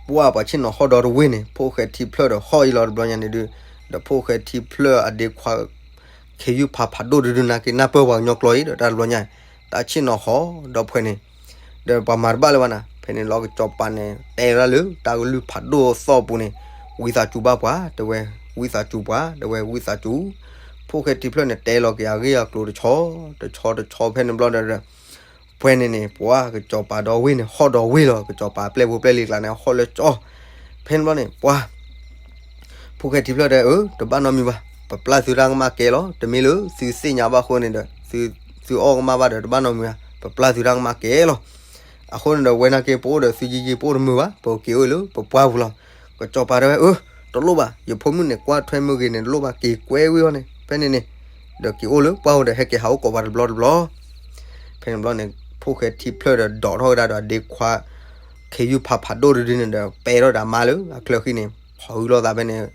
ပှၢ်ပှၤဆ့ၣ်နီၤဟီၣ်ဒီတဝ့ၢ်န့ၣ် ဖိၣ်ဃဲထံဖျၢၣ်ဒီးဟီၣ်အံၤလီၤတဘျီညါန့ၣ်ဒုး ဒီးဖိၣ်ဃဲထံဖျၢၣ်အဒ့ခွါ ခ့ယုၢ်ဖးဖးဒိၣ်တဒုနာ်က့ နၢ်ပၢၢ်ပှၤကညီကျိာ်အံၤဒီးတၢ်တဘျီညါ တၢ်ဆ့ၣ်နီၤဟီၣ်ဒီးဖဲန့ၣ် ဒီးပှၤမၤတဘၣ်လၢၤဘၣ်နၤ. ဖဲန့ၣ်လီၤကစီၤပၤန့ၣ် တဲဝဲဒၣ်လၢတၢ်ကလုၢ်ဖးဒိၣ်အသီၣ်အပူၤန့ၣ် ဝံသးစူၤဘၣ်ပှၤ တဲဝဲ ဝံသးစူၤပှၤ တဲဝဲ ဝံသးစူၤ. ဖိၣ်ဃဲထံဖျၢၣ်န့ၣ် တဲလီၤက့ၤအဂ့ၢ်အကျိၤတဆီ တဆီတဆီဖဲန့ၣ်ဘျီဒီး ဖဲန့ၣ်န့ၣ် ပှၢ်ကစီၤပၤဒီဝ့ၢ်န့ၣ် ဟီၣ်ဒီဝ့ၢ်လီၤ. ကစီၤပၤပျဲၢ်ဖိပျဲၢ်လံၤကျါန့ၣ် ဟီၣ်လၢကၠီ. ဖဲန့ၣ်ဘျီန့ၣ် ပှၢ် ဖိၣ်ဃဲထံဖျၢၣ်တဲ အၢ တဘၣ်နီတမံၤဘၣ်, ပပျၢ်သုတၢ်ကမၣ်ကဲလီၤ. တမ့ၢ်လၢသုသ့ၣ်ညါဘၣ်အဃိန့ၣ်ဒီး သုအီၣ်ကမၣ်ဘၣ်ဒီး တဘၣ်နီတမံၤဘၣ်, ပပျၢ်သုတၢ်ကမၣ်ကဲလီၤ. အဃိန့ၣ်ဒီး ဝဲနာ်က့ ပအိၣ်ဒီးသုယံာ်ယံာ် ပအိၣ်တမုာ်ဘၣ်, ပက့ၤအိၣ်လၢပပှၢ်ပူၤလီၤ. ကစီၤပၤတဲဝဲ အၢ တလိၣ်ဘၣ်, ယဖိမုၣ်န့ၣ် ကွၢ်ထွဲမ့ၢ်ဂ့ၤန့ၣ် တလိၣ်ဘၣ်, က့ၤကွဲဝံၤအီၤန့ၣ် ဖဲန့ၣ်န့ၣ် ဒီးက့ၤအိၣ်လၢပှၢ်ပူၤဒီး ဟဲက့ၤဟးအိၣ်ကိးပှၤတဘျီတဘျီ. ဖဲန့ၣ်ဘျီန့ၣ် ဖိၣ်ဃဲထံဖျၢၣ်ဒီးဒိးထီၣ်ဝဲဒၣ်ဒီးအဒ့ခွါ ခ့ယုၢ်ဖးဖးဒိၣ်တဒုန့ၣ်ဒီး ပဲာ်ထီၣ်ဒီးအမါလၢအချၢဃံန့ၣ် ဟီၣ်ဟုၣ်လိာ်သးဖဲန့ၣ်.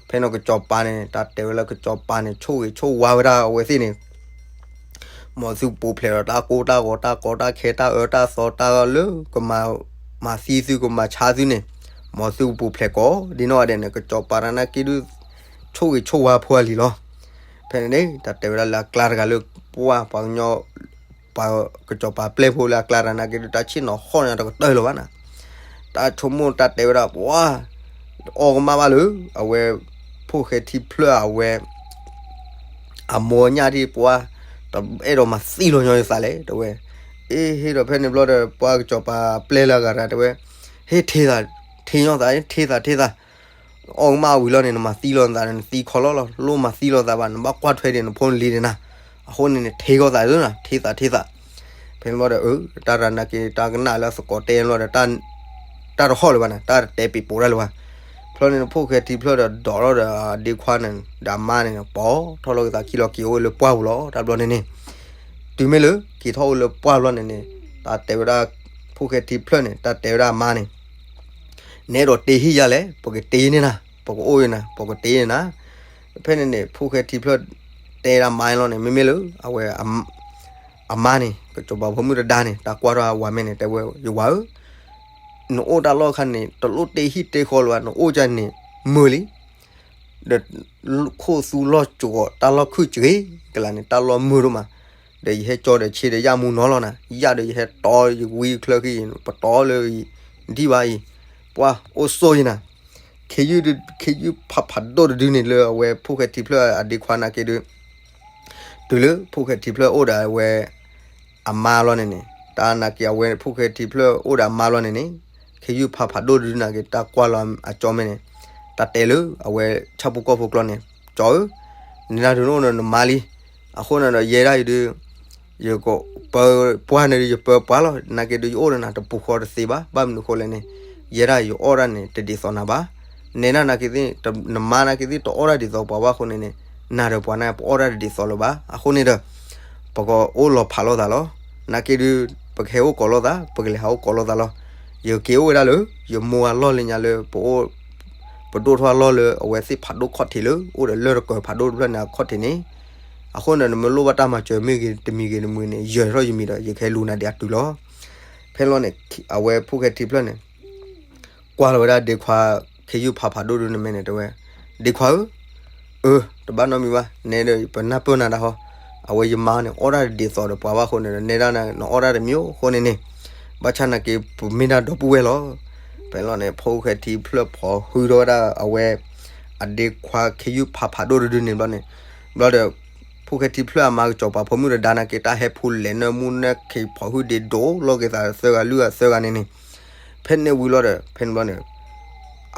ဖဲန့ၣ်ကစီၤပၤန့ၣ် တၢ်တဲဝဲလၢကစီၤပၤန့ၣ် ဆိၣ်ဂ့ၤဆိၣ်ဝါဝဲဒၣ်အဝဲသ့ၣ်န့ၣ် မ်သုကပူၤဖျဲးဒီးတၢ်ကိၢ်တၢ်ဂီၤ တၢ်ကီတၢ်ခဲ တၢ်အၢတၢ်သီ တၢ်လၢကမၤ မၤသံသု ကမၤဆါသုန့ၣ် မ်သုကပူၤဖျဲးကိး ဒ်နီၢ်ဂၤဒဲးန့ၣ် ကစီၤပၤတနာ်က့ဒုး ဆိၣ်ဂ့ၤဆိၣ်ဝါဖိအလံၤလီၤ. ဖဲန့ၣ်န့ၣ် တၢ်တဲဝဲဒၣ်လၢအကျါတဂၤလၢ ပှၢ်ပှၤကညီ ပှၤကစီၤပၤပျဲၢ်ဖိလၢအကျါတနာ်က့ဒုး တၢ်ဆ့ၣ်နီၤဟီၣ်န့ၣ်တကတၢၢ်လၢၤဘၣ်နၤ. တၢ်ဆိကမိၣ်တၢ်တဲဝဲဒၣ် ပှၢ် တအီၣ်ကမၣ်ဘၣ်လၢ အဝဲ ဖိၣ်ဃဲထံဖျၢၣ်အဝဲ အမိၢ်အညၣ်ဒ်ပှၢ် တအဲၣ်ဒိးမၤသံလီၤညီယသးလဲၣ် တဲဝဲ. အ့ ဟ့ၣ်ဒီးဖဲန့ၣ်ဘျီဒီး ပှၢ်ကစီၤပၤပျဲၢ်လၢအဂၤတဂၤတဲဝဲ ဟ့ၣ်ထံသး ထံညီသး ထံသး ထံသး အီၣ်ကမၣ်ဝံၤလီၤန့ၣ် နမၤသံလီၤနသးန့ၣ် နသံခီလီၤလီၤ လိၣ်မၤသံလီၤသးဘၣ် နဘၣ်ကွၢ်ထွဲဒံးနဖိနလံၤန့ၣ်နၤ. အဃိန့ၣ်န့ၣ် ထံဂီၢ်သးလၢနၤ ထံသး ထံသး. ဖဲန့ၣ်ဘျီဒီး အၢ တၢ်ရၤနာ်က့ တၢ်ကနၣ်လၢအသကိးတဲန့ၣ်ဘျီဒီး တၢ်တဟီၣ်လၢၤဘၣ်န့ၣ် တၢ်တတဲပံးပိးတၢ်လၢၤဘၣ်. ဖဲန့ၣ် ဖိၣ်ဃဲထံဖျၢၣ်ဒီးဒိးထီၣ်ဒီးအဒ့ခွါန့ၣ် ဒီးအမါန့ၣ် ပိာ်ထီၣ်လိာ်က့ၤသးခံလီၤက့ၤအိၣ်လၢပှၢ်ပူၤလီၤ တၢ်ဘျီန့ၣ်န့ၣ်. တုၤမ့ၢ်လၢက့ၤထီၣ်အိၣ်လၢပှၢ်ဘျီန့ၣ်န့ၣ် တၢ်တဲဝဲဒၣ် ဖိၣ်ဃဲထံဖျၢၣ်န့ၣ် တၢ်တဲဝဲဒၣ်အမါန့ၣ် နအဲၣ်ဒိးတ့ဟံၣ်ယၤလဲၣ် ပကတ့န့ၢ်နၤ. ပကအိၣ်အံၤနၤ ပကတ့အံၤနၤ. ဖဲန့ၣ်န့ၣ် ဖိၣ်ဃဲထံဖျၢၣ်တဲဒၣ်မါလီၤန့ၣ် မ့မ့ၢ်လၢ အဝဲ အမါန့ၣ် ကစီၤပၤဖိမုၣ်တဒါန့ၣ် တၢ်ကွၢ်ထီၣ်အဝၤမဲာ်န့ၣ် တဲဝဲ ယဝၤဧၢ, နအိၣ်တၢ်လီၢ်အခါန့ၣ် တလိၣ်တ့ဟံၣ်တ့ဃီလၢၤဘၣ်, နအိၣ်ကန့ၣ် မုာ်လံ, ဒီး ခိၣ်သူလီၢ်ကီး တၢ်လီၢ်ခုၣ်စဂ့ၤကလးန့ၣ် တၢ်လီၢ်မုာ်ဒိၣ်မး, ဒီးယဟဲကၠီဒီးဆ့ဒီးယၣ်မူနီၤလီၤနၤ, ယၣ်ဒီးယဟဲတီယဝံချၢခံ ပတီလၢ ဒံၣ်ဘၣ်အံၤ, ပှၢ်အိၣ်ဆိၣ်ယနၤ, ခ့ယုၢ်ဒု ခ့ယုၢ်ဖးဖးဒိၣ်တဒုန့ၣ်လၢအဝဲဖိၣ်ဃဲထံဖျၢၣ်အဒ့ခွါနာ်က့ဒု တုၤလၢဖိၣ်ဃဲထံဖျၢၣ်အိၣ်ဒီးအဝဲ အမါလီၤန့ၣ်န့ၣ် တၢ်နာ်က့အဝဲဖိၣ်ဃဲထံဖျၢၣ်အိၣ်ဒီးအမါလီၤန့ၣ်န့ၣ် ခ့ယုၢ်ဖးဖးဒိၣ်တဒုနာ်က့ တၢ်ကွၢ်လီၤအကၠီမဲာ်န့ၣ် တၢ်တဲလၢအဝဲဆၣ်ဖိကီၢ်ဖိကျိာ်န့ၣ် ကၠီဧၢ, နဒၣ်ဒုနအိၣ်ဒီးနမါလံ, အဃိန့ၣ်ဒီးယဲဒၣ်အံၤဒု ယကပၢပှၢ်န့ၣ်ဒု ယပၢပှၢ်လီၤ, နာ်က့ဒု ယအိၣ်ဒီးနၤတပူၤဃီတသ့ဘၣ်, ဘၣ်မနုၤဃိလဲၣ်န့ၣ် ယဲဒၣ်ယအီၣ်ဒၣ်န့ၣ် တဒ်သိးနၤဘၣ်, နဲဒၣ်နာ်က့သ့ၣ် နမါနာ်က့သ့ၣ် တအီၣ်ဒၣ်ဒ်သိးပှၤဘၣ်အဃိန့ၣ်န့ၣ် နၤဒီးပှၤန့ၣ် ပအီၣ်ဒၣ်တဒ်သိးလၢၤဘၣ်, အဃိန့ၣ်ဒီး ပကအိၣ်လီၤဖးလိာ်သးလီၤ, နာ်က့ဒု ပကဟဲအိၣ်ကိးလိာ်သး ပကလဲၤဟးအိၣ်ကိးလိာ်သးလီၤ, ယက့ၤအိၣ်ဝဲဒၣ်လၢ ယမိၢ်အလီၢ်လၢညါလၢ ပအိၣ် ပဒိၣ်ထီၣ်အလီၢ်လၢအဝဲသ့ၣ်ဖးဒိၣ်ခီၣ်ထံးလၢ အိၣ်ဒီးလၢၢ်တကၢၤဖးဒိၣ်တဖျၢၣ်န့ၣ်အခီၣ်ထံးန့ၣ်, အဃိန့ၣ် နမ့ၢ်လိၣ်ဘၣ်တၢ်မၤစၢၤမ့ၢ်ဂ့ၤ တမံၤဂ့ၤတမံၤန့ၣ် ယၢၤထီၣ်ယမံၤဒီး ယကဟဲလူၤနၤဒံးအတုၤလီၤ. ဖဲန့ၣ်လီၤန့ၣ် အဝဲဖိၣ်ဃဲထံဖျၢၣ်န့ၣ် ကွၢ်လီၤဝဲဒၣ်ဒ့ခွါ ခ့ယုၢ်ဖးဖးဒိၣ်ဒုန့ၣ်မဲာ်န့ၣ် တဲဝဲ ဒ့ခွါဧၢ, အၢ တဘၣ်နီတမံၤဘၣ်, နဲဒီးပနၢ်ပၢၢ်နၤဒၣ်ဟီ, အဝဲယမါန့ၣ် အီၣ်ဒၣ်တဒ်သိးဒီးပှၤဘၣ်အဃိန့ၣ်ဒီး နဲဒၣ်နၤ နအီၣ်ဒၣ်တမံၤအဃိန့ၣ်န့ၣ်, ဘၣ်ဆၣ်နာ်က့ ပမ့ၢ်ဒၣ်ဒီပုၢ်ဝဲၢ်လီၤ. ဖဲန့ၣ်လီၤန့ၣ် ဖိၣ်ဃဲထံဖျၢၣ်ဖိးဟုထီၣ်ဝဲဒၣ်အဝဲ အဒ့ခွါခ့ယုၢ်ဖးဖးဒိၣ်တဒုန့ၣ်ဘျီန့ၣ်, ဘျီဒီး ဖိၣ်ဃဲထံဖျၢၣ်အမါကစီၤပၤဖိမုၣ်တဒါနာ်က့ တၢ်ဟဲဖိလဲၤနၢမူနၢ်ခ့းဖိးဟုဒ့ဒိးလီၤက့ၤသးသၢဂၤလွံၢ်ဂၤသၢဂၤန့ၣ်န့ၣ်, ဖဲန့ၣ်ဝံၤလီၤဒီး ဖဲန့ၣ်ဘျီန့ၣ်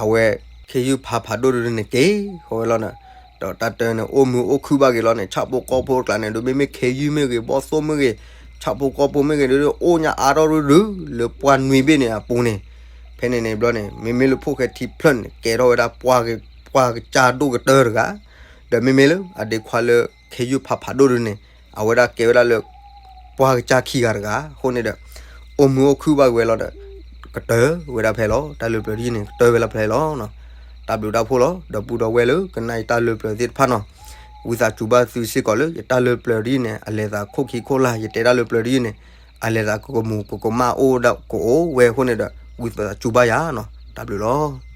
အဝဲ ခ့ယုၢ်ဖးဖးဒိၣ်တဒုန့ၣ်က့ၤဃီဝဲလီၤန့ၣ်, ဒီးတၢ်တၢန့ၣ် အိၣ်မုာ်အိၣ်ခုၣ်ဘၣ်က့ၤလီၤန့ၣ် ဆၣ်ဖိကီၢ်ဖိတကျါန့ၣ် ဒုးမ့မ့ၢ်ခ့ယုၢ်မ့ၢ်ဂ့ၤ ဘီၣ်သိၣ်မ့ၢ်ဂ့ၤ ဆၣ်ဖိကီၢ်ဖိမ့ၢ်ဂ့ၤဒုး အိၣ်ညါအါထီၣ်ဒုဒု လၢပှၢ်နွံဘ့ၣ်န့ၣ်အပူၤန့ၣ်, ဖဲန့ၣ်န့ၣ်ဘျီန့ၣ် မ့မ့ၢ်လၢဖိၣ်ဃဲထံဖျၢၣ်န့ၣ် ကဲထီၣ်ဝဲဒၣ် ပှၢ်ကစၢ်ဒိၣ်ကတၢၢ်တဂၤ, ဒီးမ့မ့ၢ်လၢအဒ့ခွါလၢ ခ့ယုၢ်ဖးဖးဒိၣ်ဒုန့ၣ် အဝဲဒၣ်ကဲဝဲဒၣ်လၢ ပှၢ်ကစၢ်ခံဂၤတဂၤ အဃိန့ၣ်ဒီး အိၣ်မုာ်အိၣ်ခုၣ်ဘၣ်က့ၤဝဲလီၤဒီး ကတၢၢ်ဝဲဒၣ်ဖဲလီၤ. တၢ်လၢပျၢၤတယုၢ်န့ၣ် ကတၢၢ်ဝဲဒၣ်ဖဲလီၤ. တၢ်ဘျုးတၢ်ဖှိၣ်လီၤ ဒီပုၢ်ဒီဝဲၢ်လၢကနၣ်ယတၢ်လၢပျၢၤသ့ၣ်တဖၣ်နီၤ, ဝံသးစူၤဘၣ်သုစ့ၢ်ကီးလၢ ယတၢ်လၢပျၢၤတယုၢ်န့ၣ် အလဲၤသးခိၣ်ခံခိၣ်လာ် ယတဲတၢ်လၢပျၢၤတယုၢ်န့ၣ် အလဲၤသးကကမူးကကမၣ်အိၣ်ဒၣ်ကအိၣ်ဝဲအဃိန့ၣ်ဒီး ဝံသးစူၤဘၣ်ယၤနီၤ, တၢ်ဘျုးလီၤ.